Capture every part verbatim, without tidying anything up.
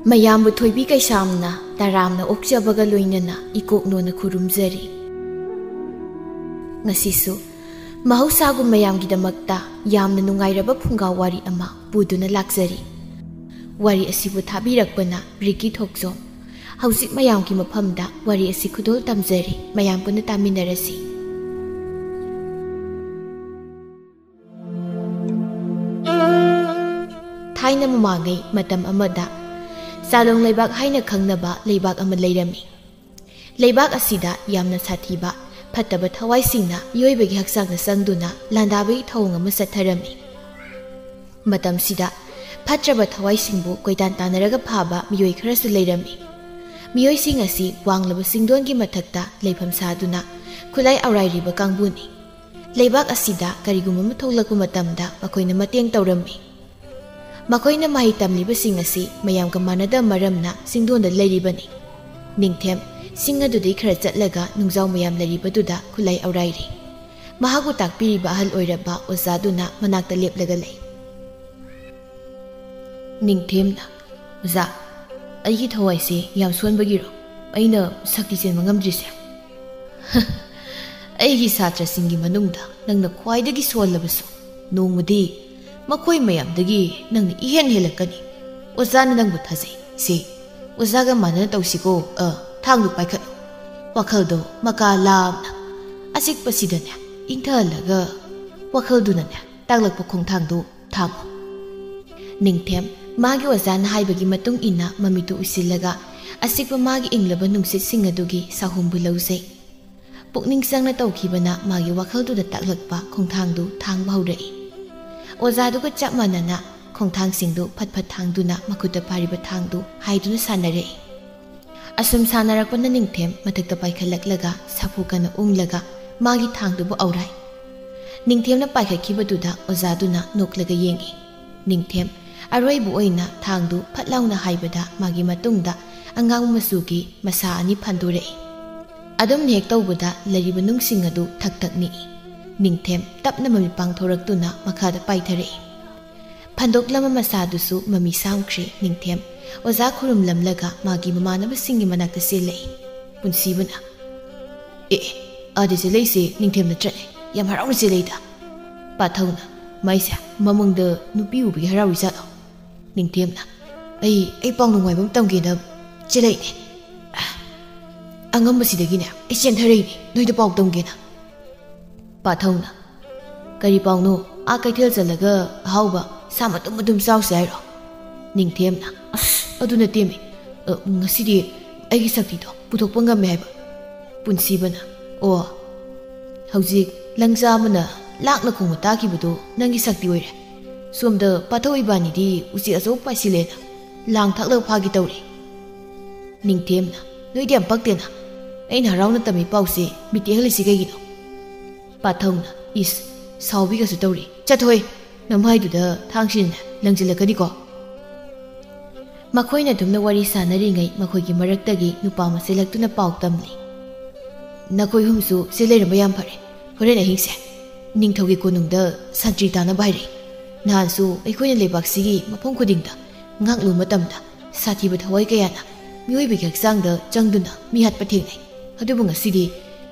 ꯃꯌꯥꯝꯕꯨ ꯊꯣꯏꯕꯤ ꯀꯩꯁꯥꯝꯅ ꯇꯔꯥꯝꯅ ꯑꯣꯛꯆꯕꯒ ꯂꯣꯏꯅꯅ ꯏꯀꯣꯛꯅꯣꯅ ꯈꯨꯔꯨꯝꯖꯔꯤ꯫ ꯉꯁꯤꯁꯨ ꯃꯍꯧꯁꯥꯒꯨꯝ ꯃꯌꯥꯝꯒꯤꯗꯃꯛꯇ ꯌꯥꯝꯅ ꯅꯨꯡꯉꯥꯏꯔꯕ ꯐꯨꯡꯒꯥ ꯋꯥꯔꯤ ꯑꯃ ꯄꯨꯗꯨꯅ ꯂꯥꯛꯆꯔꯤ꯫ ꯋꯥꯔꯤ ꯑꯁꯤꯕꯨ ꯊꯥꯕꯤꯔꯛꯄꯅ ꯔꯤꯀꯤ ꯊꯣꯛꯆꯣꯝ꯫ ꯍꯧꯖꯤꯛ ꯃꯌꯥꯝꯒꯤ ꯃꯐꯝꯗ ꯋꯥꯔꯤ ꯑꯁꯤ ꯈꯨꯗꯣꯜ ꯇꯝꯖꯔꯤ꯫ ꯃꯌꯥꯝ ꯄꯨꯟꯅ ꯇꯥꯃꯤꯟꯅꯔꯁꯤ꯫ ꯊꯥꯏꯅ ꯃꯃꯥꯡꯉꯩ ꯃꯇꯝ ꯑꯃꯗ ꯆꯥꯂꯣꯡ ꯂꯩꯕꯥꯛ ꯍꯥꯏꯅ ꯈꯪꯅꯕ ꯂꯩꯕꯥꯛ ꯑꯃ ꯂꯩꯔꯝꯃꯤ꯫ ꯂꯩꯕꯥꯛ ꯑꯁꯤꯗ ꯌꯥꯝꯅ ꯁꯥꯊꯤꯕ ꯐꯠꯇꯕ ꯊꯋꯥꯏꯁꯤꯡꯅ ꯃꯤꯑꯣꯏꯕꯒꯤ ꯍꯛꯆꯥꯡꯗ ꯆꯪꯗꯨꯅ ꯂꯥꯟꯗꯥꯕꯒꯤ ꯊꯧꯑꯣꯡ ꯑꯃ ꯆꯠꯊꯔꯝꯃꯤ꯫ ꯃꯇꯝꯁꯤꯗ ꯐꯠꯇ꯭ꯔꯕ ꯊꯋꯥꯏꯁꯤꯡꯕꯨ ꯀꯣꯏꯇꯥꯟ ꯇꯥꯟꯅꯔꯒ ꯐꯥꯕ ꯃꯤꯑꯣꯏ ꯈꯔꯁꯨ ꯂꯩꯔꯝꯃꯤ꯫ ꯃꯤꯑꯣꯏꯁꯤꯡ ꯑꯁꯤ ꯋꯥꯡꯂꯕ ꯆꯤꯡꯗꯣꯟꯒꯤ ꯃꯊꯛꯇ ꯂꯩꯐꯝ ꯁꯥꯗꯨꯅ ꯈꯨꯠꯂꯥꯏ ꯑꯧꯔꯥꯏꯔꯤꯕ ꯀꯥꯡꯕꯨꯅꯤ꯫ ꯂꯩꯕꯥꯛ ꯑꯁꯤꯗ ꯀꯔꯤꯒꯨꯝꯕ ꯑꯃ ꯊꯣꯛꯂꯛꯄ ꯃꯇꯝꯗ ꯃꯈꯣꯏꯅ ꯃꯇꯦꯡ ꯇꯧꯔꯝꯃꯤ꯫ ꯃꯈꯣꯏꯅ ꯃꯍꯩ ꯇꯝꯂꯤꯕꯁꯤꯡ ꯑꯁꯤ ꯃꯌꯥꯝꯒ ꯃꯥꯟꯅꯗꯕ ꯃꯔꯝꯅ ꯆꯤꯡꯗꯣꯟꯗ ꯂꯩꯔꯤꯕꯅꯤ꯫ ꯅꯤꯡꯊꯦꯝ ꯆꯤꯡ ꯑꯗꯨꯗꯒꯤ ꯈꯔ ꯆꯠꯂꯒ ꯅꯨꯡꯖꯥꯎ ꯃꯌꯥꯝ ꯂꯩꯔꯤꯕꯗꯨꯗ ꯈꯨꯠꯂꯥꯏ ꯑꯧꯔꯥꯏꯔꯤ꯫ ꯃꯍꯥꯛꯄꯨ ꯇꯥꯛꯄꯤꯔꯤꯕ ꯑꯍꯜ ꯑꯣꯏꯔꯕ ꯑꯣꯖꯥꯗꯨꯅ ꯃꯅꯥꯛꯇ ꯂꯦꯞꯂꯒ ꯂꯩ꯫ ꯅꯤꯡꯊꯦꯝꯅ, "ꯑꯣꯖꯥ, ꯑꯩꯒꯤ ꯊꯋꯥꯏꯁꯦ ꯌꯥꯝ ꯁꯣꯟꯕꯒꯤꯔꯣ ꯑꯩꯅ ꯁꯛꯇꯤ ꯆꯦꯟꯕ ꯉꯝꯗ꯭ꯔꯤꯁꯦ?" "ꯑꯩꯒꯤ ꯁꯥꯇ꯭ꯔꯁꯤꯡꯒꯤ ꯃꯅꯨꯡꯗ ꯅꯪꯅ ꯈ꯭ꯋꯥꯏꯗꯒꯤ ꯁꯣꯜꯂꯕꯁꯨ, ꯅꯣꯡꯃꯗꯤ ꯃꯈꯣꯏ ꯃꯌꯥꯝꯗꯒꯤ ꯅꯪꯅ ꯏꯍꯦꯟ ꯍꯦꯜꯂꯛꯀꯅꯤ꯫ ꯑꯣꯖꯥꯅ ꯅꯪꯕꯨ ꯊꯥꯖꯩ꯫ ꯁꯦ, ꯑꯣꯖꯥꯒ ꯃꯥꯟꯅꯅ ꯇꯧꯁꯤꯀꯣ꯫ ꯑ, ꯊꯥꯡꯗꯨ ꯄꯥꯏꯈꯠꯂꯨ꯫ ꯋꯥꯈꯜꯗꯣ ꯃꯀꯥ ꯂꯥꯝꯅ, ꯑꯆꯤꯛꯄꯁꯤꯗꯅꯦ, ꯏꯪꯊꯍꯜꯂꯒ ꯋꯥꯈꯜꯗꯨꯅꯅꯦ ꯇꯥꯛꯂꯛꯄ ꯈꯣꯡꯊꯥꯡꯗꯨ ꯊꯥꯡꯉꯨ꯫" ꯅꯤꯡꯊꯦꯝ ꯃꯥꯒꯤ ꯑꯣꯖꯥꯅ ꯍꯥꯏꯕꯒꯤ ꯃꯇꯨꯡ ꯏꯟꯅ ꯃꯃꯤꯠꯇꯨ ꯎꯏꯁꯤꯜꯂꯒ ꯑꯆꯤꯛꯄ ꯃꯥꯒꯤ ꯏꯪꯂꯕ ꯅꯨꯡꯁꯤꯠꯁꯤꯡ ꯑꯗꯨꯒꯤ ꯁꯥꯍꯨꯝꯕꯨ ꯂꯧꯖꯩ꯫ ꯄꯨꯛꯅꯤꯡ ꯆꯪꯅ ꯇꯧꯈꯤꯕꯅ ꯃꯥꯒꯤ ꯋꯥꯈꯜꯗꯨꯗ ꯇꯥꯛꯂꯛꯄ ꯈꯣꯡꯊꯥꯡꯗꯨ ꯊꯥꯡꯕ ꯍꯧꯔꯛꯏ꯫ ꯑꯣꯖꯥꯗꯨꯒ ꯆꯞ ꯃꯥꯟꯅꯅ ꯈꯣꯡꯊꯥꯡꯁꯤꯡꯗꯨ ꯐꯠ ꯐꯠ ꯊꯥꯡꯗꯨꯅ ꯃꯈꯨꯠꯇ ꯄꯥꯏꯔꯤꯕ ꯊꯥꯡꯗꯨ ꯍꯥꯏꯗꯨꯅ ꯁꯥꯟꯅꯔꯛꯏ꯫ ꯑꯁꯨꯝ ꯁꯥꯟꯅꯔꯛꯄꯅ ꯅꯤꯡꯊꯦꯝ ꯃꯊꯛꯇ ꯄꯥꯏꯈꯠꯂꯛꯂꯒ ꯁꯥꯐꯨ ꯀꯟꯅ ꯎꯪꯂꯒ ꯃꯥꯒꯤ ꯊꯥꯡꯗꯨꯕꯨ ꯑꯧꯔꯥꯏ꯫ ꯅꯤꯡꯊꯦꯝꯅ ꯄꯥꯏꯈꯠꯈꯤꯕꯗꯨꯗ ꯑꯣꯖꯥꯗꯨꯅ ꯅꯣꯛꯂꯒ ꯌꯦꯡꯏ꯫ ꯅꯤꯡꯊꯦꯝ ꯑꯔꯣꯏꯕ ꯑꯣꯏꯅ ꯊꯥꯡꯗꯨ ꯐꯠ ꯂꯥꯎꯅ ꯍꯥꯏꯕꯗ ꯃꯥꯒꯤ ꯃꯇꯨꯡꯗ ꯑꯉꯥꯡꯕ ꯃꯆꯨꯒꯤ ꯃꯁꯥ ꯑꯅꯤ ꯐꯟꯗꯣꯔꯛꯏ꯫ ꯑꯗꯨꯝ ꯍꯦꯛ ꯇꯧꯕꯗ ꯂꯩꯔꯤꯕ ꯅꯨꯡꯁꯤꯡ ꯑꯗꯨ ꯊꯛ ꯊꯛ ꯅꯤꯛꯏ꯫ ꯅꯤꯡꯊꯦꯝ ꯇꯞꯅ ꯃꯃꯤꯠ ꯄꯥꯡꯊꯣꯔꯛꯇꯨꯅ ꯃꯈꯥꯗ ꯄꯥꯏꯊꯔꯛꯏ꯫ ꯐꯟꯗꯣꯛꯂꯝꯕ ꯃꯁꯥꯗꯨꯁꯨ ꯃꯃꯤ ꯁꯥꯝꯈ꯭ꯔꯦ꯫ ꯅꯤꯡꯊꯦꯝ ꯑꯣꯖꯥ ꯈꯨꯔꯨꯝꯂꯝꯂꯒ ꯃꯥꯒꯤ ꯃꯃꯥꯟꯅꯕꯁꯤꯡꯒꯤ ꯃꯅꯥꯛꯇ ꯆꯦꯜꯂꯛꯏ꯫ ꯄꯨꯟꯁꯤꯕꯅ, "ꯑꯦ, ꯑꯥꯗ ꯆꯦꯜꯂꯛꯏꯁꯦ ꯅꯤꯡꯊꯦꯝ ꯅꯠꯇ꯭ꯔꯅꯦ? ꯌꯥꯝ ꯍꯔꯥꯎꯅ ꯆꯦꯜꯂꯛꯏꯗ꯫" ꯄꯥꯊꯧꯅ, "ꯃꯥꯏꯁꯦ, ꯃꯃꯪꯗ ꯅꯨꯄꯤ ꯎꯕꯒꯤ ꯍꯔꯥꯎꯔꯤ ꯖꯥꯠꯂꯣ?" ꯅꯤꯡꯊꯦꯝꯅ, "ꯑꯩ, ꯑꯩ ꯄꯥꯎ ꯅꯨꯡꯉꯥꯏꯕ ꯑꯃ ꯇꯝꯒꯦꯅ ꯆꯦꯜꯂꯛꯏꯅꯦ꯫ ꯑꯉꯝꯕꯁꯤꯗꯒꯤꯅꯦ ꯑꯩ ꯆꯦꯟꯊꯔꯛꯏꯅꯦ, ꯅꯣꯏꯗ ꯄꯥꯎ ꯇꯝꯒꯦꯅ꯫" ꯄꯥꯊꯧꯅ, "ꯀꯔꯤ ꯄꯥꯎꯅꯣ? ꯑꯥ ꯀꯩꯊꯦꯜ ꯆꯠꯂꯒ ꯑꯍꯥꯎꯕ ꯁꯥ ꯃꯇꯨꯝ ꯃꯇꯨꯝ ꯆꯥꯎꯁꯦ ꯍꯥꯏꯔꯣ?" ꯅꯤꯡꯊꯦꯝꯅ, "ꯑꯁ, ꯑꯗꯨ ꯅꯠꯇꯦꯃꯤ꯫ ꯑ, ꯉꯁꯤꯗꯤ ꯑꯩꯒꯤ ꯁꯛꯇꯤꯗꯣ ꯄꯨꯊꯣꯛꯄ ꯉꯝꯃꯦ ꯍꯥꯏꯕ꯫" ꯄꯨꯟꯁꯤꯕꯅ, "ꯑꯣ, ꯍꯧꯖꯤꯛ ꯂꯪꯖꯥ ꯑꯃꯅ ꯂꯥꯛꯅ ꯈꯣꯡꯕ ꯇꯥꯈꯤꯕꯗꯨ ꯅꯪꯒꯤ ꯁꯛꯇꯤ ꯑꯣꯏꯔꯦ꯫ ꯁꯣꯝꯗ ꯄꯥꯊꯧ ꯏꯕꯥꯅꯤꯗꯤ ꯎꯆꯦꯛ ꯑꯆꯧꯕ ꯄꯥꯏꯁꯤꯜꯂꯦꯅ ꯂꯥꯡ ꯊꯥꯛꯂꯒ ꯐꯥꯒꯦ ꯇꯧꯔꯤ꯫" ꯅꯤꯡꯊꯦꯝꯅ, "ꯅꯣꯏꯗꯤ ꯌꯥꯝ ꯄꯛꯇꯦꯅ꯫ ꯑꯩꯅ ꯍꯔꯥꯎꯅ ꯇꯝꯃꯤ ꯄꯥꯎꯁꯦ ꯃꯤꯠ ꯇꯦꯛꯍꯜꯂꯤꯁꯤ ꯀꯩꯒꯤꯅꯣ?" ꯄꯥꯊꯧꯅ, "ꯏꯁ, ꯁꯥꯎꯕꯤꯒꯁꯨ ꯇꯧꯔꯤ꯫ ꯆꯠꯊꯣꯏ, ꯅꯃꯥꯏꯗꯨꯗ ꯊꯥꯡꯁꯤꯅ ꯂꯪꯁꯤꯜꯂꯛꯀꯅꯤꯀꯣ꯫" ꯃꯈꯣꯏꯅ ꯑꯗꯨꯝꯅ ꯋꯥꯔꯤ ꯁꯥꯟꯅꯔꯤꯉꯩ ꯃꯈꯣꯏꯒꯤ ꯃꯔꯛꯇꯒꯤ ꯅꯨꯄꯥ ꯑꯃ ꯆꯦꯜꯂꯛꯇꯨꯅ ꯄꯥꯎ ꯇꯝꯂꯤ꯫ "ꯅꯈꯣꯏ ꯑꯍꯨꯝꯁꯨ ꯁꯤ ꯂꯩꯔꯝꯕ ꯌꯥꯝ ꯐꯔꯦ꯫ ꯍꯣꯔꯦꯟ ꯑꯍꯤꯡꯁꯦ ꯅꯤꯡꯊꯧꯒꯤ ꯀꯣꯅꯨꯡꯗ ꯁꯟꯇ꯭ꯔꯤ ꯇꯥꯅꯕ ꯍꯥꯏꯔꯛꯏ꯫ ꯅꯍꯥꯟꯁꯨ ꯑꯩꯈꯣꯏꯅ ꯂꯩꯕꯥꯛꯁꯤꯒꯤ ꯃꯐꯝ ꯈꯨꯗꯤꯡꯗ ꯉꯥꯛꯂꯨꯕ ꯃꯇꯝꯗ ꯁꯥꯊꯤꯕ ꯊꯋꯥꯏ ꯀꯌꯥꯅ ꯃꯤꯑꯣꯏꯕꯒꯤ ꯍꯛꯆꯥꯡꯗ ꯆꯪꯗꯨꯅ ꯃꯤ ꯍꯥꯠꯄ ꯊꯦꯡꯅꯩ꯫ ꯑꯗꯨꯕꯨ ꯉꯁꯤꯗꯤ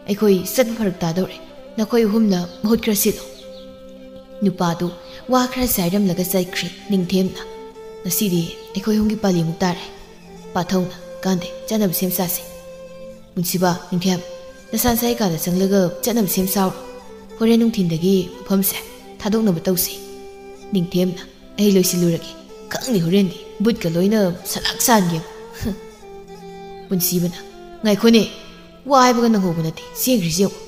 ꯑꯩꯈꯣꯏ ꯆꯠꯄ ꯐꯔꯛ ꯇꯥꯗꯧꯔꯦ꯫ ꯅꯈꯣꯏ ꯑꯍꯨꯝꯅ ꯃꯍꯨꯠ ꯈꯔ ꯁꯤꯜꯂꯨ꯫" ꯅꯨꯄꯥꯗꯨ ꯋꯥ ꯈꯔ ꯁꯥꯏꯔꯝꯂꯒ ꯆꯠꯈ꯭ꯔꯤ꯫ ꯅꯤꯡꯊꯦꯝꯅ, "ꯉꯁꯤꯗꯤ ꯑꯩꯈꯣꯏ ꯑꯍꯨꯝꯒꯤ ꯄꯥꯂꯤꯃꯨꯛ ꯇꯥꯔꯦ꯫" ꯄꯥꯊꯧꯅ, "ꯀꯥꯟꯗꯦ, ꯆꯠꯅꯕ ꯁꯦꯝ ꯁꯥꯁꯤ꯫ ꯄꯨꯟꯁꯤꯕ, ꯅꯤꯡꯊꯦꯝ, ꯅꯁꯥ ꯅꯁꯥꯒꯤ ꯀꯥꯗ ꯆꯪꯂꯒ ꯆꯠꯅꯕ ꯁꯦꯝ ꯁꯥꯔꯣ꯫ ꯍꯣꯔꯦꯟ ꯅꯨꯡꯊꯤꯟꯗꯒꯤ ꯃꯐꯝꯁꯦ ꯊꯥꯗꯣꯛꯅꯕ ꯇꯧꯁꯤ꯫" ꯅꯤꯡꯊꯦꯝꯅ, "ꯑꯩ ꯂꯣꯏꯁꯤꯜꯂꯨꯔꯒꯦ꯫ ꯈꯪꯅꯤ ꯍꯣꯔꯦꯟꯗꯤ ꯕꯨꯠꯀ ꯂꯣꯏꯅ ꯁꯂꯥꯛ ꯁꯥꯟꯒꯦ꯫" ꯄꯨꯟꯁꯤꯕꯅ, "ꯉꯥꯏꯈꯣꯅꯦ, ꯋꯥ ꯍꯥꯏꯕꯒ ꯅꯪꯍꯧꯕ ꯅꯠꯇꯦ, ꯆꯦꯟꯈ꯭ꯔꯤꯁꯤ ꯌꯦꯡꯉꯨ꯫"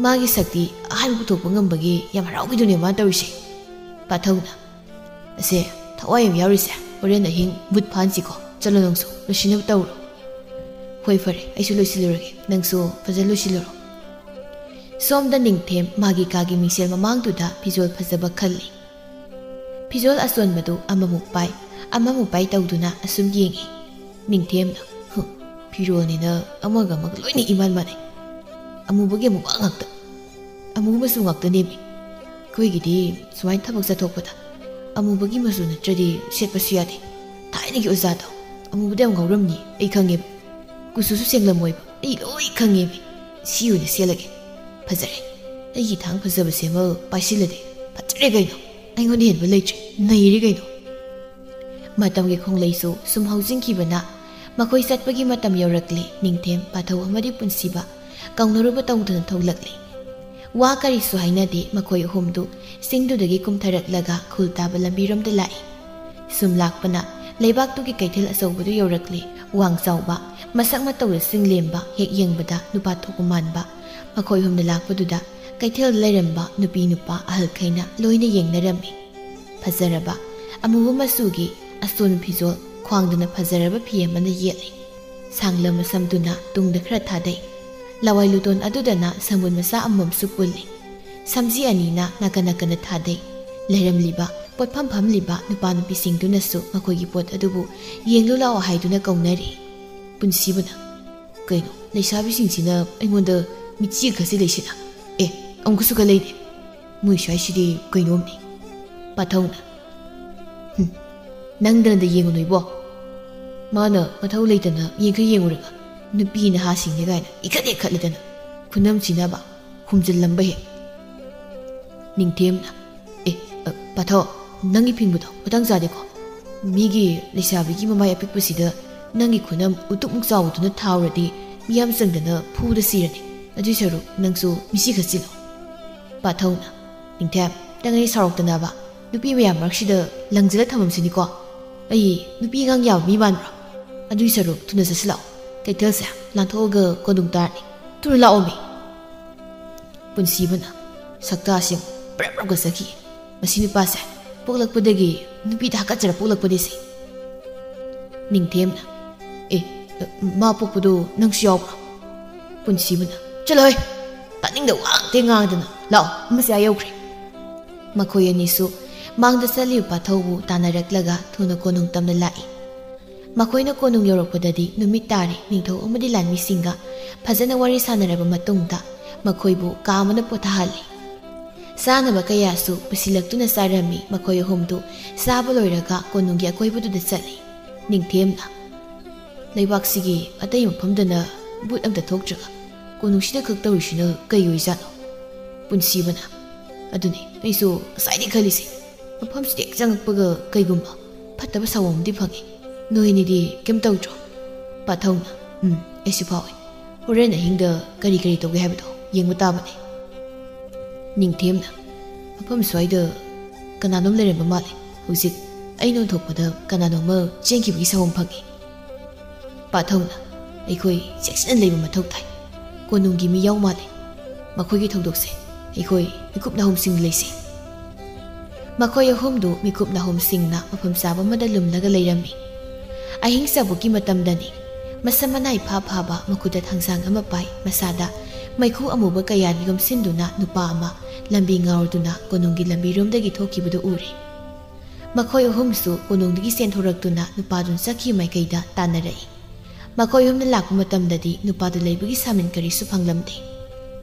ꯃꯥꯒꯤ ꯁꯛꯇꯤ ꯑꯍꯥꯟꯕ ꯄꯨꯊꯣꯛꯄ ꯉꯝꯕꯒꯤ ꯌꯥꯝ ꯍꯔꯥꯎꯈꯤꯗꯨꯅꯦ ꯃꯥꯅ ꯇꯧꯔꯤꯁꯦ꯫ ꯄꯥꯊꯧꯅ, "ꯑꯁꯦ, ꯊꯋꯥꯏ ꯌꯥꯝ ꯌꯥꯎꯔꯤꯁꯦ, ꯍꯣꯔꯦꯟ ꯑꯍꯤꯡ ꯕꯨꯠ ꯐꯥꯍꯟꯁꯤꯀꯣ꯫ ꯆꯠꯂꯣ, ꯅꯪꯁꯨ ꯂꯣꯏꯁꯤꯟꯅꯕ ꯇꯧꯔꯣ꯫" "ꯍꯣꯏ, ꯐꯔꯦ, ꯑꯩꯁꯨ ꯂꯣꯏꯁꯤꯜꯂꯨꯔꯒꯦ, ꯅꯪꯁꯨ ꯐꯖꯅ ꯂꯣꯏꯁꯤꯜꯂꯨꯔꯣ꯫" ꯁꯣꯝꯗ ꯅꯤꯡꯊꯦꯝ ꯃꯥꯒꯤ ꯀꯥꯒꯤ ꯃꯤꯡꯁꯦꯜ ꯃꯃꯥꯡꯗꯨꯗ ꯐꯤꯖꯣꯜ ꯐꯖꯕ ꯈꯜꯂꯤ꯫ ꯐꯤꯖꯣꯜ ꯑꯆꯣꯟꯕꯗꯨ ꯑꯃꯃꯨꯛ ꯄꯥꯏ, ꯑꯃꯃꯨꯛ ꯄꯥꯏ ꯇꯧꯗꯨꯅ ꯑꯁꯨꯝ ꯌꯦꯡꯏ꯫ ꯅꯤꯡꯊꯦꯝꯅ, "ꯍꯨꯝ, ꯐꯤꯔꯣꯜꯅꯤꯅ ꯑꯃꯒ ꯑꯃꯒ ꯂꯣꯏꯅ ꯏꯃꯥꯟ ꯃꯥꯟꯅꯩ꯫ ꯑꯃꯨꯕꯒꯤ ꯑꯃꯨꯕ ꯉꯥꯛꯇ, ꯑꯃꯨꯕ ꯃꯆꯨ ꯉꯥꯛꯇꯅꯦꯃꯤ꯫ ꯑꯩꯈꯣꯏꯒꯤꯗꯤ ꯁꯨꯃꯥꯏꯅ ꯊꯕꯛ ꯆꯠꯊꯣꯛꯄꯗ ꯑꯃꯨꯕꯒꯤ ꯃꯆꯨ ꯅꯠꯇ꯭ꯔꯗꯤ ꯁꯦꯠꯄꯁꯨ ꯌꯥꯗꯦ꯫ ꯊꯥꯏ ꯊꯥꯏꯅꯒꯤ ꯑꯣꯖꯥꯗꯣ ꯑꯃꯨꯕꯗ ꯌꯥꯝ ꯉꯥꯎꯔꯝꯅꯤ, ꯑꯩ ꯈꯪꯉꯦꯕ꯫ ꯀꯨꯆꯨꯁꯨ ꯁꯦꯡꯂꯝꯃꯣꯏꯕ, ꯑꯩ ꯂꯣꯏ ꯈꯪꯉꯦꯕ꯫ ꯁꯤ ꯑꯣꯏꯅ ꯁꯦꯠꯂꯒꯦ꯫ ꯐꯖꯔꯦ꯫ ꯑꯩꯒꯤ ꯊꯥꯡ ꯐꯖꯕꯁꯦ ꯑꯃ ꯄꯥꯏꯁꯤꯜꯂꯗꯤ ꯐꯖꯔꯦ ꯀꯩꯅꯣ꯫ ꯑꯩꯉꯣꯟꯗ ꯍꯦꯟꯕ ꯂꯩꯇ꯭ꯔꯦ, ꯅꯩꯔꯦ ꯀꯩꯅꯣ꯫ ꯃꯇꯝꯒꯤ ꯈꯣꯡꯂꯩꯁꯨ ꯁꯨꯝ ꯍꯧꯖꯤꯟꯈꯤꯕꯅ ꯃꯈꯣꯏ ꯆꯠꯄꯒꯤ ꯃꯇꯝ ꯌꯧꯔꯛꯂꯦ꯫ ꯅꯤꯡꯊꯦꯝ, ꯄꯥꯊꯧ ꯑꯃꯗꯤ ꯄꯨꯟꯁꯤꯕ ꯀꯧꯅꯔꯨꯕ ꯇꯧꯗꯅ ꯊꯣꯛꯂꯛꯂꯦ꯫ ꯋꯥ ꯀꯔꯤꯁꯨ ꯍꯥꯏꯅꯗꯦ꯫ ꯃꯈꯣꯏ ꯑꯍꯨꯝꯗꯨ ꯆꯤꯡꯗꯨꯗꯒꯤ ꯀꯨꯝꯊꯔꯛꯂꯒ ꯈꯨꯜ ꯇꯥꯕ ꯂꯝꯕꯤꯔꯣꯝꯗ ꯂꯥꯛꯏ꯫ ꯁꯨꯝ ꯂꯥꯛꯄꯅ ꯂꯩꯕꯥꯛꯇꯨꯒꯤ ꯀꯩꯊꯦꯜ ꯑꯆꯧꯕꯗꯨ ꯌꯧꯔꯛꯂꯦ꯫ ꯋꯥꯡ ꯆꯥꯎꯕ, ꯃꯁꯛ ꯃꯇꯧꯗ ꯆꯤꯡꯂꯦꯝꯕ, ꯍꯦꯛ ꯌꯦꯡꯕꯗ ꯅꯨꯄꯥ ꯊꯣꯛꯄ ꯃꯥꯟꯕ꯫ ꯃꯈꯣꯏ ꯑꯍꯨꯝꯅ ꯂꯥꯛꯄꯗꯨꯗ ꯀꯩꯊꯦꯜꯗ ꯂꯩꯔꯝꯕ ꯅꯨꯄꯤ ꯅꯨꯄꯥ ꯑꯍꯜꯈꯩꯅ ꯂꯣꯏꯅ ꯌꯦꯡꯅꯔꯝꯃꯤ꯫ ꯐꯖꯔꯕ ꯑꯃꯨꯕ ꯃꯆꯨꯒꯤ ꯑꯆꯣꯟ ꯐꯤꯖꯣꯜ, ꯈ꯭ꯋꯥꯡꯗꯅ ꯐꯖꯔꯕ ꯐꯤ ꯑꯃꯅ ꯌꯦꯠꯂꯤ꯫ ꯁꯥꯡꯂꯕ ꯃꯁꯝꯗꯨꯅ ꯇꯨꯡꯗ ꯈꯔ ꯊꯥꯗꯩ꯫ ꯂꯋꯥꯏ ꯂꯨꯇꯣꯟ ꯑꯗꯨꯗꯅ ꯁꯝꯕꯨꯟ ꯃꯆꯥ ꯑꯃꯃꯝꯁꯨ ꯄꯨꯜꯂꯤ꯫ ꯁꯝꯖꯤ ꯑꯅꯤꯅ ꯅꯥꯀꯟ ꯅꯥꯀꯟꯗ ꯊꯥꯗꯩ꯫ ꯂꯩꯔꯝꯂꯤꯕ ꯄꯣꯠꯐꯝ ꯐꯝꯂꯤꯕ ꯅꯨꯄꯥ ꯅꯨꯄꯤꯁꯤꯡꯗꯨꯅꯁꯨ ꯃꯈꯣꯏꯒꯤ ꯄꯣꯠ ꯑꯗꯨꯕꯨ ꯌꯦꯡꯂꯨ ꯂꯥꯛꯑꯣ ꯍꯥꯏꯗꯨꯅ ꯀꯧꯅꯔꯤ꯫ ꯄꯨꯟꯁꯤꯕꯅ, "ꯀꯩꯅꯣ, ꯂꯩꯁꯥꯕꯤꯁꯤꯡꯁꯤꯅ ꯑꯩꯉꯣꯟꯗ ꯃꯤꯠꯆꯤ ꯈꯠꯆꯤꯜꯂꯛꯏꯁꯤꯅ? ꯑꯦ, ꯑꯃꯨꯛꯀꯁꯨ ꯈꯜꯂꯛꯏꯅꯦ꯫ ꯃꯣꯏ ꯁ꯭ꯋꯥꯏꯁꯤꯗꯤ ꯀꯩꯅꯣꯝꯅꯤ꯫" ꯄꯥꯊꯧꯅ, "ꯍꯨꯝ, ꯅꯪꯗꯅꯗ ꯌꯦꯡꯉꯨꯅꯨ ꯏꯕꯣ꯫ ꯃꯥꯅ ꯃꯊꯧ ꯂꯩꯇꯅ ꯌꯦꯡꯈꯩ ꯌꯦꯡꯉꯨꯔꯒ ꯅꯨꯄꯤ ꯅꯍꯥꯁꯤꯡꯅꯦ ꯀꯥꯏꯅ ꯏꯈꯠ ꯏꯈꯠꯂꯗꯅ ꯈꯨꯅꯝ ꯁꯤꯅꯕ ꯍꯨꯝꯖꯤꯜꯂꯝꯕ ꯍꯦꯛ꯫" ꯅꯤꯡꯊꯦꯝꯅ, "ꯑꯦ, ꯑ, ꯄꯥꯊꯧ, ꯅꯪꯒꯤ ꯐꯤꯡꯕꯗꯣ ꯃꯇꯥꯡ ꯆꯥꯗꯦꯀꯣ꯫ ꯃꯤꯒꯤ ꯂꯩꯁꯥꯕꯤꯒꯤ ꯃꯃꯥꯏ ꯑꯄꯤꯛꯄꯁꯤꯗ ꯅꯪꯒꯤ ꯈꯨꯅꯝ ꯎꯇꯨꯞꯃꯨꯛ ꯆꯥꯎꯕꯗꯨꯅ ꯊꯥꯎꯔꯗꯤ ꯃꯤꯌꯥꯝ ꯆꯪꯗꯅ ꯐꯨꯗ ꯁꯤꯔꯅꯤ꯫ ꯑꯗꯨꯏ ꯁꯔꯨꯛ ꯅꯪꯁꯨ ꯃꯤꯆꯤ ꯈꯠꯆꯤꯜꯂꯣ꯫" ꯄꯥꯊꯧꯅ, "ꯅꯤꯡꯊꯦꯝ, ꯅꯪ ꯑꯩ ꯁꯥꯎꯔꯛꯇꯅꯕ ꯅꯨꯄꯤ ꯃꯌꯥꯝ ꯃꯔꯛꯁꯤꯗ ꯂꯪꯁꯤꯜꯂ ꯊꯝꯃꯝꯁꯤꯅꯤꯀꯣ꯫ ꯑꯩ ꯅꯨꯄꯤ ꯑꯉꯥꯡ ꯌꯥꯕ ꯃꯤ ꯃꯥꯟꯕ꯭ꯔꯣ? ꯑꯗꯨꯏ ꯁꯔꯨꯛ ꯊꯨꯅ ꯆꯠꯁꯤꯜꯂꯛꯑꯣ꯫ ꯀꯩꯊꯦꯜꯁꯦ ꯂꯥꯟꯊꯣꯛꯑꯒ ꯀꯣꯅꯨꯡ ꯇꯥꯔꯅꯤ꯫ ꯊꯨꯅ ꯂꯥꯛꯑꯣꯃꯤ꯫" ꯄꯨꯟꯁꯤꯕꯅ ꯁꯛꯇꯥꯁꯤꯡ ꯄ꯭ꯔꯞ ꯄ꯭ꯔꯞꯀ ꯆꯠꯈꯤ꯫ "ꯃꯁꯤ ꯅꯨꯄꯥꯁꯦ ꯄꯣꯛꯂꯛꯄꯗꯒꯤ ꯅꯨꯄꯤꯗ ꯍꯥꯀꯠꯆꯔ ꯄꯣꯛꯂꯛꯄꯅꯤ ꯁꯤ꯫" ꯅꯤꯡꯊꯦꯝꯅ, "ꯑꯦ, ꯃꯥ ꯄꯣꯛꯄꯗꯣ ꯅꯪꯁꯨ ꯌꯥꯎꯕ꯭ꯔꯣ?" ꯄꯨꯟꯁꯤꯕꯅ, "ꯆꯠꯂꯣꯍꯦ, ꯇꯥꯅꯤꯡꯗ ꯋꯥ ꯉꯥꯛꯇ ꯉꯥꯡꯗꯅ꯫ ꯂꯥꯛꯑꯣ, ꯑꯃꯁꯦ ꯑꯥ ꯌꯧꯈ꯭ꯔꯦ꯫" ꯃꯈꯣꯏ ꯑꯅꯤꯁꯨ ꯃꯥꯡꯗ ꯆꯠꯂꯤꯕ ꯄꯥꯊꯧꯕꯨ ꯇꯥꯟꯅꯔꯛꯂꯒ ꯊꯨꯅ ꯀꯣꯅꯨꯡ ꯇꯝꯅ ꯂꯥꯛꯏ꯫ ꯃꯈꯣꯏꯅ ꯀꯣꯅꯨꯡ ꯌꯧꯔꯛꯄꯗꯗꯤ ꯅꯨꯃꯤꯠ ꯇꯥꯔꯦ꯫ ꯅꯤꯡꯊꯧ ꯑꯃꯗꯤ ꯂꯥꯟꯃꯤꯁꯤꯡꯒ ꯐꯖꯅ ꯋꯥꯔꯤ ꯁꯥꯟꯅꯔꯕ ꯃꯇꯨꯡꯗ ꯃꯈꯣꯏꯕꯨ ꯀꯥ ꯑꯃꯅ ꯄꯣꯊꯥꯍꯜꯂꯤ꯫ ꯆꯥꯅꯕ ꯀꯌꯥꯁꯨ ꯄꯨꯁꯤꯜꯂꯛꯇꯨꯅ ꯆꯥꯔꯝꯃꯤ꯫ ꯃꯈꯣꯏ ꯑꯍꯨꯝꯗꯨ ꯆꯥꯕ ꯂꯣꯏꯔꯒ ꯀꯣꯅꯨꯡꯒꯤ ꯑꯀꯣꯏꯕꯗꯨꯗ ꯆꯠꯂꯤ꯫ ꯅꯤꯡꯊꯦꯝꯅ, "ꯂꯩꯕꯥꯛꯁꯤꯒꯤ ꯑꯇꯩ ꯃꯐꯝꯗꯅ ꯚꯨꯠ ꯑꯝꯇ ꯊꯣꯛꯇ꯭ꯔꯒ ꯀꯣꯅꯨꯡꯁꯤꯗ ꯈꯛ ꯇꯧꯔꯤꯁꯤꯅ ꯀꯩ ꯑꯣꯏꯖꯥꯠꯅꯣ?" ꯄꯨꯟꯁꯤꯕꯅ, "ꯑꯗꯨꯅꯤ, ꯑꯩꯁꯨ ꯉꯁꯥꯏꯗꯩ ꯈꯜꯂꯤꯁꯦ꯫ ꯃꯐꯝꯁꯤꯗ ꯍꯦꯛ ꯆꯪꯉꯛꯄꯒ ꯀꯩꯒꯨꯝꯕ ꯐꯠꯇꯕ ꯁꯥꯑꯣꯝ ꯑꯃꯗꯤ ꯐꯪꯉꯤ꯫ ꯅꯣꯏ ꯑꯅꯤꯗꯤ ꯀꯩꯝ ꯇꯧꯗ꯭ꯔꯣ?" ꯄꯥꯊꯧꯅ, "ꯎꯝ, ꯑꯩꯁꯨ ꯐꯥꯎꯏ꯫ ꯍꯣꯔꯦꯟ ꯑꯍꯤꯡꯗ ꯀꯔꯤ ꯀꯔꯤ ꯇꯧꯒꯦ ꯍꯥꯏꯕꯗꯣ ꯌꯦꯡꯕ ꯇꯥꯕꯅꯤ꯫" ꯅꯤꯡꯊꯦꯝꯅ, "ꯃꯐꯝ ꯁ꯭ꯋꯥꯏꯗ ꯀꯅꯥꯅꯣꯝ ꯂꯩꯔꯝꯕ ꯃꯥꯜꯂꯦ꯫ ꯍꯧꯖꯤꯛ ꯑꯩꯅ ꯑꯣꯟꯊꯣꯛꯄꯗ ꯀꯅꯥꯅꯣꯝꯃ ꯆꯦꯟꯈꯤꯕꯒꯤ ꯁꯥꯑꯣꯝ ꯐꯪꯉꯤ꯫" ꯄꯥꯊꯧꯅ, "ꯑꯩꯈꯣꯏ ꯆꯦꯛꯁꯤꯟꯅ ꯂꯩꯕ ꯃꯊꯧ ꯇꯥꯏ꯫ ꯀꯣꯅꯨꯡꯒꯤ ꯃꯤ ꯌꯥꯎ ꯃꯥꯜꯂꯦ꯫ ꯃꯈꯣꯏꯒꯤ ꯊꯧꯗꯣꯛꯁꯦ ꯑꯩꯈꯣꯏ ꯃꯤꯀꯨꯞ ꯅꯥꯍꯨꯝꯁꯤꯡ ꯂꯩꯁꯦ꯫" ꯃꯈꯣꯏ ꯑꯍꯨꯝꯗꯨ ꯃꯤꯀꯨꯞ ꯅꯥꯍꯨꯝꯁꯤꯡꯅ ꯃꯐꯝ ꯆꯥꯕ ꯑꯃꯗ ꯂꯨꯝꯂꯒ ꯂꯩꯔꯝꯃꯤ꯫ ꯑꯍꯤꯡ ꯆꯥꯕꯨꯛꯀꯤ ꯃꯇꯝꯗꯅꯤ꯫ ꯃꯁꯝ ꯃꯅꯥꯏ ꯐꯥ ꯐꯥꯕ, ꯃꯈꯨꯠꯇ ꯊꯥꯡꯁꯥꯡ ꯑꯃ ꯄꯥꯏ, ꯃꯁꯥꯗ ꯃꯩꯈꯨ ꯑꯃꯨꯕ ꯀꯌꯥꯅ ꯌꯣꯝꯁꯤꯟꯗꯨꯅ ꯅꯨꯄꯥ ꯑꯃ ꯂꯝꯕꯤ ꯉꯥꯎꯔꯗꯨꯅ ꯀꯣꯅꯨꯡꯒꯤ ꯂꯝꯕꯤꯔꯣꯝꯗꯒꯤ ꯊꯣꯛꯈꯤꯕꯗꯨ ꯎꯔꯦ꯫ ꯃꯈꯣꯏ ꯑꯍꯨꯝꯁꯨ ꯀꯣꯅꯨꯡꯗꯒꯤ ꯆꯦꯟꯊꯣꯔꯛꯇꯨꯅ ꯅꯨꯄꯥꯗꯨꯅ ꯆꯠꯈꯤꯕ ꯃꯥꯏꯀꯩꯗ ꯇꯥꯟꯅꯔꯛꯏ꯫ ꯃꯈꯣꯏ ꯑꯍꯨꯝꯅ ꯂꯥꯛꯄ ꯃꯇꯝꯗꯗꯤ ꯅꯨꯄꯥꯗꯨ ꯂꯩꯕꯒꯤ ꯁꯥꯃꯤꯟ ꯀꯔꯤꯁꯨ ꯐꯪꯂꯝꯗꯦ꯫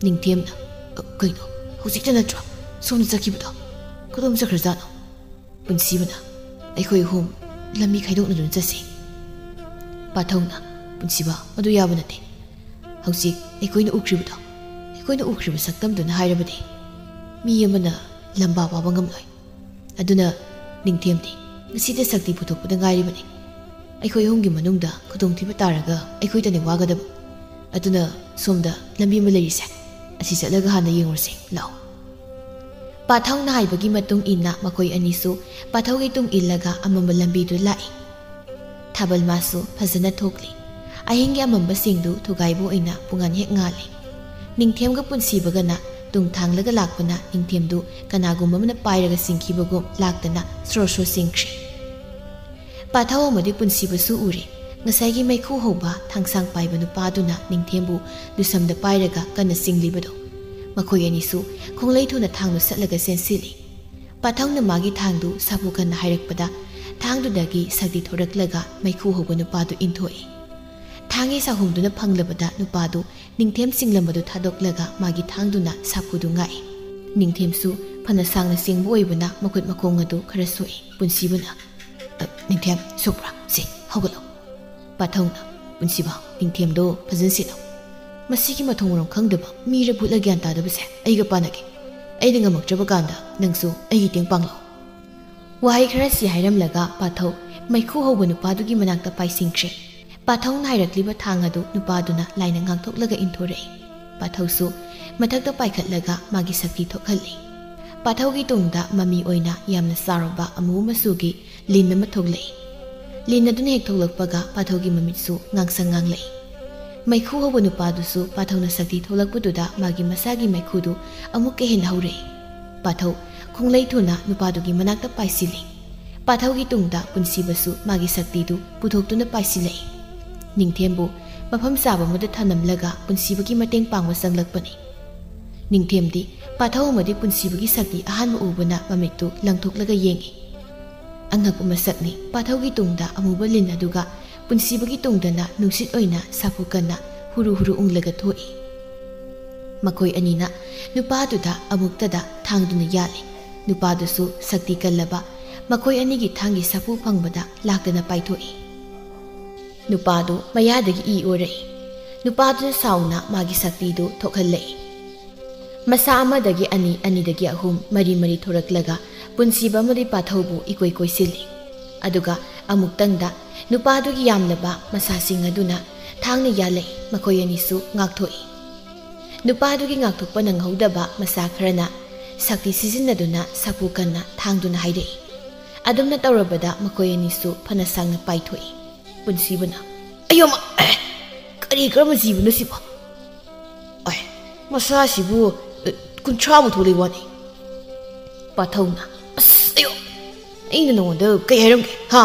ꯅꯤꯡꯊꯦꯝꯅ, "ꯑ, ꯀꯩꯅꯣ? ꯍꯧꯖꯤꯛꯇ ꯅꯠꯇ꯭ꯔꯣ ꯁꯣꯝꯗ ꯆꯠꯈꯤꯕꯗꯣ? ꯀꯗꯣꯝ ꯆꯠꯈ꯭ꯔꯖꯥꯠꯅꯣ?" ꯄꯨꯟꯁꯤꯕꯅ, "ꯑꯩꯈꯣꯏ ꯑꯍꯨꯝ ꯂꯝꯕꯤ ꯈꯥꯏꯗꯣꯛꯅꯗꯨꯅ ꯆꯠꯁꯤ꯫" ꯄꯥꯊꯧꯅ, "ꯄꯨꯟꯁꯤꯕ, ꯃꯗꯨ ꯌꯥꯕ ꯅꯠꯇꯦ꯫ ꯍꯧꯖꯤꯛ ꯑꯩꯈꯣꯏꯅ ꯎꯈ꯭ꯔꯤꯕꯗꯣ, ꯑꯩꯈꯣꯏꯅ ꯎꯈ꯭ꯔꯤꯕ ꯁꯛꯇꯝꯗꯨꯅ ꯍꯥꯏꯔꯕꯗꯤ ꯃꯤ ꯑꯃꯅ ꯂꯝꯕꯥ ꯋꯥꯕ ꯉꯝꯂꯣꯏ꯫ ꯑꯗꯨꯅ ꯅꯤꯡꯊꯦꯝꯗꯤ ꯉꯁꯤꯗ ꯁꯛꯇꯤ ꯄꯨꯊꯣꯛꯄꯗ ꯉꯥꯏꯔꯤꯕꯅꯤ꯫ ꯑꯩꯈꯣꯏ ꯑꯍꯨꯝꯒꯤ ꯃꯅꯨꯡꯗ ꯈꯨꯗꯣꯡꯊꯤꯕ ꯇꯥꯔꯒ ꯑꯩꯈꯣꯏꯗꯅꯤ ꯋꯥꯒꯗꯕ꯫ ꯑꯗꯨꯅ ꯁꯣꯝꯗ ꯂꯝꯕꯤ ꯑꯃ ꯂꯩꯔꯤꯁꯦ, ꯑꯁꯤ ꯆꯠꯂꯒ ꯍꯥꯟꯅ ꯌꯦꯡꯉꯨꯔꯁꯤ, ꯂꯥꯛꯑꯣ꯫" ꯄꯥꯊꯧꯅ ꯍꯥꯏꯕꯒꯤ ꯃꯇꯨꯡ ꯏꯟꯅ ꯃꯈꯣꯏ ꯑꯅꯤꯁꯨ ꯄꯥꯊꯧꯒꯤ ꯇꯨꯡ ꯏꯜꯂꯒ ꯑꯃꯝꯕ ꯂꯝꯕꯤꯗꯨ ꯂꯥꯛꯏ꯫ ꯊꯥꯕꯜ ꯃꯥꯁꯨ ꯐꯖꯅ ꯊꯣꯛꯂꯤ꯫ ꯑꯍꯤꯡꯒꯤ ꯑꯃꯝꯕꯁꯤꯡꯗꯨ ꯊꯨꯒꯥꯏꯕ ꯑꯣꯏꯅ ꯄꯨꯡꯉꯥꯟ ꯍꯦꯛ ꯉꯥꯜꯂꯤ꯫ ꯅꯤꯡꯊꯦꯝꯒ ꯄꯨꯟꯁꯤꯕꯒꯅ ꯇꯨꯡ ꯊꯥꯡꯂꯒ ꯂꯥꯛꯄꯅ ꯅꯤꯡꯊꯦꯝꯗꯨ ꯀꯅꯥꯒꯨꯝꯕ ꯑꯃꯅ ꯄꯥꯏꯔꯒ ꯆꯤꯡꯈꯤꯕꯒꯨꯝ ꯂꯥꯛꯇꯅ ꯁ꯭ꯔꯣ ꯁ꯭ꯔꯣ ꯆꯤꯡꯈ꯭ꯔꯤ꯫ ꯄꯥꯊꯧ ꯑꯃꯗꯤ ꯄꯨꯟꯁꯤꯕꯁꯨ ꯎꯔꯦ꯫ ꯉꯁꯥꯏꯒꯤ ꯃꯩꯈꯨ ꯍꯧꯕ ꯊꯥꯡꯁꯥꯡ ꯄꯥꯏꯕ ꯅꯨꯄꯥꯗꯨꯅ ꯅꯤꯡꯊꯦꯝꯕꯨ ꯂꯨꯁꯝꯗ ꯄꯥꯏꯔꯒ ꯀꯟꯅ ꯆꯤꯡꯂꯤꯕꯗꯣ꯫ ꯃꯈꯣꯏ ꯑꯅꯤꯁꯨ ꯈꯣꯡꯂꯩ ꯊꯨꯅ ꯊꯥꯡꯗꯨ ꯁꯠꯂꯒ ꯆꯦꯟꯁꯤꯜꯂꯤ꯫ ꯄꯥꯊꯧꯅ ꯃꯥꯒꯤ ꯊꯥꯡꯗꯨ ꯁꯥꯐꯨ ꯀꯟꯅ ꯍꯥꯏꯔꯛꯄꯗ ꯊꯥꯡꯗꯨꯗꯒꯤ ꯁꯛꯇꯤ ꯊꯣꯔꯛꯂꯒ ꯃꯩꯈꯨ ꯍꯧꯕ ꯅꯨꯄꯥꯗꯨ ꯏꯟꯊꯣꯛꯏ꯫ ꯊꯥꯡꯒꯤ ꯁꯥꯍꯨꯝꯗꯨꯅ ꯐꯪꯂꯕꯗ ꯅꯨꯄꯥꯗꯨ ꯅꯤꯡꯊꯦꯝ ꯆꯤꯡꯂꯝꯕꯗꯨ ꯊꯥꯗꯣꯛꯂꯒ ꯃꯥꯒꯤ ꯊꯥꯡꯗꯨꯅ ꯁꯥꯐꯨꯗꯨ ꯉꯥꯛꯏ꯫ ꯅꯤꯡꯊꯦꯝꯁꯨ ꯐꯅ ꯁꯥꯡꯅ ꯆꯤꯡꯕ ꯑꯣꯏꯕꯅ ꯃꯈꯨꯠ ꯃꯈꯣꯡ ꯑꯗꯨ ꯈꯔ ꯁꯣꯛꯏ꯫ ꯄꯨꯟꯁꯤꯕꯅ, ꯑ, ꯅꯤꯡꯊꯦꯝ, ꯁꯣꯛꯄ꯭ꯔꯥ? ꯁꯦ, ꯍꯧꯒꯠꯂꯣ꯫ ꯄꯥꯊꯧꯅ, ꯄꯨꯟꯁꯤꯕ, ꯅꯤꯡꯊꯦꯝꯗꯣ ꯐꯖꯅ ꯁꯦꯟꯅꯧ꯫ ꯃꯁꯤꯒꯤ ꯃꯊꯣꯡ ꯃꯔꯝ ꯈꯪꯗꯕ ꯃꯤꯔ ꯚꯨꯠꯂ ꯒ꯭ꯌꯥꯟ ꯇꯥꯗꯕꯁꯦ ꯑꯩꯒ ꯄꯥꯟꯅꯒꯦ꯫ ꯑꯩꯅ ꯉꯝꯃꯛꯇ꯭ꯔꯕ ꯀꯥꯟꯗ ꯅꯪꯁꯨ ꯑꯩꯒꯤ ꯇꯦꯡ ꯄꯥꯡꯂꯛꯑꯣ꯫ ꯋꯥꯍꯩ ꯈꯔꯁꯤ ꯍꯥꯏꯔꯝꯂꯒ ꯄꯥꯊꯧ ꯃꯩꯈꯨ ꯍꯧꯕ ꯅꯨꯄꯥꯗꯨꯒꯤ ꯃꯅꯥꯛꯇ ꯄꯥꯏꯁꯤꯟꯈ꯭ꯔꯦ꯫ ꯄꯥꯊꯧꯅ ꯍꯥꯏꯔꯛꯂꯤꯕ ꯊꯥꯡ ꯑꯗꯨ ꯅꯨꯄꯥꯗꯨꯅ ꯂꯥꯏꯅ ꯉꯥꯛꯊꯣꯛꯂꯒ ꯏꯟꯊꯣꯔꯛꯏ꯫ ꯄꯥꯊꯧꯁꯨ ꯃꯊꯛꯇ ꯄꯥꯏꯈꯠꯂꯒ ꯃꯥꯒꯤ ꯁꯛꯇꯤ ꯊꯣꯛꯍꯜꯂꯤ꯫ ꯄꯥꯊꯧꯒꯤ ꯇꯨꯡꯗ ꯃꯃꯤ ꯑꯣꯏꯅ ꯌꯥꯝꯅ ꯆꯥꯎꯔꯕ ꯑꯃꯨꯕ ꯃꯆꯨꯒꯤ ꯂꯤꯟ ꯑꯃ ꯊꯣꯛꯂꯛꯏ꯫ ꯂꯤꯟ ꯑꯗꯨꯅ ꯍꯦꯛ ꯊꯣꯛꯂꯛꯄꯒ ꯄꯥꯊꯧꯒꯤ ꯃꯃꯤꯠꯁꯨ ꯉꯥꯡꯁꯪ ꯉꯥꯡꯂꯛꯏ꯫ ꯃꯩꯈꯨ ꯍꯧꯕ ꯅꯨꯄꯥꯗꯨꯁꯨ ꯄꯥꯊꯧꯅ ꯁꯛꯇꯤ ꯊꯣꯛꯂꯛꯄꯗꯨꯗ ꯃꯥꯒꯤ ꯃꯁꯥꯒꯤ ꯃꯩꯈꯨꯗꯨ ꯑꯃꯨꯛꯀ ꯍꯦꯟꯅ ꯍꯧꯔꯛꯏ꯫ ꯄꯥꯊꯧ ꯈꯣꯡꯂꯩ ꯊꯨꯅ ꯅꯨꯄꯥꯗꯨꯒꯤ ꯃꯅꯥꯛꯇ ꯄꯥꯏꯁꯤꯜꯂꯤ꯫ ꯄꯥꯊꯧꯒꯤ ꯇꯨꯡꯗ ꯄꯨꯟꯁꯤꯕꯁꯨ ꯃꯥꯒꯤ ꯁꯛꯇꯤꯗꯨ ꯄꯨꯊꯣꯛꯇꯨꯅ ꯄꯥꯏꯁꯤꯜꯂꯛꯏ꯫ ꯅꯤꯡꯊꯦꯝꯕꯨ ꯃꯐꯝ ꯆꯥꯕ ꯑꯃꯗ ꯊꯅꯝꯂꯒ ꯄꯨꯟꯁꯤꯕꯒꯤ ꯃꯇꯦꯡ ꯄꯥꯡꯕ ꯆꯪꯂꯛꯄꯅꯤ꯫ ꯅꯤꯡꯊꯦꯝꯗꯤ ꯄꯥꯊꯧ ꯑꯃꯗꯤ ꯄꯨꯟꯁꯤꯕꯒꯤ ꯁꯛꯇꯤ ꯑꯍꯥꯟꯕ ꯎꯕꯅ ꯃꯃꯤꯠꯇꯨ ꯂꯪꯊꯣꯛꯂꯒ ꯌꯦꯡꯏ꯫ ꯑꯉꯛꯄ ꯃꯁꯛꯅꯤ, ꯄꯥꯊꯧꯒꯤ ꯇꯨꯡꯗ ꯑꯃꯨꯕ ꯂꯤꯟ ꯑꯗꯨꯒ ꯄꯨꯟꯁꯤꯕꯒꯤ ꯇꯨꯡꯗꯅ ꯅꯨꯡꯁꯤꯠ ꯑꯣꯏꯅ ꯁꯥꯐꯨ ꯀꯟꯅ ꯍꯨꯔꯨ ꯍꯨꯔꯨ ꯎꯪꯂꯒ ꯊꯣꯛꯏ꯫ ꯃꯈꯣꯏ ꯑꯅꯤꯅ ꯅꯨꯄꯥꯗꯨꯗ ꯑꯃꯨꯛꯇꯗ ꯊꯥꯡꯗꯨꯅ ꯌꯥꯜꯂꯤ꯫ ꯅꯨꯄꯥꯗꯨꯁꯨ ꯁꯛꯇꯤ ꯀꯜꯂꯕ ꯃꯈꯣꯏ ꯑꯅꯤꯒꯤ ꯊꯥꯡꯒꯤ ꯁꯥꯐꯨ ꯐꯪꯕꯗ ꯂꯥꯛꯇꯅ ꯄꯥꯏꯊꯣꯛꯏ꯫ ꯅꯨꯄꯥꯗꯨ ꯃꯌꯥꯗꯒꯤ ꯏ ꯑꯣꯔꯛꯏ꯫ ꯅꯨꯄꯥꯗꯨꯅ ꯁꯥꯎꯅ ꯃꯥꯒꯤ ꯁꯛꯇꯤꯗꯨ ꯊꯣꯛꯍꯜꯂꯛꯏ꯫ ꯃꯁꯥ ꯑꯃꯗꯒꯤ ꯑꯅꯤ, ꯑꯅꯤꯗꯒꯤ ꯑꯍꯨꯝ, ꯃꯔꯤ ꯃꯔꯤ ꯊꯣꯔꯛꯂꯒ ꯄꯨꯟꯁꯤꯕ ꯑꯃꯗꯤ ꯄꯥꯊꯧꯕꯨ ꯏꯀꯣꯏ ꯀꯣꯏꯁꯤꯜꯂꯤ꯫ ꯑꯗꯨꯒ ꯑꯃꯨꯛꯇꯪꯗ ꯅꯨꯄꯥꯗꯨꯒꯤ ꯌꯥꯝꯂꯕ ꯃꯁꯥꯁꯤꯡ ꯑꯗꯨꯅ ꯊꯥꯡꯅ ꯌꯥꯜꯂꯛꯏ꯫ ꯃꯈꯣꯏ ꯑꯅꯤꯁꯨ ꯉꯥꯛꯊꯣꯛꯏ꯫ ꯅꯨꯄꯥꯗꯨꯒꯤ ꯉꯥꯛꯊꯣꯛꯄ ꯅꯪꯍꯧꯗꯕ ꯃꯁꯥ ꯈꯔꯅ ꯁꯛꯇꯤ ꯁꯤꯖꯤꯟꯅꯗꯨꯅ ꯁꯥꯐꯨ ꯀꯟꯅ ꯊꯥꯡꯗꯨꯅ ꯍꯥꯏꯔꯛꯏ꯫ ꯑꯗꯨꯝꯅ ꯇꯧꯔꯕꯗ ꯃꯈꯣꯏ ꯑꯅꯤꯁꯨ ꯐꯅ ꯁꯥꯡꯅ ꯄꯥꯏꯊꯣꯛꯏ꯫ ꯄꯨꯟꯁꯤꯕꯅ, "ꯑꯌꯣꯃ! ꯑꯦ, ꯀꯔꯤ ꯀꯔꯝꯕ ꯖꯤꯕꯅꯣ ꯁꯤꯕꯣ? ꯑꯦ, ꯃꯁꯥꯁꯤꯕꯨ, ꯑꯦ, ꯀꯨꯟꯊ꯭ꯔꯥꯃꯨꯛ ꯊꯣꯛꯂꯛꯏ ꯋꯥꯅꯤ꯫" ꯄꯥꯊꯧꯅ, "ꯑꯁ, ꯑꯌꯣ! ꯑꯩꯅ ꯅꯉꯣꯟꯗ ꯀꯩ ꯍꯥꯏꯔꯝꯒꯦ, ꯍꯥ?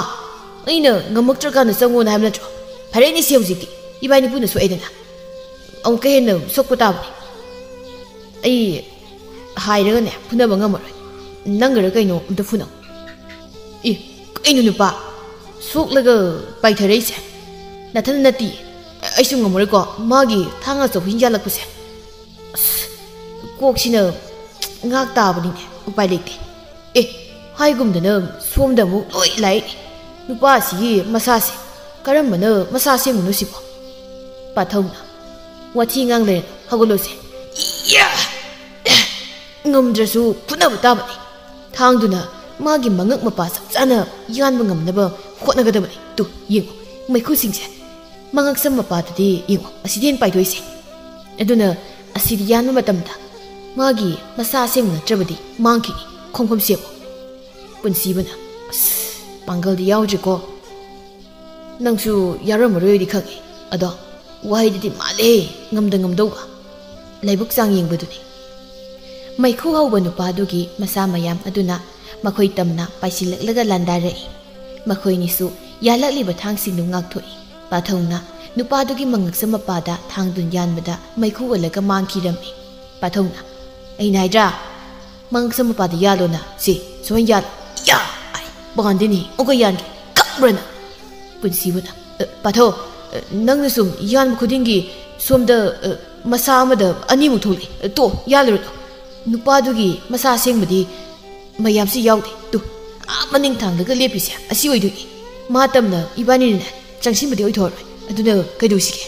ꯑꯩꯅ ꯉꯝꯃꯛꯇ꯭ꯔꯀꯥꯟꯗ ꯆꯪꯉꯣꯅ ꯍꯥꯏꯕ ꯅꯠꯇ꯭ꯔꯣ? ꯐꯔꯦꯅꯦ, ꯁꯤ ꯍꯧꯖꯤꯛꯇꯤ ꯏꯕꯥꯅꯤ ꯄꯨꯟꯅ ꯁꯣꯛꯑꯦꯗꯅ꯫ ꯑꯃꯨꯛꯀ ꯍꯦꯟꯅ ꯁꯣꯛꯄ ꯇꯥꯕꯅꯤ꯫ ꯑꯩ ꯍꯥꯏꯔꯒꯅꯦ, ꯐꯨꯅꯕ ꯉꯝꯃꯔꯣꯏ꯫ ꯅꯪꯒꯔ ꯀꯩꯅꯣ ꯑꯝꯇ ꯐꯨꯅꯧ꯫" "ꯏ, ꯀꯩꯅꯣ ꯅꯨꯄꯥ? ꯁꯣꯛꯂꯒ ꯄꯥꯏꯊꯔꯛꯏꯁꯦ? ꯅꯊꯟꯗ ꯅꯠꯇꯤꯌꯦ꯫ ꯑꯩꯁꯨ ꯉꯝꯃꯔꯣꯏꯀꯣ, ꯃꯥꯒꯤ ꯊꯥꯡꯅ ꯆꯧꯍꯤꯡ ꯌꯥꯜꯂꯛꯄꯁꯦ꯫ ꯑꯁ, ꯀꯣꯛꯁꯤꯅ ꯉꯥꯛ ꯇꯥꯕꯅꯤꯅꯦ, ꯎꯄꯥꯏ ꯂꯩꯇꯦ꯫ ꯑꯦ, ꯍꯥꯏꯒꯨꯝꯗꯅ ꯁꯣꯝꯗ ꯑꯃꯨꯛ ꯂꯣꯏ ꯂꯥꯛꯏ꯫ ꯅꯨꯄꯥꯁꯤꯒꯤ ꯃꯁꯥꯁꯦ ꯀꯔꯝꯕꯅ ꯃꯁꯥ ꯁꯦꯝꯕꯅꯣ ꯁꯤꯕꯣ? ꯄꯥꯊꯧꯅ, "ꯋꯥꯊꯤ ꯉꯥꯡ ꯂꯩꯔꯅꯨ, ꯍꯧꯒꯠꯂꯣꯁꯦ꯫" ꯏꯌꯥ! ꯉꯝꯗ꯭ꯔꯁꯨ ꯐꯨꯅꯕ ꯇꯥꯕꯅꯤ꯫ ꯊꯥꯡꯗꯨꯅ ꯃꯥꯒꯤ ꯃꯉꯛ ꯃꯄꯥ ꯆꯞ ꯆꯥꯅ ꯌꯥꯟꯕ ꯉꯝꯅꯕ ꯍꯣꯠꯅꯒꯗꯕꯅꯤ꯫ ꯇꯨ, ꯌꯦꯡꯉꯨ, ꯃꯩꯈꯨꯁꯤꯡꯁꯦ꯫ ꯃꯉꯛꯁꯝ ꯃꯄꯥꯗꯗꯤ ꯌꯦꯡꯉꯨ, ꯑꯁꯤꯗꯤ ꯍꯦꯟꯅ ꯄꯥꯏꯊꯣꯛꯏꯁꯦ꯫ ꯑꯗꯨꯅ ꯑꯁꯤꯗꯤ ꯌꯥꯟꯕ ꯃꯇꯝꯗ ꯃꯥꯒꯤ ꯃꯁꯥ ꯑꯁꯦꯡꯕ ꯅꯠꯇ꯭ꯔꯕꯗꯤ ꯃꯥꯡꯈꯤꯅꯤ꯫ ꯈꯣꯝꯈꯣꯝ ꯁꯦꯝꯃꯨ꯫" ꯄꯨꯟꯁꯤꯕꯅ, "ꯑꯁ, ꯄꯥꯡꯒꯜꯗꯤ ꯌꯥꯎꯗ꯭ꯔꯤꯀꯣ꯫ ꯅꯪꯁꯨ ꯌꯥꯎꯔꯝꯃꯔꯣꯏꯗꯤ ꯈꯪꯉꯤ꯫ ꯑꯗꯣ ꯋꯥꯍꯩꯗꯨꯗꯤ ꯃꯥꯜꯂꯦ, ꯉꯝꯗ ꯉꯝꯗꯧꯕ꯫ ꯂꯥꯏꯕꯛ ꯆꯥꯡ ꯌꯦꯡꯕꯗꯨꯅꯤ꯫" ꯃꯩꯈꯨ ꯍꯧꯕ ꯅꯨꯄꯥꯗꯨꯒꯤ ꯃꯁꯥ ꯃꯌꯥꯝ ꯑꯗꯨꯅ ꯃꯈꯣꯏ ꯇꯝꯅ ꯄꯥꯏꯁꯤꯜꯂꯛꯂꯒ ꯂꯥꯟꯗꯥꯔꯛꯏ꯫ ꯃꯈꯣꯏꯅꯤꯁꯨ ꯌꯥꯜꯂꯛꯂꯤꯕ ꯊꯥꯡꯁꯤꯡꯗꯨ ꯉꯥꯛꯊꯣꯛꯏ꯫ ꯄꯥꯊꯧꯅ ꯅꯨꯄꯥꯗꯨꯒꯤ ꯃꯉꯛꯁꯝ ꯃꯄꯥꯗ ꯊꯥꯡꯗꯨꯅ ꯌꯥꯟꯕꯗ ꯃꯩꯈꯨ ꯑꯣꯜꯂꯒ ꯃꯥꯡꯈꯤꯔꯝꯃꯤ꯫ ꯄꯥꯊꯧꯅ, "ꯑꯩꯅ ꯍꯥꯏꯗ꯭ꯔꯥ? ꯃꯉꯛꯁꯝ ꯃꯄꯥꯗ ꯌꯥꯜꯂꯣꯅ꯫ ꯁꯤ, ꯁꯨꯃꯥꯏꯅ ꯌꯥꯜꯂꯣ꯫" "ꯌꯥ!" ꯍꯥꯏ꯫ "ꯄꯥꯟꯗꯦꯅꯦ, ꯑꯃꯨꯛꯀ ꯌꯥꯟꯒꯦ꯫ ꯈꯪꯕ꯭ꯔꯥ ꯅꯪ?" ꯄꯨꯟꯁꯤꯕꯅ, "ꯑ, ꯄꯥꯊꯧ, ꯑ, ꯅꯪꯅ ꯁꯨꯝ ꯌꯥꯟꯕ ꯈꯨꯗꯤꯡꯒꯤ ꯁꯣꯝꯗ, ꯑ, ꯃꯁꯥ ꯑꯃꯗ ꯑꯅꯤꯃꯨꯛ ꯊꯣꯛꯂꯛꯑꯦ꯫ ꯑ, ꯇꯣ, ꯌꯥꯜꯂꯨꯔꯅꯨ꯫ ꯅꯨꯄꯥꯗꯨꯒꯤ ꯃꯁꯥ ꯑꯁꯦꯡꯕꯗꯤ ꯃꯌꯥꯝꯁꯤ ꯌꯥꯎꯗꯦ꯫ ꯇꯨ, ꯑꯥ ꯃꯅꯤꯡ ꯊꯥꯡꯗꯒ ꯂꯦꯞꯄꯤꯁꯦ ꯑꯁꯤ ꯑꯣꯏꯗꯣꯏꯅꯤ꯫ ꯃꯥ ꯇꯝꯅ ꯏꯕꯥꯅꯤꯅꯅꯦ ꯆꯪꯁꯤꯟꯕꯗꯤ ꯑꯣꯏꯊꯣꯛꯑꯔꯣꯏ꯫ ꯑꯗꯨꯅ ꯀꯩꯗꯧꯁꯤꯒꯦ?"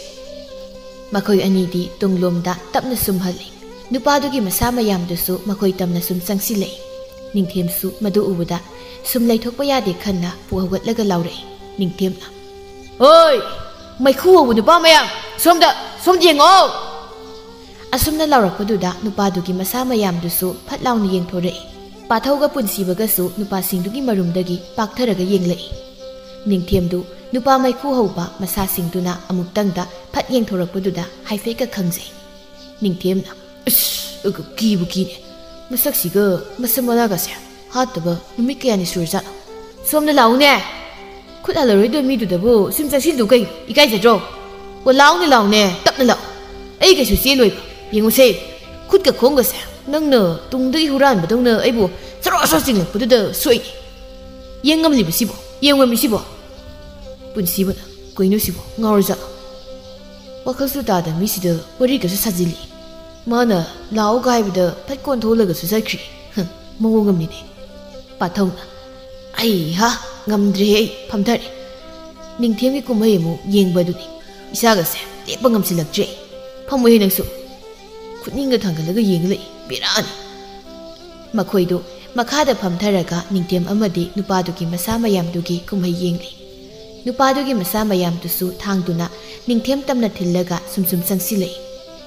ꯃꯈꯣꯏ ꯑꯅꯤꯗꯤ ꯇꯨꯡꯂꯣꯝꯗ ꯇꯞꯅ ꯁꯨꯝ ꯍꯜꯂꯤ꯫ ꯅꯨꯄꯥꯗꯨꯒꯤ ꯃꯁꯥ ꯃꯌꯥꯝꯗꯨꯁꯨ ꯃꯈꯣꯏ ꯇꯝꯅ ꯁꯨꯝ ꯆꯪꯁꯤꯜꯂꯛꯏ꯫ ꯅꯤꯡꯊꯦꯝꯁꯨ ꯃꯗꯨ ꯎꯕꯗ ꯁꯨꯝ ꯂꯩꯊꯣꯛꯄ ꯌꯥꯗꯦ ꯈꯟꯅ ꯄꯨ ꯍꯧꯒꯠꯂꯒ ꯂꯥꯎꯔꯛꯏ꯫ ꯅꯤꯡꯊꯦꯝꯅ, "ꯍꯣꯏ, ꯃꯩꯈꯨ ꯍꯧꯕ ꯅꯨꯄꯥ ꯃꯌꯥꯝ, ꯁꯣꯝꯗ, ꯁꯣꯝꯗ ꯌꯦꯡꯉꯣ!" ꯑꯁꯨꯝꯅ ꯂꯥꯎꯔꯛꯄꯗꯨꯗ ꯅꯨꯄꯥꯗꯨꯒꯤ ꯃꯁꯥ ꯃꯌꯥꯝꯗꯨꯁꯨ ꯐꯠ ꯂꯥꯎꯅ ꯌꯦꯡꯊꯣꯔꯛꯏ꯫ ꯄꯥꯊꯧꯒ ꯄꯨꯟꯁꯤꯕꯒꯁꯨ ꯅꯨꯄꯥꯁꯤꯡꯗꯨꯒꯤ ꯃꯔꯨꯝꯗꯒꯤ ꯄꯥꯛꯊꯔꯒ ꯌꯦꯡꯂꯛꯏ꯫ ꯅꯤꯡꯊꯦꯝꯗꯨ ꯅꯨꯄꯥ ꯃꯩꯈꯨ ꯍꯧꯕ ꯃꯁꯥꯁꯤꯡꯗꯨꯅ ꯑꯃꯨꯛꯇꯪꯗ ꯐꯠ ꯌꯦꯡꯊꯣꯔꯛꯄꯗꯨꯗ ꯍꯥꯏꯐꯦꯠꯀ ꯈꯪꯖꯩ꯫ ꯅꯤꯡꯊꯦꯝꯅ, "ꯑꯁ, ꯑꯒ ꯀꯤꯕꯨ ꯀꯤꯅꯦ꯫ ꯃꯁꯛꯁꯤꯒ ꯃꯁꯝ ꯃꯅꯥꯒꯁꯦ ꯍꯥꯠꯇꯕ ꯅꯨꯃꯤꯠ ꯀꯌꯥꯅꯤ ꯁꯨꯔꯖꯥꯠꯅꯣ? ꯁꯣꯝꯗ ꯂꯥꯛꯎꯅꯦ꯫ ꯈꯨꯠ ꯍꯜꯂꯔꯣꯏꯗꯕ ꯃꯤꯗꯨꯗꯕꯨ ꯁꯨꯝ ꯆꯪꯁꯤꯜꯂꯨ ꯀꯩ? ꯏꯀꯥꯏꯖꯗ꯭ꯔꯣ? ꯑꯣ, ꯂꯥꯛꯎꯅꯦ, ꯂꯥꯛꯎꯅꯦ, ꯇꯞꯅ ꯂꯥꯛꯎ꯫ ꯑꯩ ꯀꯩꯁꯨ ꯆꯦꯜꯂꯣꯏꯕ꯫ ꯌꯦꯡꯉꯨꯁꯦ, ꯈꯨꯠꯀ ꯈꯣꯡꯒꯁꯦ ꯅꯪꯅ ꯇꯨꯡꯗꯒꯤ ꯍꯨꯔꯥꯟꯕꯗꯧꯅ ꯑꯩꯕꯨ ꯁꯣꯔꯣ ꯁꯣꯔꯣ ꯆꯤꯡꯂꯛꯄꯗꯨꯗ ꯁꯣꯛꯏꯅꯦ꯫ ꯌꯦꯡ ꯉꯝꯂꯤꯕꯁꯤꯕꯣ? ꯌꯦꯡ ꯉꯝꯃꯤꯁꯤꯕꯣ?" ꯄꯨꯟꯁꯤꯕꯅ, "ꯀꯩꯅꯣ ꯁꯤꯕꯣ? ꯉꯥꯎꯔꯖꯥꯠꯂꯣ?" ꯋꯥꯈꯜꯁꯨ ꯇꯥꯗ ꯃꯤꯁꯤꯗ ꯋꯥꯔꯤꯒꯁꯨ ꯁꯥꯖꯤꯜꯂꯤ꯫ ꯃꯥꯅ ꯂꯥꯛꯑꯣꯒ ꯍꯥꯏꯕꯗ ꯐꯠ ꯀꯣꯟꯊꯣꯛꯂꯒꯁꯨ ꯆꯠꯈ꯭ꯔꯤ꯫ ꯍꯝ, ꯃꯑꯣꯡ ꯑꯃꯅꯤꯅꯦ꯫ ꯄꯥꯊꯧꯅ, "ꯑ, "ꯑꯩ ꯍꯥ, ꯉꯝꯗ꯭ꯔꯦꯍꯦ, ꯑꯩ ꯐꯝꯊꯔꯦ꯫ ꯅꯤꯡꯊꯦꯝꯒꯤ ꯀꯨꯝꯍꯩ ꯑꯃꯨꯛ ꯌꯦꯡꯕꯗꯨꯅꯤ꯫ ꯏꯁꯥꯒꯁꯦ ꯂꯦꯞꯄ ꯉꯝꯁꯤꯜꯂꯛꯇ꯭ꯔꯦ꯫ ꯐꯝꯃꯨꯍꯦ ꯅꯪꯁꯨ꯫ ꯈꯨꯠꯅꯤꯡꯒ ꯊꯥꯡꯒꯠꯂꯒ ꯌꯦꯡꯂꯛꯏ꯫ ꯕꯦꯔꯥꯅꯤ!" ꯃꯈꯣꯏꯗꯨ ꯃꯈꯥꯗ ꯐꯝꯊꯔꯒ ꯅꯤꯡꯊꯦꯝ ꯑꯃꯗꯤ ꯅꯨꯄꯥꯗꯨꯒꯤ ꯃꯁꯥ ꯃꯌꯥꯝꯗꯨꯒꯤ ꯀꯨꯝꯍꯩ ꯌꯦꯡꯂꯤ꯫ ꯅꯨꯄꯥꯗꯨꯒꯤ ꯃꯁꯥ ꯃꯌꯥꯝꯗꯨꯁꯨ ꯊꯥꯡꯗꯨꯅ ꯅꯤꯡꯊꯦꯝ ꯇꯝꯅ ꯊꯤꯜꯂꯒ ꯁꯨꯝ ꯁꯨꯝ ꯆꯪꯁꯤꯜꯂꯛꯏ꯫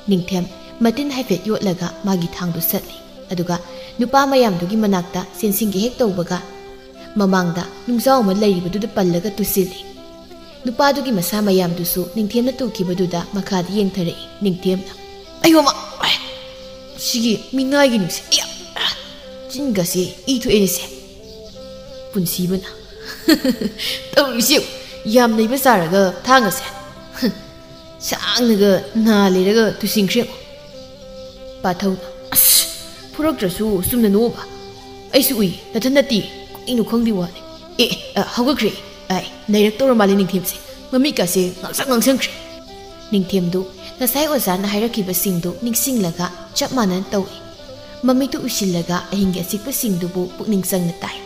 ꯅꯤꯡꯊꯦꯝ ꯃꯇꯤꯟ ꯍꯥꯏꯐꯦꯠ ꯌꯣꯠꯂꯒ ꯃꯥꯒꯤ ꯊꯥꯡꯗꯨ ꯁꯠꯂꯤ꯫ ꯑꯗꯨꯒ ꯅꯨꯄꯥ ꯃꯌꯥꯝꯗꯨꯒꯤ ꯃꯅꯥꯛꯇ ꯆꯦꯟꯁꯤꯟꯒꯦ ꯍꯦꯛ ꯇꯧꯕꯒ, ꯃꯃꯥꯡꯗ ꯅꯨꯡꯖꯥꯎ ꯑꯃ ꯂꯩꯔꯤꯕꯗꯨꯗ ꯄꯜꯂꯒ ꯇꯨꯁꯤꯜꯂꯤ꯫ ꯅꯨꯄꯥꯗꯨꯒꯤ ꯃꯁꯥ ꯃꯌꯥꯝꯗꯨꯁꯨ ꯅꯤꯡꯊꯦꯝꯅ ꯇꯨꯈꯤꯕꯗꯨꯗ ꯃꯈꯥꯗ ꯌꯦꯡꯊꯔꯛꯏ꯫ ꯅꯤꯡꯊꯦꯝꯅ, "ꯑꯌꯣꯃ! ꯑꯥꯏ! ꯁꯤꯒꯤ ꯃꯤꯅꯥꯏꯒꯤ ꯅꯨꯡꯁꯤꯠ! ꯑꯌꯥ! ꯆꯤꯟꯒꯁꯦ ꯏ ꯊꯣꯛꯑꯦꯅꯦꯁꯦ!" ꯄꯨꯟꯁꯤꯕꯅ, "ꯇꯧꯔꯤꯁꯦ ꯌꯥꯝ ꯅꯩꯕ ꯁꯥꯔꯒ ꯊꯥꯡꯒꯁꯦ꯫ ꯁꯥꯡꯅꯒ ꯅꯥ ꯂꯩꯔꯒ ꯇꯨꯁꯤꯟꯈ꯭ꯔꯦ!" ꯄꯥꯊꯧꯅ, "ꯑꯁ! ꯐꯨꯔꯛꯇ꯭ꯔꯁꯨ ꯆꯨꯝꯅ ꯅꯣꯛꯑꯣꯕ꯫ ꯑꯩꯁꯨ ꯎꯏ, ꯅꯊꯟ ꯅꯠꯇꯦ꯫ ꯀꯩꯅꯣ ꯈꯪꯗꯦ ꯋꯥꯅꯤ꯫ ꯑꯦ, ꯑ, ꯍꯧꯒꯠꯈ꯭ꯔꯦ꯫ ꯑꯥꯏ, ꯅꯩꯔꯛꯇꯧꯔ ꯃꯥꯜꯂꯦ ꯅꯤꯡꯊꯦꯝꯁꯦ꯫ ꯃꯃꯤꯠꯀꯥꯁꯦ ꯉꯥꯡꯁꯪ ꯉꯥꯡꯁꯪꯈ꯭ꯔꯦ꯫" ꯅꯤꯡꯊꯦꯝꯗꯨ ꯉꯁꯥꯏ ꯑꯣꯖꯥꯅ ꯍꯥꯏꯔꯛꯈꯤꯕꯁꯤꯡꯗꯨ ꯅꯤꯡꯁꯤꯡꯂꯒ ꯆꯞ ꯃꯥꯟꯅꯅ ꯇꯧꯏ꯫ ꯃꯃꯤꯠꯇꯨ ꯎꯏꯁꯤꯜꯂꯒ ꯑꯍꯤꯡꯒꯤ ꯑꯆꯤꯛꯄꯁꯤꯡꯗꯨꯕꯨ ꯄꯨꯛꯅꯤꯡ ꯆꯪꯅ ꯇꯥꯏ꯫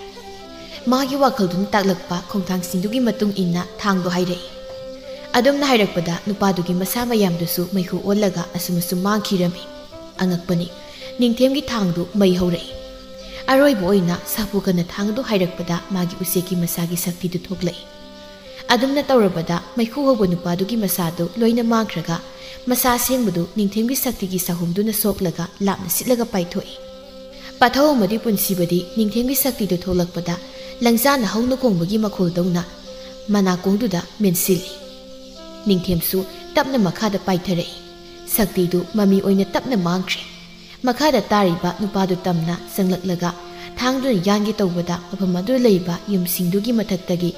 ꯃꯥꯒꯤ ꯋꯥꯈꯜꯗꯨꯅ ꯇꯥꯛꯂꯛꯄ ꯈꯣꯡꯊꯥꯡꯁꯤꯡꯗꯨꯒꯤ ꯃꯇꯨꯡ ꯏꯟꯅ ꯊꯥꯡꯗꯣ ꯍꯥꯏꯔꯛꯏ꯫ ꯑꯗꯨꯝꯅ ꯍꯥꯏꯔꯛꯄꯗ ꯅꯨꯄꯥꯗꯨꯒꯤ ꯃꯁꯥ ꯃꯌꯥꯝꯗꯨꯁꯨ ꯃꯩꯈꯨ ꯑꯣꯜꯂꯒ ꯑꯁꯨꯝ ꯑꯁꯨꯝ ꯃꯥꯡꯈꯤꯔꯝꯃꯤ꯫ ꯑꯉꯛꯄꯅꯤ, ꯅꯤꯡꯊꯦꯝꯒꯤ ꯊꯥꯡꯗꯨ ꯃꯩ ꯍꯧꯔꯛꯏ꯫ ꯑꯔꯣꯏꯕ ꯑꯣꯏꯅ ꯁꯥꯐꯨ ꯀꯟꯅ ꯊꯥꯡꯗꯨ ꯍꯥꯏꯔꯛꯄꯗ ꯃꯥꯒꯤ ꯎꯆꯦꯛꯀꯤ ꯃꯁꯥꯒꯤ ꯁꯛꯇꯤꯗꯨ ꯊꯣꯛꯂꯛꯏ꯫ ꯑꯗꯨꯝꯅ ꯇꯧꯔꯕꯗ ꯃꯩꯈꯨ ꯍꯧꯕ ꯅꯨꯄꯥꯗꯨꯒꯤ ꯃꯁꯥꯗꯨ ꯂꯣꯏꯅ ꯃꯥꯡꯈ꯭ꯔꯒ ꯃꯁꯥ ꯑꯁꯦꯡꯕꯗꯨ ꯅꯤꯡꯊꯦꯝꯒꯤ ꯁꯛꯇꯤꯒꯤ ꯁꯥꯍꯨꯝꯗꯨꯅ ꯁꯣꯛꯂꯒ ꯂꯥꯞꯅ ꯁꯤꯠꯂꯒ ꯄꯥꯏꯊꯣꯛꯏ꯫ ꯄꯥꯊꯧ ꯑꯃꯗꯤ ꯄꯨꯟꯁꯤꯕꯗꯤ ꯅꯤꯡꯊꯦꯝꯒꯤ ꯁꯛꯇꯤꯗꯨ ꯊꯣꯛꯂꯛꯄꯗ ꯂꯪꯖꯥꯅ ꯍꯧꯅ ꯈꯣꯡꯕꯒꯤ ꯃꯈꯣꯜꯗꯧꯅ ꯃꯅꯥꯀꯣꯡꯗꯨꯗ ꯃꯦꯟꯁꯤꯜꯂꯤ꯫ ꯅꯤꯡꯊꯦꯝꯁꯨ ꯇꯞꯅ ꯃꯈꯥꯗ ꯄꯥꯏꯊꯔꯛꯏ꯫ ꯁꯛꯇꯤꯗꯨ ꯃꯃꯤ ꯑꯣꯏꯅ ꯇꯞꯅ ꯃꯥꯡꯈ꯭ꯔꯦ꯫ ꯃꯈꯥꯗ ꯇꯥꯔꯤꯕ ꯅꯨꯄꯥꯗꯨ ꯇꯝꯅ ꯆꯪꯂꯛꯂꯒ ꯊꯥꯡꯗꯨꯅ ꯌꯥꯟꯒꯦ ꯇꯧꯕꯗ ꯃꯐꯝ ꯑꯗꯨꯗ ꯂꯩꯕ ꯌꯨꯝꯁꯤꯡꯗꯨꯒꯤ ꯃꯊꯛꯇꯒꯤ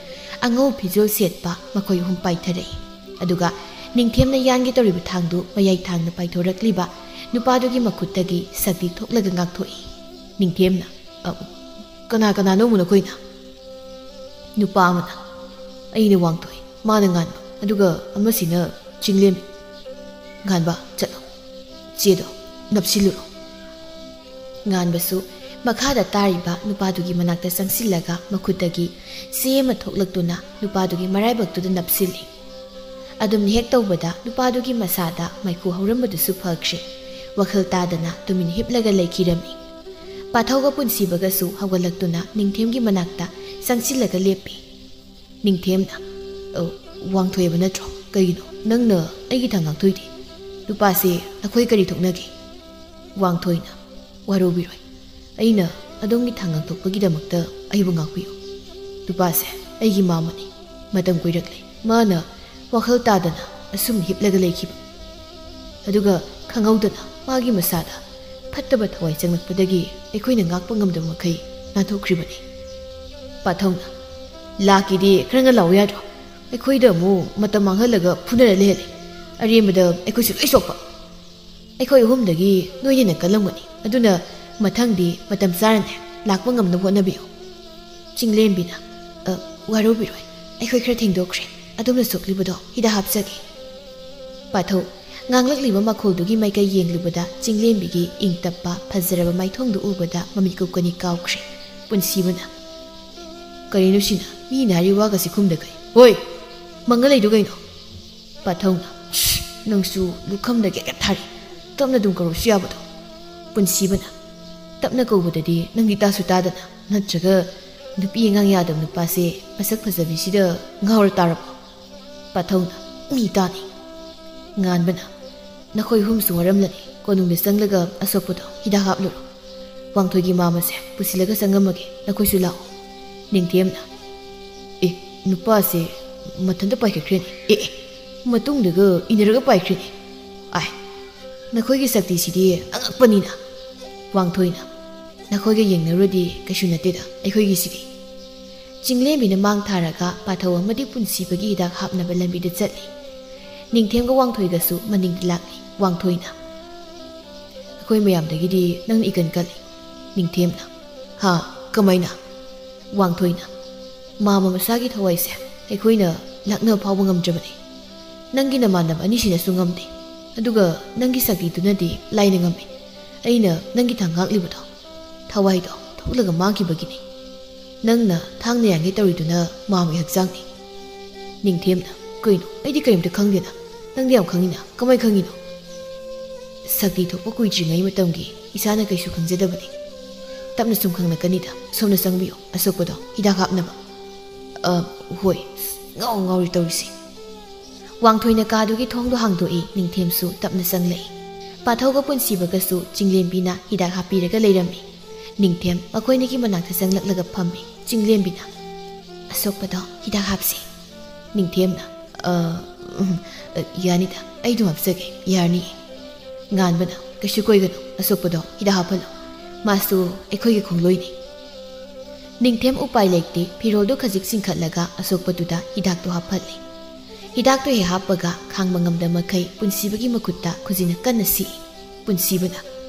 ꯑꯉꯧ ꯐꯤꯖꯣꯜ ꯁꯦꯠꯄ ꯃꯈꯣꯏ ꯑꯍꯨꯝ ꯄꯥꯏꯊꯔꯛꯏ꯫ ꯑꯗꯨꯒ ꯅꯤꯡꯊꯦꯝꯅ ꯌꯥꯟꯒꯦ ꯇꯧꯔꯤꯕ ꯊꯥꯡꯗꯨ ꯃꯌꯥꯏ ꯊꯥꯡꯅ ꯄꯥꯏꯊꯣꯔꯛꯂꯤꯕ ꯅꯨꯄꯥꯗꯨꯒꯤ ꯃꯈꯨꯠꯇꯒꯤ ꯁꯛꯇꯤ ꯊꯣꯛꯂꯒ ꯉꯥꯛꯊꯣꯛꯏ꯫ ꯅꯤꯡꯊꯦꯝꯅ, "ꯑ, ꯀꯅꯥ ꯀꯅꯥꯅꯣ ꯑꯃꯨꯛ ꯅꯈꯣꯏꯅ?" ꯅꯨꯄꯥ ꯑꯃꯅ, "ꯑꯩꯅ ꯋꯥꯡꯊꯣꯏ, ꯃꯥꯅ ꯉꯥꯟꯕ, ꯑꯗꯨꯒ ꯑꯃꯁꯤꯅ ꯆꯤꯡꯂꯦꯝꯕꯤ꯫ ꯉꯥꯟꯕ, ꯆꯠꯂꯣ, ꯆꯦꯗꯣ ꯅꯞꯁꯤꯜꯂꯨꯔꯣ꯫" ꯉꯥꯟꯕꯁꯨ ꯃꯈꯥꯗ ꯇꯥꯔꯤꯕ ꯅꯨꯄꯥꯗꯨꯒꯤ ꯃꯅꯥꯛꯇ ꯆꯪꯁꯤꯜꯂꯒ ꯃꯈꯨꯠꯇꯒꯤ ꯆꯦ ꯑꯃ ꯊꯣꯛꯂꯛꯇꯨꯅ ꯅꯨꯄꯥꯗꯨꯒꯤ ꯃꯔꯥꯏꯕꯛꯇꯨꯗ ꯅꯞꯁꯤꯜꯂꯤ꯫ ꯑꯗꯨꯝ ꯍꯦꯛ ꯇꯧꯕꯗ ꯅꯨꯄꯥꯗꯨꯒꯤ ꯃꯁꯥꯗ ꯃꯩꯈꯨ ꯍꯧꯔꯝꯕꯗꯨꯁꯨ ꯐꯈ꯭ꯔꯦ꯫ ꯋꯥꯈꯜ ꯇꯥꯗꯅ ꯇꯨꯃꯤꯟ ꯍꯤꯞꯂꯒ ꯂꯩꯈꯤꯔꯝꯃꯤ꯫ ꯄꯥꯊꯧꯒ ꯄꯨꯟꯁꯤꯕꯒꯁꯨ ꯍꯧꯒꯠꯂꯛꯇꯨꯅ ꯅꯤꯡꯊꯦꯝꯒꯤ ꯃꯅꯥꯛꯇ ꯆꯪꯁꯤꯜꯂꯒ ꯂꯦꯞꯄꯤ꯫ ꯅꯤꯡꯊꯦꯝꯅ, "ꯑ, ꯋꯥꯡꯊꯣꯏ ꯍꯥꯏꯕ ꯅꯠꯇ꯭ꯔꯣ? ꯀꯩꯒꯤꯅꯣ ꯅꯪꯅ ꯑꯩꯒꯤ ꯊꯥꯡ ꯉꯥꯛꯊꯣꯛꯏꯗꯤ? ꯅꯨꯄꯥꯁꯦ ꯅꯈꯣꯏ ꯀꯔꯤ ꯊꯣꯛꯅꯒꯦ?" ꯋꯥꯡꯊꯣꯏꯅ, "ꯋꯥꯔꯧꯕꯤꯔꯣꯏ꯫ ꯑꯩꯅ ꯑꯗꯣꯝꯒꯤ ꯊꯥꯡ ꯉꯥꯛꯊꯣꯛꯄꯒꯤꯗꯃꯛꯇ ꯑꯩꯕꯨ ꯉꯥꯛꯄꯤꯌꯨ꯫ ꯅꯨꯄꯥꯁꯦ ꯑꯩꯒꯤ ꯃꯥꯃꯅꯤ꯫ ꯃꯇꯝ ꯀꯨꯏꯔꯛꯂꯦ ꯃꯥꯅ ꯋꯥꯈꯜ ꯇꯥꯗꯅ ꯑꯁꯨꯝ ꯍꯤꯞꯂꯒ ꯂꯩꯈꯤꯕ꯫ ꯑꯗꯨꯒ ꯈꯪꯍꯧꯗꯅ ꯃꯥꯒꯤ ꯃꯁꯥꯗ ꯐꯠꯇꯕ ꯊꯋꯥꯏ ꯆꯪꯂꯛꯄꯗꯒꯤ ꯑꯩꯈꯣꯏꯅ ꯉꯥꯛꯄ ꯉꯝꯗꯕ ꯃꯈꯩ ꯅꯥꯟꯊꯣꯛꯈ꯭ꯔꯤꯕꯅꯤ꯫" ꯄꯥꯊꯧꯅ, "ꯂꯥꯛꯀꯤꯗꯤ ꯈꯔ ꯉꯟꯅ ꯂꯥꯛꯑꯣ ꯌꯥꯗ꯭ꯔꯣ? ꯑꯩꯈꯣꯏꯗ ꯑꯃꯨꯛ ꯃꯇꯝ ꯃꯥꯡꯍꯜꯂꯒ ꯐꯨꯅꯔ ꯂꯩꯍꯜꯂꯦ꯫ ꯑꯔꯦꯝꯕꯗ ꯑꯩꯈꯣꯏꯁꯨ ꯂꯣꯏ ꯁꯣꯛꯄ꯫ ꯑꯩꯈꯣꯏ ꯑꯍꯨꯝꯗꯒꯤ ꯅꯣꯏꯅ ꯍꯦꯟꯅ ꯀꯜꯂꯝꯒꯅꯤ꯫ ꯑꯗꯨꯅ ꯃꯊꯪꯗꯤ ꯃꯇꯝ ꯆꯥꯅꯅꯦ ꯂꯥꯛꯄ ꯉꯝꯅꯕ ꯍꯣꯠꯅꯕꯤꯌꯨ꯫" ꯆꯤꯡꯂꯦꯝꯕꯤꯅ, "ꯑ, ꯋꯥꯔꯧꯕꯤꯔꯣꯏ꯫ ꯑꯩꯈꯣꯏ ꯈꯔ ꯊꯦꯡꯗꯣꯛꯈ꯭ꯔꯦ꯫ ꯑꯗꯣꯝꯅ ꯁꯣꯛꯂꯤꯕꯗꯣ ꯍꯤꯗꯥꯛ ꯍꯥꯞꯆꯒꯦ꯫" ꯄꯥꯊꯧ, ꯉꯥꯡꯂꯛꯂꯤꯕ ꯃꯈꯣꯜꯗꯨꯒꯤ ꯃꯥꯏꯀꯩ ꯌꯦꯡꯂꯨꯕꯗ ꯆꯤꯡꯂꯦꯝꯕꯤꯒꯤ ꯏꯪ ꯇꯞꯄ ꯐꯖꯔꯕ ꯃꯥꯏꯊꯣꯡꯗꯨ ꯎꯕꯗ ꯃꯃꯤꯠ ꯀꯨꯞꯀꯅꯤ ꯀꯥꯎꯈ꯭ꯔꯦ꯫ ꯄꯨꯟꯁꯤꯕꯅ, "ꯀꯔꯤꯅꯣ ꯁꯤꯅ? ꯃꯤꯅ ꯍꯥꯏꯔꯤ ꯋꯥꯒꯁꯤ ꯈꯨꯝꯗꯈꯩ꯫ ꯍꯣꯏ, ꯃꯪꯉ ꯂꯩꯗꯨ ꯀꯩꯅꯣ?" ꯄꯥꯊꯧꯅ, "ꯁ꯭ꯁ, ꯅꯪꯁꯨ ꯂꯨꯈꯝꯗ ꯀꯦꯛ ꯀꯦꯛ ꯊꯥꯔꯤ꯫ ꯇꯞꯅ ꯑꯗꯨꯝ ꯀꯧꯔꯁꯨ ꯌꯥꯕꯗꯣ꯫" ꯄꯨꯟꯁꯤꯕꯅ, "ꯇꯞꯅ ꯀꯧꯕꯗꯗꯤ ꯅꯪꯗꯤ ꯇꯥꯁꯨ ꯇꯥꯗꯅ, ꯅꯠꯇ꯭ꯔꯒ ꯅꯨꯄꯤ ꯑꯉꯥꯡ ꯌꯥꯗꯕ ꯅꯨꯄꯥꯁꯦ ꯃꯁꯛ ꯐꯖꯕꯤꯁꯤꯗ ꯉꯥꯎꯔ ꯇꯥꯔꯕꯣ?" ꯄꯥꯊꯧꯅ, "ꯃꯤ ꯇꯥꯅꯤ꯫" ꯉꯥꯟꯕꯅ, "ꯅꯈꯣꯏ ꯑꯍꯨꯝꯁꯨ ꯋꯥꯔꯝꯂꯅꯤ꯫ ꯀꯣꯅꯨꯡꯗ ꯆꯪꯂꯒ ꯑꯁꯣꯛꯄꯗꯣ ꯍꯤꯗꯥꯛ ꯍꯥꯞꯂꯨꯔꯣ꯫ ꯋꯥꯡꯊꯣꯏꯒꯤ ꯃꯥꯃꯁꯦ ꯄꯨꯁꯤꯜꯂꯒ ꯆꯪꯉꯝꯃꯒꯦ꯫ ꯅꯈꯣꯏꯁꯨ ꯂꯥꯛꯑꯣ꯫" ꯅꯤꯡꯊꯦꯝꯅ, "ꯑꯦ, ꯅꯨꯄꯥꯁꯦ ꯃꯊꯟꯇ ꯄꯥꯏꯈꯠꯈ꯭ꯔꯦꯅꯦ꯫ ꯑꯦ, ꯑꯦ, ꯃꯇꯨꯡꯗꯒ ꯏꯟꯅꯔꯒ ꯄꯥꯏꯈ꯭ꯔꯦꯅꯦ꯫ ꯑꯥꯏ, ꯅꯈꯣꯏꯒꯤ ꯁꯛꯇꯤꯁꯤꯗꯤ ꯑꯉꯛꯄꯅꯤꯅ꯫" ꯋꯥꯡꯊꯣꯏꯅ, "ꯅꯈꯣꯏꯒ ꯌꯦꯡꯅꯔꯨꯔꯗꯤ ꯀꯩꯁꯨ ꯅꯠꯇꯦꯗ ꯑꯩꯈꯣꯏꯒꯤꯁꯤꯗꯤ꯫" ꯆꯤꯡꯂꯦꯝꯕꯤꯅ ꯃꯥꯡ ꯊꯥꯔꯒ ꯄꯥꯊꯧ ꯑꯃꯗꯤ ꯄꯨꯟꯁꯤꯕꯒꯤ ꯍꯤꯗꯥꯛ ꯍꯥꯞꯅꯕ ꯂꯝꯕꯤꯗ ꯆꯠꯂꯤ꯫ ꯅꯤꯡꯊꯦꯝꯒ ꯋꯥꯡꯊꯣꯏꯒꯁꯨ ꯃꯅꯤꯡꯗ ꯂꯥꯛꯂꯤ꯫ ꯋꯥꯡꯊꯣꯏꯅ, "ꯑꯩꯈꯣꯏ ꯃꯌꯥꯝꯗꯒꯤꯗꯤ ꯅꯪꯅ ꯏꯀꯟ ꯀꯜꯂꯤ꯫" ꯅꯤꯡꯊꯦꯝꯅ, "ꯍꯥ? ꯀꯃꯥꯏꯅ?" ꯋꯥꯡꯊꯣꯏꯅ, "ꯃꯥꯃ ꯃꯁꯥꯒꯤ ꯊꯋꯥꯏꯁꯦ ꯑꯩꯈꯣꯏꯅ ꯂꯥꯛꯅꯕ ꯐꯥꯎꯕ ꯉꯝꯗ꯭ꯔꯕꯅꯤ꯫ ꯅꯪꯒꯤ ꯅꯃꯥꯟꯅꯕ ꯑꯅꯤꯁꯤꯅꯁꯨ ꯉꯝꯗꯦ꯫ ꯑꯗꯨꯒ ꯅꯪꯒꯤ ꯁꯛꯇꯤꯗꯨꯅꯗꯤ ꯂꯥꯏꯅ ꯉꯝꯃꯤ꯫ ꯑꯩꯅ ꯅꯪꯒꯤ ꯊꯥꯡ ꯉꯥꯛꯂꯤꯕꯗꯣ꯫" ꯊꯋꯥꯏꯗꯣ ꯊꯣꯛꯂꯒ ꯃꯥꯡꯈꯤꯕꯒꯤꯅꯤ꯫ ꯅꯪꯅ ꯊꯥꯡꯅ ꯌꯥꯟꯒꯦ ꯇꯧꯔꯤꯗꯨꯅ ꯃꯥꯝꯒꯤ ꯍꯛꯆꯥꯡꯅꯤ꯫ ꯅꯤꯡꯊꯦꯝꯅ, "ꯀꯩꯅꯣ? ꯑꯩꯗꯤ ꯀꯔꯤꯝꯇ ꯈꯪꯗꯦꯅ꯫ ꯅꯪꯗꯤ ꯌꯥꯝ ꯈꯪꯉꯤꯅ꯫ ꯀꯃꯥꯏ ꯈꯪꯉꯤꯅꯣ?" "ꯁꯛꯇꯤ ꯊꯣꯛꯄ ꯀꯨꯏꯗ꯭ꯔꯤꯉꯩ ꯃꯇꯝꯒꯤ ꯏꯁꯥꯅ ꯀꯩꯁꯨ ꯈꯪꯖꯗꯕꯅꯤ꯫ ꯇꯞꯅ ꯁꯨꯝ ꯈꯪꯂꯛꯀꯅꯤꯗ꯫ ꯁꯣꯝꯅ ꯆꯪꯕꯤꯌꯨ, ꯑꯁꯣꯛꯄꯗꯣ ꯍꯤꯗꯥꯛ ꯍꯥꯞꯅꯕ꯫" "ꯑ, ꯍꯣꯏ꯫ ꯉꯥꯎ ꯉꯥꯎꯔꯤ ꯇꯧꯔꯤꯁꯦ꯫" ꯋꯥꯡꯊꯣꯏꯅ ꯀꯥꯗꯨꯒꯤ ꯊꯣꯡꯗꯣ ꯍꯥꯡꯗꯣꯛꯏ꯫ ꯅꯤꯡꯊꯦꯝꯁꯨ ꯇꯞꯅ ꯆꯪꯂꯛꯏ꯫ ꯄꯥꯊꯧꯒ ꯄꯨꯟꯁꯤꯕꯒꯁꯨ ꯆꯤꯡꯂꯦꯝꯕꯤꯅ ꯍꯤꯗꯥꯛ ꯍꯥꯞꯄꯤꯔꯒ ꯂꯩꯔꯝꯃꯤ꯫ ꯅꯤꯡꯊꯦꯝ ꯃꯈꯣꯏꯅꯤꯒꯤ ꯃꯅꯥꯛꯇ ꯆꯪꯂꯛꯂꯒ ꯐꯝꯃꯤ꯫ ꯆꯤꯡꯂꯦꯝꯕꯤꯅ, "ꯑꯁꯣꯛꯄꯗꯣ ꯍꯤꯗꯥꯛ ꯍꯥꯞꯁꯤ꯫" ꯅꯤꯡꯊꯦꯝꯅ, "ꯑ, ꯎꯝ, ꯑ, ꯌꯥꯅꯤꯗ, ꯑꯩ ꯑꯗꯨꯝ ꯍꯥꯞꯆꯒꯦ, ꯌꯥꯔꯅꯤ꯫" ꯉꯥꯟꯕꯅ, "ꯀꯩꯁꯨ ꯀꯣꯏꯒꯅꯨ, ꯑꯁꯣꯛꯄꯗꯣ ꯍꯤꯗꯥꯛ ꯍꯥꯞꯍꯜꯂꯣ꯫ ꯃꯥꯁꯨ ꯑꯩꯈꯣꯏꯒꯤ ꯈꯣꯡꯂꯣꯏꯅꯤ꯫" ꯅꯤꯡꯊꯦꯝ ꯎꯄꯥꯏ ꯂꯩꯇꯦ, ꯐꯤꯔꯣꯜꯗꯨ ꯈꯖꯤꯛ ꯆꯤꯡꯈꯠꯂꯒ ꯑꯁꯣꯛꯄꯗꯨꯗ ꯍꯤꯗꯥꯛꯇꯨ ꯍꯥꯞꯍꯜꯂꯤ꯫ ꯍꯤꯗꯥꯛꯇꯨ ꯍꯦꯛ ꯍꯥꯞꯄꯒ ꯈꯥꯡꯕ ꯉꯝꯗ ꯃꯈꯩ ꯄꯨꯟꯁꯤꯕꯒꯤ ꯃꯈꯨꯠꯇ ꯈꯨꯖꯤꯟꯅ ꯀꯟꯅ ꯁꯤꯛꯏ꯫ ꯄꯨꯟꯁꯤꯕꯅ,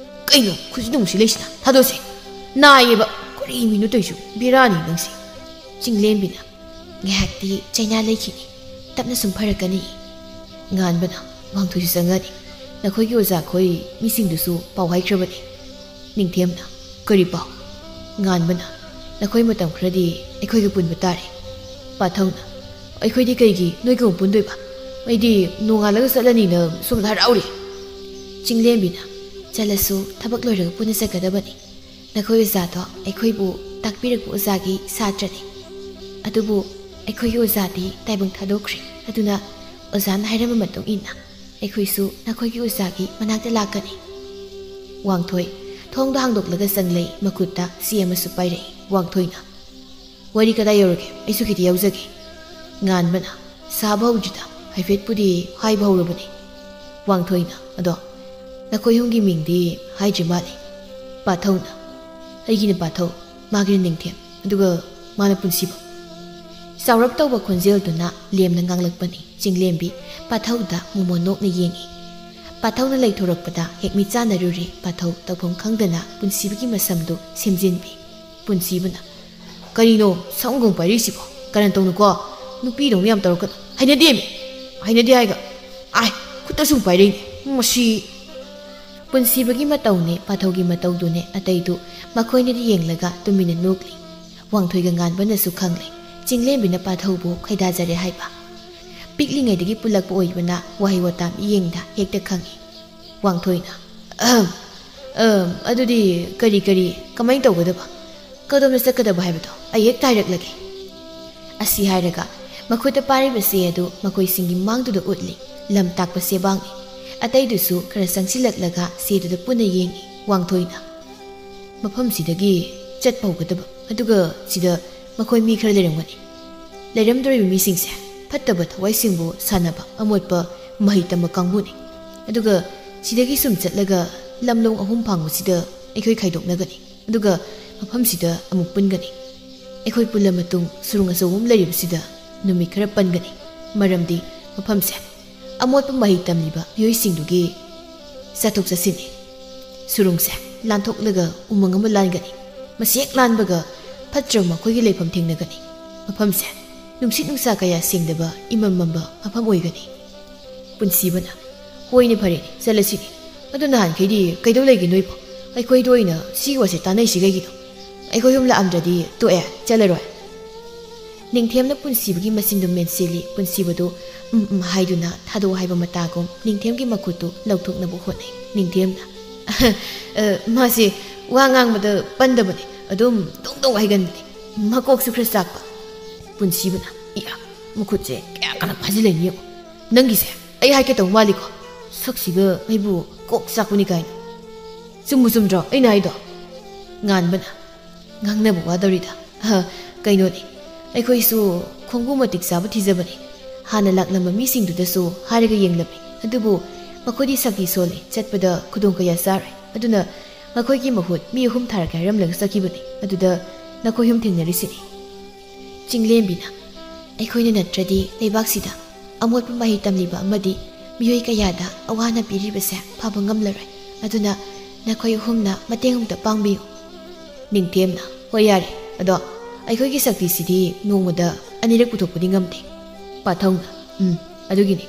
"ꯀꯩꯅꯣ, ꯈꯨꯖꯤꯟ ꯑꯃꯨꯛ ꯁꯤ ꯂꯩꯁꯤꯅ? ꯊꯥꯗꯣꯛꯁꯦ꯫ ꯅꯥꯏꯌꯦꯕ꯫ ꯀꯔꯤ ꯃꯤꯅꯣ ꯇꯧꯔꯤꯁꯨ? ꯕꯦꯔꯥꯅꯤ ꯅꯪꯁꯦ꯫" ꯆꯤꯡꯂꯦꯝꯕꯤꯅ, "ꯉꯥꯏꯍꯥꯛꯇꯤ ꯆꯩꯅꯥ ꯂꯩꯈꯤꯅꯤ꯫ ꯇꯞꯅ ꯁꯨꯝ ꯐꯔꯛꯀꯅꯤ꯫" ꯉꯥꯟꯕꯅ, "ꯋꯥꯡꯊꯣꯏꯁꯨ ꯆꯪꯉꯅꯤ꯫ ꯅꯈꯣꯏꯒꯤ ꯑꯣꯖꯥꯈꯣꯏ ꯃꯤꯁꯤꯡꯗꯨꯁꯨ ꯄꯥꯎ ꯍꯥꯏꯈ꯭ꯔꯕꯅꯤ꯫" ꯅꯤꯡꯊꯦꯝꯅ, "ꯀꯔꯤ ꯄꯥꯎ?" ꯉꯥꯟꯕꯅ, "ꯅꯈꯣꯏ ꯃꯇꯝ ꯈꯔꯗꯤ ꯑꯩꯈꯣꯏꯒ ꯄꯨꯟꯕ ꯇꯥꯔꯦ꯫" ꯄꯥꯊꯧꯅ, "ꯑꯩꯈꯣꯏꯗꯤ ꯀꯩꯒꯤ ꯅꯣꯏꯒ ꯑꯃꯨꯛ ꯄꯨꯟꯗꯣꯏꯕ? ꯑꯩꯗꯤ ꯅꯣꯡꯉꯥꯜꯂꯒ ꯆꯠꯂꯅꯤꯅ ꯁꯣꯝꯗ ꯍꯔꯥꯎꯔꯤ꯫" ꯆꯤꯡꯂꯦꯝꯕꯤꯅ, "ꯆꯠꯂꯁꯨ ꯊꯕꯛ ꯂꯣꯏꯔꯒ ꯄꯨꯟꯅ ꯆꯠꯀꯗꯕꯅꯤ꯫ ꯅꯈꯣꯏ ꯑꯣꯖꯥꯗꯣ ꯑꯩꯈꯣꯏꯕꯨ ꯇꯥꯛꯄꯤꯔꯛꯄ ꯑꯣꯖꯥꯒꯤ ꯁꯥꯇ꯭ꯔꯅꯤ꯫ ꯑꯗꯨꯕꯨ ꯑꯩꯈꯣꯏꯒꯤ ꯑꯣꯖꯥꯗꯤ ꯇꯥꯏꯕꯪ ꯊꯥꯗꯣꯛꯈ꯭ꯔꯦ꯫ ꯑꯗꯨꯅ ꯑꯣꯖꯥꯅ ꯍꯥꯏꯔꯝꯕ ꯃꯇꯨꯡ ꯏꯟꯅ ꯑꯩꯈꯣꯏꯁꯨ ꯅꯈꯣꯏꯒꯤ ꯑꯣꯖꯥꯒꯤ ꯃꯅꯥꯛꯇ ꯂꯥꯛꯀꯅꯤ꯫" ꯋꯥꯡꯊꯣꯏ ꯊꯣꯡꯗꯣ ꯍꯥꯡꯗꯣꯛꯂꯒ ꯆꯪꯂꯛꯏ, ꯃꯈꯨꯠꯇ ꯆꯦ ꯑꯃꯁꯨ ꯄꯥꯏꯔꯛꯏ꯫ ꯋꯥꯡꯊꯣꯏꯅ, "ꯋꯥꯔꯤ ꯀꯗꯥꯏ ꯌꯧꯔꯒꯦ? ꯑꯩꯁꯨ ꯈꯤꯇ ꯌꯥꯎꯖꯒꯦ꯫" ꯉꯥꯟꯕꯅ, "ꯁꯥꯕ ꯍꯧꯗ꯭ꯔꯤꯗ, ꯍꯥꯏꯐꯦꯠꯄꯨꯗꯤ ꯍꯥꯏꯕ ꯍꯧꯔꯕꯅꯤ꯫" ꯋꯥꯡꯊꯣꯏꯅ, "ꯑꯗꯣ ꯅꯈꯣꯏ ꯑꯍꯨꯝꯒꯤ ꯃꯤꯡꯗꯤ ꯍꯥꯏꯗ꯭ꯔꯤ ꯃꯥꯜꯂꯦ꯫" ꯄꯥꯊꯧꯅ, "ꯑꯩꯒꯤꯅ ꯄꯥꯊꯧ, ꯃꯥꯒꯤꯅ ꯅꯤꯡꯊꯦꯝ, ꯑꯗꯨꯒ ꯃꯥꯅ ꯄꯨꯟꯁꯤꯕ꯫" ꯆꯥꯎꯔꯞ ꯇꯧꯕ ꯈꯣꯟꯖꯦꯜꯗꯨꯅ ꯂꯦꯝꯅ ꯉꯥꯡꯂꯛꯄꯅꯤ꯫ ꯆꯤꯡꯂꯦꯝꯕꯤ ꯄꯥꯊꯧꯗ ꯃꯣꯃꯣꯟ ꯅꯣꯛꯅ ꯌꯦꯡꯏ꯫ ꯄꯥꯊꯧꯅ ꯂꯩꯊꯣꯔꯛꯄꯗ ꯍꯦꯛ ꯃꯤꯠ ꯆꯥꯟꯅꯔꯨꯔꯦ꯫ ꯄꯥꯊꯧ ꯇꯧꯐꯝ ꯈꯪꯗꯅ ꯄꯨꯟꯁꯤꯕꯒꯤ ꯃꯁꯝꯗꯨ ꯁꯦꯝꯖꯤꯟꯕꯤ꯫ ꯄꯨꯟꯁꯤꯕꯅ, "ꯀꯔꯤꯅꯣ ꯁꯝꯒꯣꯡ ꯄꯥꯏꯔꯤꯁꯤꯕꯣ? ꯀꯔꯟ ꯇꯧꯅꯨꯀꯣ꯫ ꯅꯨꯄꯤꯗꯧꯅ ꯌꯥꯝ ꯇꯧꯔꯛꯀꯅꯨ꯫ ꯍꯩꯅꯗꯦꯃꯤ꯫ ꯍꯩꯅꯗꯦ ꯍꯥꯏꯒ꯫ ꯑꯥꯏ, ꯈꯨꯠꯇ ꯁꯨꯝ ꯄꯥꯏꯔꯛꯏꯅꯦ꯫ ꯃꯁꯤ꯫" ꯄꯨꯟꯁꯤꯕꯒꯤ ꯃꯇꯧꯅꯦ, ꯄꯥꯊꯧꯒꯤ ꯃꯇꯧꯗꯨꯅꯦ, ꯑꯇꯩꯗꯨ ꯃꯈꯣꯏꯅꯗꯤ ꯌꯦꯡꯂꯒ ꯇꯨꯃꯤꯟꯅ ꯅꯣꯛꯂꯤ꯫ ꯋꯥꯡꯊꯣꯏꯒ ꯉꯥꯟꯕꯅꯁꯨ ꯈꯪꯂꯦ, ꯆꯤꯡꯂꯦꯝꯕꯤꯅ ꯄꯥꯊꯧꯕꯨ ꯈꯣꯏꯗꯥꯖꯔꯦ ꯍꯥꯏꯕ꯫ ꯄꯤꯛꯂꯤꯉꯩꯗꯒꯤ ꯄꯨꯜꯂꯛꯄ ꯑꯣꯏꯕꯅ ꯋꯥꯍꯩ ꯋꯥꯇꯥ ꯃꯤꯠꯌꯦꯡꯗ ꯍꯦꯛꯇ ꯈꯪꯏ꯫ ꯋꯥꯡꯊꯣꯏꯅ, "ꯑꯍꯝ, ꯑꯍꯝ, ꯑꯗꯨꯗꯤ ꯀꯔꯤ ꯀꯔꯤ, ꯀꯃꯥꯏꯅ ꯇꯧꯒꯗꯕ? ꯀꯗꯣꯝꯗ ꯆꯠꯀꯗꯕ ꯍꯥꯏꯕꯗꯣ ꯑꯩ ꯍꯦꯛꯇ ꯍꯥꯏꯔꯛꯂꯒꯦ"꯫ ꯑꯁꯤ ꯍꯥꯏꯔꯒ ꯃꯈꯨꯠꯇ ꯄꯥꯏꯔꯤꯕ ꯆꯦ ꯑꯗꯨ ꯃꯈꯣꯏꯁꯤꯡꯒꯤ ꯃꯥꯡꯗꯨꯗ ꯎꯠꯂꯤ꯫ ꯂꯝ ꯇꯥꯛꯄ ꯆꯦꯕꯥꯡꯅꯤ꯫ ꯑꯇꯩꯗꯨꯁꯨ ꯈꯔ ꯆꯪꯁꯤꯜꯂꯛꯂꯒ ꯆꯦꯗꯨꯗ ꯄꯨꯟꯅ ꯌꯦꯡꯏ꯫ ꯋꯥꯡꯊꯣꯏꯅ, "ꯃꯐꯝꯁꯤꯗꯒꯤ ꯆꯠꯄ ꯍꯧꯒꯗꯕ, ꯑꯗꯨꯒ ꯁꯤꯗ ꯃꯈꯣꯏ ꯃꯤ ꯈꯔ ꯂꯩꯔꯝꯒꯅꯤ꯫ ꯂꯩꯔꯝꯗꯣꯔꯤꯕ ꯃꯤꯁꯤꯡꯁꯦ ꯐꯠꯇꯕ ꯊꯋꯥꯏꯁꯤꯡꯕꯨ ꯁꯥꯟꯅꯕ ꯑꯃꯣꯠꯄ ꯃꯍꯩ ꯇꯝꯕ ꯀꯥꯡꯕꯨꯅꯤ꯫ ꯑꯗꯨꯒ ꯁꯤꯗꯒꯤ ꯁꯨꯝ ꯆꯠꯂꯒ ꯂꯝꯂꯣꯡ ꯑꯍꯨꯝ ꯐꯥꯡꯕꯁꯤꯗ ꯑꯩꯈꯣꯏ ꯈꯥꯏꯗꯣꯛꯅꯒꯅꯤ꯫ ꯑꯗꯨꯒ ꯃꯐꯝꯁꯤꯗ ꯑꯃꯨꯛ ꯄꯨꯟꯒꯅꯤ꯫ ꯑꯩꯈꯣꯏ ꯄꯨꯜꯂ ꯃꯇꯨꯡ ꯁꯨꯔꯨꯡ ꯑꯆꯧꯕ ꯑꯃ ꯂꯩꯔꯤꯕꯁꯤꯗ ꯅꯨꯃꯤꯠ ꯈꯔ ꯄꯟꯒꯅꯤ꯫ ꯃꯔꯝꯗꯤ ꯃꯐꯝꯁꯦ ꯑꯃꯣꯠꯄ ꯃꯍꯩ ꯇꯝꯂꯤꯕ ꯃꯤꯑꯣꯏꯁꯤꯡꯗꯨꯒꯤ ꯆꯠꯊꯣꯛ ꯆꯠꯁꯤꯟꯅꯤ꯫ ꯁꯨꯔꯨꯡꯁꯦ ꯂꯥꯟꯊꯣꯛꯂꯒ ꯎꯃꯪ ꯑꯃ ꯂꯥꯟꯒꯅꯤ꯫ ꯃꯁꯤ ꯍꯦꯛ ꯂꯥꯟꯕꯒ ꯐꯠꯇ꯭ꯔꯕ ꯃꯈꯣꯏꯒꯤ ꯂꯩꯐꯝ ꯊꯦꯡꯅꯒꯅꯤ꯫ ꯃꯐꯝꯁꯦ ꯅꯨꯡꯁꯤꯠ ꯅꯨꯡꯁꯥ ꯀꯌꯥ ꯁꯦꯡꯗꯕ ꯏꯃꯝ ꯃꯝꯕ ꯃꯐꯝ ꯑꯣꯏꯒꯅꯤ"꯫ ꯄꯨꯟꯁꯤꯕꯅ, "ꯍꯣꯏꯅꯦ, ꯐꯔꯦꯅꯦ, ꯆꯠꯂꯁꯤꯅꯦ꯫ ꯑꯗꯨ ꯅꯍꯥꯟꯈꯩꯗꯤ ꯀꯩꯗꯧ ꯂꯩꯒꯦ ꯅꯣꯏꯕꯣ? ꯑꯩꯈꯣꯏꯗ ꯑꯣꯏꯅ ꯁꯤꯒꯤ ꯋꯥꯁꯦ ꯇꯥꯟꯅꯩꯁꯤ ꯀꯩꯒꯤꯅꯣ? ꯑꯩꯈꯣꯏ ꯑꯍꯨꯝ ꯂꯥꯛꯑꯝꯗ꯭ꯔꯗꯤ ꯇꯣꯛꯑꯦ, ꯆꯠꯂꯔꯣꯏ"꯫ ꯅꯤꯡꯊꯦꯝꯅ ꯄꯨꯟꯁꯤꯕꯒꯤ ꯃꯆꯤꯟꯗꯨ ꯃꯦꯟꯁꯤꯜꯂꯤ꯫ ꯄꯨꯟꯁꯤꯕꯗꯨ "ꯎꯝ, ꯎꯝ" ꯍꯥꯏꯗꯨꯅ ꯊꯥꯗꯣꯛꯑꯣ ꯍꯥꯏꯕ ꯃꯇꯥꯒꯨꯝ ꯅꯤꯡꯊꯦꯝꯒꯤ ꯃꯈꯨꯠꯇꯨ ꯂꯧꯊꯣꯛꯅꯕ ꯍꯣꯠꯅꯩ꯫ ꯅꯤꯡꯊꯦꯝꯅ, "ꯑ, ꯃꯥꯁꯦ ꯋꯥ ꯉꯥꯡꯕꯗ ꯄꯟꯗꯕꯅꯦ, ꯑꯗꯨꯝ ꯗꯣꯡ ꯗꯣꯡ ꯍꯥꯏꯒꯟꯕꯅꯦ, ꯃꯀꯣꯛꯁꯨ ꯈꯔ ꯆꯥꯛꯄ"꯫ ꯄꯨꯟꯁꯤꯕꯅ, "ꯏꯌꯥ, ꯃꯈꯨꯠꯁꯦ ꯀꯌꯥ ꯀꯟꯅ ꯐꯥꯖꯤꯜꯂꯦꯅꯦ ꯌꯦꯡꯉꯣ꯫ ꯅꯪꯒꯤꯁꯦ ꯑꯩ ꯍꯥꯏꯒꯦ ꯇꯧ ꯃꯥꯜꯂꯤꯀꯣ꯫ ꯁꯛꯁꯤꯒ ꯑꯩꯕꯨ ꯀꯣꯛ ꯆꯥꯛꯄꯅꯤ ꯀꯥꯏꯅ꯫ ꯆꯨꯝꯕꯨ ꯆꯨꯝꯗ꯭ꯔꯣ ꯑꯩꯅ ꯍꯥꯏꯗꯣ?" ꯉꯥꯟꯕꯅ, "ꯉꯥꯡꯅꯕ ꯋꯥꯗꯧꯔꯤꯗ꯫ ꯑꯍ, ꯀꯩꯅꯣꯅꯦ, ꯑꯩꯈꯣꯏꯁꯨ ꯈꯣꯡꯕꯨ ꯃꯇꯤꯛ ꯆꯥꯕ ꯊꯤꯖꯕꯅꯦ꯫ ꯍꯥꯟꯅ ꯂꯥꯛꯂꯝꯕ ꯃꯤꯁꯤꯡꯗꯨꯗꯁꯨ ꯍꯥꯏꯔꯒ ꯌꯦꯡꯂꯝꯃꯤ꯫ ꯑꯗꯨꯕꯨ ꯃꯈꯣꯏꯗꯤ ꯁꯛꯇꯤ ꯁꯣꯜꯂꯤ, ꯆꯠꯄꯗ ꯈꯨꯗꯣꯡ ꯀꯌꯥ ꯆꯥꯔꯣꯏ꯫ ꯑꯗꯨꯅ ꯃꯈꯣꯏꯒꯤ ꯃꯍꯨꯠ ꯃꯤ ꯑꯍꯨꯝ ꯊꯥꯔꯛꯀꯦ ꯍꯥꯏꯔꯝꯂꯒ ꯆꯠꯈꯤꯕꯅꯤ꯫ ꯑꯗꯨꯗ ꯅꯈꯣꯏ ꯑꯍꯨꯝ ꯊꯦꯡꯅꯔꯤꯁꯤꯅꯤ"꯫ ꯆꯤꯡꯂꯦꯝꯕꯤꯅ, "ꯑꯩꯈꯣꯏꯅ ꯅꯠꯇ꯭ꯔꯗꯤ ꯂꯩꯕꯥꯛꯁꯤꯗ ꯑꯃꯣꯠꯄ ꯃꯍꯩ ꯇꯝꯂꯤꯕ ꯑꯃꯗꯤ ꯃꯤꯑꯣꯏ ꯀꯌꯥꯗ ꯑꯋꯥ ꯑꯅꯥ ꯄꯤꯔꯤꯕꯁꯦ ꯐꯕ ꯉꯝꯂꯔꯣꯏ꯫ ꯑꯗꯨꯅ ꯅꯈꯣꯏ ꯑꯍꯨꯝꯅ ꯃꯇꯦꯡ ꯑꯃꯇ ꯄꯥꯡꯕꯤꯌꯨ"꯫ ꯅꯤꯡꯊꯦꯝꯅ, "ꯍꯣꯏ, ꯌꯥꯔꯦ, ꯑꯗꯣ ꯑꯩꯈꯣꯏꯒꯤ ꯁꯛꯇꯤꯁꯤꯗꯤ ꯅꯣꯡꯃꯗ ꯑꯅꯤꯔꯛ ꯄꯨꯊꯣꯛꯄꯗꯤ ꯉꯝꯗꯦ"꯫ ꯄꯥꯊꯧꯅ, "ꯎꯝ, ꯑꯗꯨꯒꯤꯅꯤ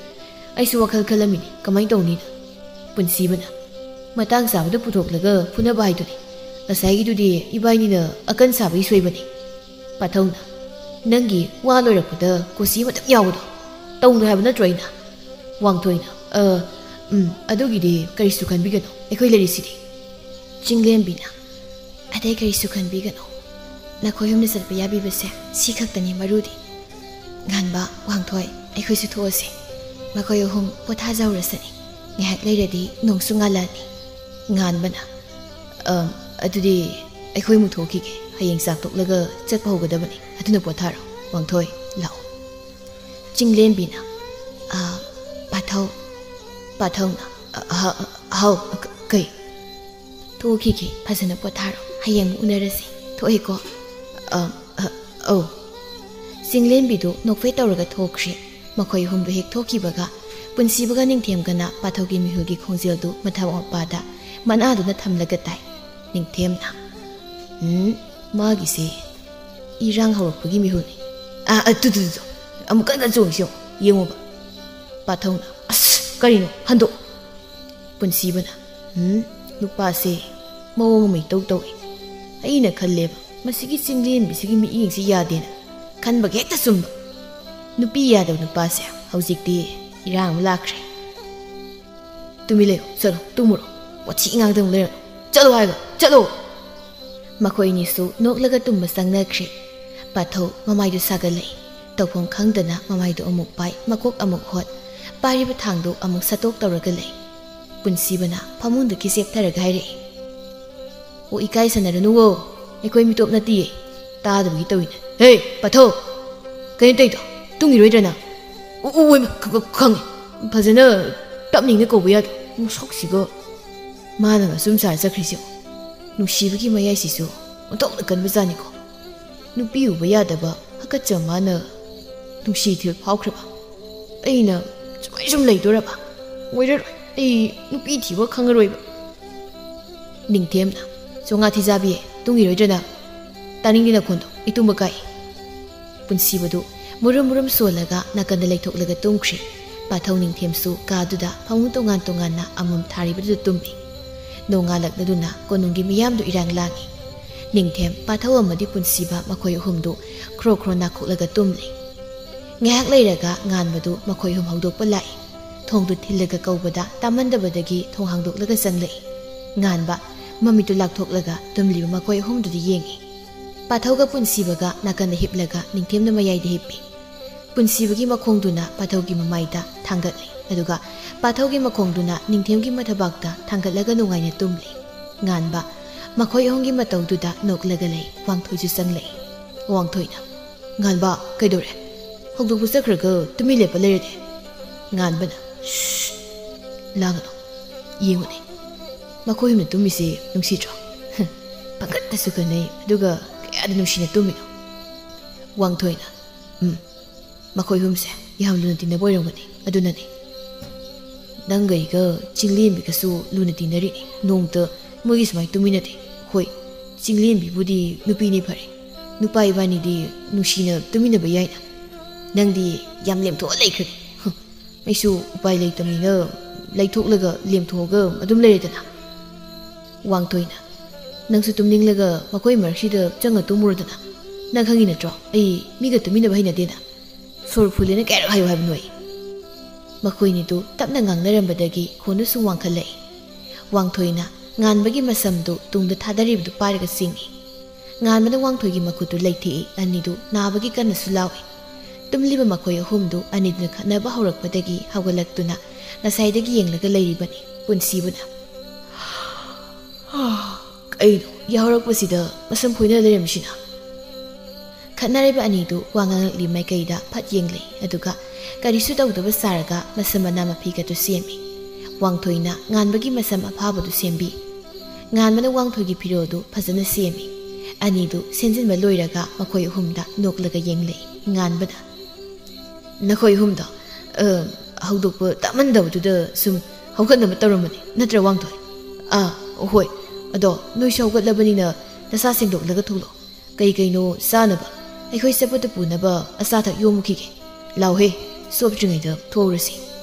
ꯑꯩꯁꯨ ꯋꯥꯈꯜ ꯈꯜꯂꯝꯃꯤꯅꯤ, ꯀꯃꯥꯏꯅ ꯇꯧꯅꯤꯅ"꯫ ꯄꯨꯟꯁꯤꯕꯅ, ꯃꯇꯥꯡ ꯆꯥꯕꯗ ꯄꯨꯊꯣꯛꯂꯒ ꯐꯨꯅꯕ ꯍꯥꯏꯗꯨꯅꯤ꯫ ꯉꯁꯥꯏꯒꯤꯗꯨꯗꯤ ꯏꯕꯥꯏꯅꯤꯅ ꯑꯀꯟ ꯁꯥꯕꯒꯤ ꯁꯣꯏꯕꯅꯤ꯫ ꯄꯥꯊꯧꯅ, "ꯅꯪꯒꯤ ꯋꯥ ꯂꯣꯏꯔꯛꯄꯗ ꯀꯣꯆꯤ ꯑꯃꯇꯪ ꯌꯥꯎꯕꯗꯣ ꯇꯧꯅꯨ ꯍꯥꯏꯕ ꯅꯠꯇ꯭ꯔꯣ ꯑꯩꯅ?" ꯋꯥꯡꯊꯣꯏꯅ, "ꯑ, ꯎꯝ, ꯑꯗꯨꯒꯤꯗꯤ ꯀꯔꯤꯁꯨ ꯈꯟꯕꯤꯒꯅꯨ, ꯑꯩꯈꯣꯏ ꯂꯩꯔꯤꯁꯤꯗꯤ꯫" ꯆꯤꯡꯂꯦꯝꯕꯤꯅ, "ꯑꯇꯩ ꯀꯔꯤꯁꯨ ꯈꯟꯕꯤꯒꯅꯨ, ꯅꯈꯣꯏ ꯑꯍꯨꯝꯅ ꯆꯠꯄ ꯌꯥꯕꯤꯕꯁꯦ ꯁꯤ ꯈꯛꯇꯅꯤ ꯃꯔꯨꯗꯤ꯫ ꯉꯥꯟꯕ, ꯋꯥꯡꯊꯣꯏ, ꯑꯩꯈꯣꯏꯁꯨ ꯊꯣꯛꯑꯁꯤ꯫ ꯃꯈꯣꯏ ꯑꯍꯨꯝ ꯄꯣꯊꯥꯖꯍꯧꯔꯁꯅꯤ꯫ ꯉꯥꯏꯍꯥꯛ ꯂꯩꯔꯗꯤ ꯅꯣꯡꯁꯨ ꯉꯥꯜꯂꯛꯑꯅꯤ꯫" ꯉꯥꯟꯕꯅ, "ꯑꯝ, ꯑꯗꯨꯗꯤ ꯑꯩꯈꯣꯏ ꯑꯃꯨꯛ ꯊꯣꯛꯈꯤꯒꯦ꯫ ꯍꯌꯦꯡ ꯆꯥꯛ ꯇꯣꯛꯂꯒ ꯆꯠꯄ ꯍꯧꯒꯗꯕꯅꯤ꯫ ꯑꯗꯨꯅ ꯄꯣꯊꯥꯔꯣ꯫ ꯋꯥꯡꯊꯣꯏ, ꯂꯥꯛꯑꯣ꯫" ꯆꯤꯡꯂꯦꯝꯕꯤꯅ, "ꯑ, ꯄꯥꯊꯧ꯫" ꯄꯥꯊꯧꯅ, "ꯑ, ꯑ, ꯑ, ꯍꯥꯎ, ꯀ-, ꯀꯩ?" "ꯊꯣꯛꯈꯤꯒꯦ, ꯐꯖꯅ ꯄꯣꯊꯥꯔꯣ꯫ ꯍꯌꯦꯡ ꯑꯃꯨꯛ ꯎꯅꯔꯁꯤ꯫ ꯊꯣꯛꯑꯦꯀꯣ꯫" "ꯑ, ꯑ, ꯑꯧ꯫" ꯆꯤꯡꯂꯦꯝꯕꯤꯗꯨ ꯅꯣꯛꯐꯦꯠ ꯇꯧꯔꯒ ꯊꯣꯛꯈ꯭ꯔꯦ꯫ ꯃꯈꯣꯏ ꯑꯍꯨꯝꯗꯨ ꯍꯦꯛ ꯊꯣꯛꯈꯤꯕꯒ, ꯄꯨꯟꯁꯤꯕꯒ ꯅꯤꯡꯊꯦꯝꯒꯅ ꯄꯥꯊꯧꯒꯤ ꯃꯤꯍꯨꯜꯒꯤ ꯈꯣꯡꯖꯦꯜꯗꯨ ꯃꯊꯛ ꯃꯄꯥꯗ ꯃꯅꯥꯗꯨꯅ ꯊꯝꯂꯒ ꯇꯥꯏ꯫ ꯅꯤꯡꯊꯦꯝꯅ, "ꯎꯝ, ꯃꯥꯒꯤꯁꯦ ꯏꯔꯥꯡ ꯍꯧꯔꯛꯄꯒꯤ ꯃꯤꯍꯨꯜꯅꯤ꯫ ꯑꯥ, ꯑꯥ, ꯇꯨ, ꯇꯨ, ꯇꯨ, ꯇꯨ꯫ ꯑꯃꯨꯛ ꯀꯟꯅ ꯆꯣꯡꯉꯤꯁꯤ ꯌꯦꯡꯉꯨ, ꯌꯦꯡꯉꯣꯕ꯫" ꯄꯥꯊꯧꯅ, "ꯑꯁ, ꯀꯔꯤꯅꯣ? ꯍꯟꯗꯣꯛ꯫" ꯄꯨꯟꯁꯤꯕꯅ, "ꯎꯝ, ꯅꯨꯄꯥꯁꯦ ꯃꯑꯣꯡ ꯑꯃ ꯏꯇꯧ ꯇꯧꯏ꯫ ꯑꯩꯅ ꯈꯜꯂꯦꯕ, ꯃꯁꯤꯒꯤ ꯆꯤꯡꯂꯦꯝꯕꯤꯁꯤꯒꯤ ꯃꯤꯠꯌꯦꯡꯁꯤ ꯌꯥꯗꯦꯅ꯫ ꯈꯟꯕꯒ ꯍꯦꯛꯇ ꯆꯨꯝꯕ꯫ ꯅꯨꯄꯤ ꯌꯥꯗꯕ ꯅꯨꯄꯥꯁꯦ ꯍꯧꯖꯤꯛꯇꯤ ꯏꯔꯥꯡ ꯑꯃ ꯂꯥꯛꯈ꯭ꯔꯦ꯫" "ꯇꯨꯃꯤꯟ ꯂꯩꯌꯨ, ꯆꯠꯂꯣ, ꯇꯨꯝꯃꯨꯔꯣ꯫ ꯋꯥꯊꯤ ꯉꯥꯡꯗꯅ ꯂꯩꯔꯅꯨ꯫ ꯆꯠꯂꯣ ꯍꯥꯏꯕ, ꯆꯠꯂꯣ!" ꯃꯈꯣꯏ ꯑꯅꯤꯁꯨ ꯅꯣꯛꯂꯒ ꯇꯨꯝꯕ ꯆꯪꯅꯈ꯭ꯔꯦ꯫ ꯄꯥꯊꯧ ꯃꯃꯥꯏꯗꯨ ꯁꯥꯒꯠꯂꯛꯏ꯫ ꯇꯧꯐꯝ ꯈꯪꯗꯅ ꯃꯃꯥꯏꯗꯨ ꯑꯃꯨꯛ ꯄꯥꯏ, ꯃꯀꯣꯛ ꯑꯃꯨꯛ ꯍꯣꯠ, ꯄꯥꯏꯔꯤꯕ ꯊꯥꯡꯗꯨ ꯑꯃꯨꯛ ꯁꯠꯇꯣꯛ ꯇꯧꯔꯒ ꯂꯩ꯫ ꯄꯨꯟꯁꯤꯕꯅ ꯐꯃꯨꯡꯗꯒꯤ ꯆꯦꯞꯊꯔꯒ ꯍꯥꯏꯔꯛꯏ, "ꯑꯣ, ꯏꯀꯥꯏ ꯁꯥꯟꯅꯔꯅꯨꯋꯣ, ꯑꯩꯈꯣꯏ ꯃꯤꯇꯣꯞ ꯅꯠꯇꯤꯌꯦ, ꯇꯥꯗꯕꯒꯤ ꯇꯧꯏꯅꯦ꯫ ꯍꯦ, ꯄꯥꯊꯧ! ꯀꯩꯅꯣ ꯇꯧꯏꯗꯣ? ꯇꯨꯝꯈꯤꯔꯣꯏꯗ꯭ꯔ ꯅꯪ?" "ꯎ, ꯎ, ꯎ, ꯈ-, ꯈ-, ꯈꯪꯉꯦ꯫ ꯐꯖꯅ ꯇꯞꯅ ꯏꯪꯅ ꯀꯧꯕ ꯌꯥꯗ꯭ꯔꯣ? ꯃꯁꯛꯁꯤꯒ꯫ ꯃꯥꯅ ꯑꯁꯨꯝ ꯁꯥꯔ ꯆꯠꯈ꯭ꯔꯤꯁꯤꯕꯨ꯫ ꯅꯨꯡꯁꯤꯕꯒꯤ ꯃꯌꯥꯏꯁꯤꯁꯨ ꯑꯣꯟꯊꯣꯛꯅ ꯀꯟꯕꯖꯥꯠꯅꯤꯀꯣ꯫ ꯅꯨꯄꯤ ꯎꯕ ꯌꯥꯗꯕ ꯍꯥꯀꯠꯆ ꯃꯥꯅ ꯅꯨꯡꯁꯤ ꯏꯊꯤꯜ ꯐꯥꯎꯈ꯭ꯔꯕ꯫ ꯑꯩꯅ ꯁꯨꯃꯥꯏ ꯁꯨꯝ ꯂꯩꯗꯣꯔꯕ? ꯑꯣꯏꯔꯔꯣꯏ꯫ ꯑꯩ ꯅꯨꯄꯤ ꯊꯤꯕ ꯈꯪꯉꯔꯣꯏꯕ꯫" ꯅꯤꯡꯊꯦꯝꯅ, "ꯆꯣꯉꯥ ꯊꯤꯖꯥꯕꯤ, ꯇꯨꯝꯈꯤꯔꯣꯏꯗ꯭ꯔ ꯅꯪ? ꯇꯥꯅꯤꯡꯗꯦ ꯅꯈꯣꯟꯗꯣ, ꯑꯩ ꯇꯨꯝꯕ ꯀꯥꯏ꯫" ꯄꯨꯟꯁꯤꯕꯗꯨ ꯃꯨꯔꯨꯝ ꯃꯨꯔꯨꯝ ꯁꯣꯜꯂꯒ ꯅꯥꯀꯟꯗ ꯂꯩꯊꯣꯛꯂꯒ ꯇꯨꯝꯈ꯭ꯔꯦ꯫ ꯄꯥꯊꯧ ꯅꯤꯡꯊꯦꯝꯁꯨ ꯀꯥꯗꯨꯗ ꯐꯃꯨꯡ ꯇꯣꯉꯥꯟ ꯇꯣꯉꯥꯟꯅ ꯑꯃꯃꯝ ꯊꯥꯔꯤꯕꯗꯨꯗ ꯇꯨꯝꯃꯤ꯫ ꯅꯣꯡꯉꯥꯜꯂꯛꯂꯗꯨꯅ ꯀꯣꯅꯨꯡꯒꯤ ꯃꯤꯌꯥꯝꯗꯨ ꯏꯔꯥꯡ ꯂꯥꯡꯏ꯫ ꯅꯤꯡꯊꯦꯝ, ꯄꯥꯊꯧ ꯑꯃꯗꯤ ꯄꯨꯟꯁꯤꯕ ꯃꯈꯣꯏ ꯑꯍꯨꯝꯗꯨ ꯈ꯭ꯔꯣ ꯈ꯭ꯔꯣ ꯅꯥꯈꯣꯛꯂꯒ ꯇꯨꯝꯂꯤ꯫ ꯉꯥꯏꯍꯥꯛ ꯂꯩꯔꯒ ꯉꯥꯟꯕꯗꯨ ꯃꯈꯣꯏ ꯑꯍꯨꯝ ꯍꯧꯗꯣꯛꯄ ꯂꯥꯛꯏ꯫ ꯊꯣꯡꯗꯨ ꯊꯤꯜꯂꯒ ꯀꯧꯕꯗ ꯇꯥꯃꯟꯗꯕꯗꯒꯤ ꯊꯣꯡ ꯍꯥꯡꯗꯣꯛꯂꯒ ꯆꯪꯂꯛꯏ꯫ ꯉꯥꯟꯕ ꯃꯃꯤꯠꯇꯨ ꯂꯥꯛꯊꯣꯛꯂꯒ ꯇꯨꯝꯂꯤꯕ ꯃꯈꯣꯏ ꯑꯍꯨꯝꯗꯨꯗ ꯌꯦꯡꯏ꯫ ꯄꯥꯊꯧꯒ ꯄꯨꯟꯁꯤꯕꯒ ꯅꯥꯀꯟꯗ ꯍꯤꯞꯂꯒ ꯅꯤꯡꯊꯦꯝꯅ ꯃꯌꯥꯏꯗ ꯍꯤꯞꯄꯤ꯫ ꯄꯨꯟꯁꯤꯕꯒꯤ ꯃꯈꯣꯡꯗꯨꯅ ꯄꯥꯊꯧꯒꯤ ꯃꯃꯥꯏꯗ ꯊꯥꯡꯒꯠꯂꯤ, ꯑꯗꯨꯒ ꯄꯥꯊꯧꯒꯤ ꯃꯈꯣꯡꯗꯨꯅ ꯅꯤꯡꯊꯦꯝꯒꯤ ꯃꯊꯕꯥꯛꯇ ꯊꯥꯡꯒꯠꯂꯒ ꯅꯨꯡꯉꯥꯏꯅ ꯇꯨꯝꯂꯤ꯫ ꯉꯥꯟꯕ ꯃꯈꯣꯏ ꯑꯍꯨꯝꯒꯤ ꯃꯇꯧꯗꯨꯗ ꯅꯣꯛꯂꯒ ꯂꯩ꯫ ꯋꯥꯡꯊꯣꯏꯁꯨ ꯆꯪꯂꯛꯏ꯫ ꯋꯥꯡꯊꯣꯏꯅ, "ꯉꯥꯟꯕ, ꯀꯩꯗꯧꯔꯦ? ꯍꯧꯗꯣꯛꯄ ꯆꯠꯈ꯭ꯔꯒ ꯇꯨꯃꯤꯟ ꯂꯦꯞꯄ ꯂꯩꯔꯗꯤ?" ꯉꯥꯟꯕꯅ, "ꯁ꯭ꯁ, ꯂꯥꯡꯒꯅꯨ꯫ ꯌꯦꯡꯉꯨꯅꯦ, ꯃꯈꯣꯏ ꯑꯍꯨꯝꯅ ꯇꯨꯝꯃꯤꯁꯦ ꯅꯨꯡꯁꯤꯗ꯭ꯔꯣ? ꯄꯪꯀꯠꯇꯁꯨ ꯀꯟꯅꯩ, ꯑꯗꯨꯒ ꯀꯌꯥꯗ ꯅꯨꯡꯁꯤꯅ ꯇꯨꯝꯃꯤꯅꯣ?" ꯋꯥꯡꯊꯣꯏꯅ, "ꯎꯝ, ꯃꯈꯣꯏ ꯑꯍꯨꯝꯁꯦ ꯌꯥꯝ ꯂꯨꯅ ꯇꯤꯟꯅꯕ ꯑꯣꯏꯔꯝꯒꯅꯤ, ꯑꯗꯨꯅꯅꯤ꯫ ꯅꯪꯒ ꯑꯩꯒ ꯆꯤꯡꯂꯦꯝꯕꯤꯒꯁꯨ ꯂꯨꯅ ꯇꯤꯟꯅꯔꯤꯅꯤ, ꯅꯣꯡꯃꯇ ꯃꯣꯏꯒꯤ ꯁꯨꯃꯥꯏꯅ ꯇꯨꯃꯤꯟꯅꯗꯦ꯫ ꯍꯣꯏ, ꯆꯤꯡꯂꯦꯝꯕꯤꯕꯨꯗꯤ ꯅꯨꯄꯤꯅꯤ ꯐꯔꯦ, ꯅꯨꯄꯥ ꯏꯕꯥꯅꯤꯗꯤ ꯅꯨꯡꯁꯤꯅ ꯇꯨꯃꯤꯟꯅꯕ ꯌꯥꯏꯅ꯫ ꯅꯪꯗꯤ ꯌꯥꯝ ꯂꯦꯝꯊꯣꯛꯑ ꯂꯩꯈ꯭ꯔꯦ꯫ ꯍꯨꯝ, ꯑꯩꯁꯨ ꯎꯄꯥꯏ ꯂꯩꯇꯕꯅꯤꯅ ꯂꯩꯊꯣꯛꯂꯒ ꯂꯦꯝꯊꯣꯛꯑꯒ ꯑꯗꯨꯝ ꯂꯩꯔꯦꯗꯅ꯫" ꯋꯥꯡꯊꯣꯏꯅ, "ꯅꯪꯁꯨ ꯇꯨꯝꯅꯤꯡꯂꯒ ꯃꯈꯣꯏ ꯃꯔꯛꯁꯤꯗ ꯆꯪꯉ ꯇꯨꯝꯃꯨꯔꯗꯅ꯫ ꯅꯪ ꯈꯪꯉꯤ ꯅꯠꯇ꯭ꯔꯣ, ꯑꯩ ꯃꯤꯒ ꯇꯨꯃꯤꯟꯅꯕ ꯍꯩꯅꯗꯦꯅ꯫ ꯁꯣꯔ ꯐꯨꯜꯂꯦꯅ ꯀꯌꯥꯔꯛ ꯍꯥꯏꯌꯨ ꯍꯥꯏꯕꯅꯣ ꯑꯩ?" ꯃꯈꯣꯏꯅꯤꯗꯨ ꯇꯞꯅ ꯉꯥꯡꯅꯔꯝꯕꯗꯒꯤ ꯈꯣꯟꯗꯨ ꯁꯨꯝ ꯋꯥꯡꯈꯠꯂꯛꯏ꯫ ꯋꯥꯡꯊꯣꯏꯅ ꯉꯥꯟꯕꯒꯤ ꯃꯁꯝꯗꯨ ꯇꯨꯡꯗ ꯊꯥꯗꯔꯤꯕꯗꯨ ꯄꯥꯏꯔꯒ ꯆꯤꯡꯏ꯫ ꯉꯥꯟꯕꯅ ꯋꯥꯡꯊꯣꯏꯒꯤ ꯃꯈꯨꯠꯇꯨ ꯂꯩꯊꯦꯛꯏ, ꯑꯅꯤꯗꯨ ꯅꯥꯕꯒꯤ ꯀꯟꯅꯁꯨ ꯂꯥꯎꯏ꯫ ꯇꯨꯝꯂꯤꯕ ꯃꯈꯣꯏ ꯑꯍꯨꯝꯗꯨ ꯑꯅꯤꯗꯨꯅ ꯈꯠꯅꯕ ꯍꯧꯔꯛꯄꯗꯒꯤ ꯍꯧꯒꯠꯂꯛꯇꯨꯅ ꯉꯁꯥꯏꯗꯒꯤ ꯌꯦꯡꯂꯒ ꯂꯩꯔꯤꯕꯅꯤ꯫ ꯄꯨꯟꯁꯤꯕꯨꯅ, "ꯀꯩꯅꯣ, ꯌꯥꯍꯧꯔꯛꯄꯁꯤꯗ ꯃꯁꯝ ꯐꯣꯏꯅ ꯂꯩꯔꯝꯃꯤꯁꯤꯅ?" ꯈꯠꯅꯔꯤꯕ ꯑꯅꯤꯗꯨ ꯋꯥ ꯉꯥꯡꯂꯛꯂꯤ ꯃꯥꯏꯀꯩꯗ ꯐꯠ ꯌꯦꯡꯂꯦ, ꯑꯗꯨꯒ ꯀꯔꯤꯁꯨ ꯇꯧꯗꯕ ꯁꯥꯔꯒ ꯃꯁꯝ ꯃꯅꯥ ꯃꯐꯤꯒꯗꯨ ꯁꯦꯝꯃꯤ꯫ ꯋꯥꯡꯊꯣꯏꯅ ꯉꯥꯟꯕꯒꯤ ꯃꯁꯝ ꯑꯐꯥꯕꯗꯨ ꯁꯦꯝꯕꯤ꯫ ꯉꯥꯟꯕꯅ ꯋꯥꯡꯊꯣꯏꯒꯤ ꯐꯤꯔꯣꯜꯗꯨ ꯐꯖꯅ ꯁꯦꯝꯃꯤ꯫ ꯑꯅꯤꯗꯨ ꯁꯦꯝꯖꯤꯟꯕ ꯂꯣꯏꯔꯒ ꯃꯈꯣꯏ ꯑꯍꯨꯝꯗ ꯅꯣꯛꯂꯒ ꯌꯦꯡꯂꯦ꯫ ꯉꯥꯟꯕꯅ, "ꯅꯈꯣꯏ ꯑꯍꯨꯝꯗꯣ, ꯑ, ꯍꯧꯗꯣꯛꯄ ꯇꯥꯃꯟꯗꯕꯗꯨꯗ ꯁꯨꯝ ꯍꯧꯒꯠꯅꯕ ꯇꯧꯔꯝꯕꯅꯤ, ꯅꯠꯇ꯭ꯔꯥ ꯋꯥꯡꯊꯣꯏ?" "ꯑꯥ, ꯍꯣꯏ꯫ ꯑꯗꯣ ꯅꯣꯏꯁꯨ ꯍꯧꯒꯠꯂꯕꯅꯤꯅ ꯅꯁꯥ ꯁꯦꯡꯗꯣꯛꯂꯒ ꯊꯣꯛꯂꯛꯑꯣ꯫ ꯀꯩ ꯀꯩꯅꯣ ꯆꯥꯅꯕ, ꯑꯩꯈꯣꯏ ꯆꯠꯄꯗ ꯄꯨꯅꯕ ꯑꯆꯥ ꯑꯊꯛ ꯌꯣꯝꯃꯨꯈꯤꯒꯦ꯫ ꯂꯥꯎꯍꯦ, ꯆꯣꯞꯇ꯭ꯔꯤꯉꯩꯗ ꯊꯣꯛꯍꯧꯔꯁꯤ꯫"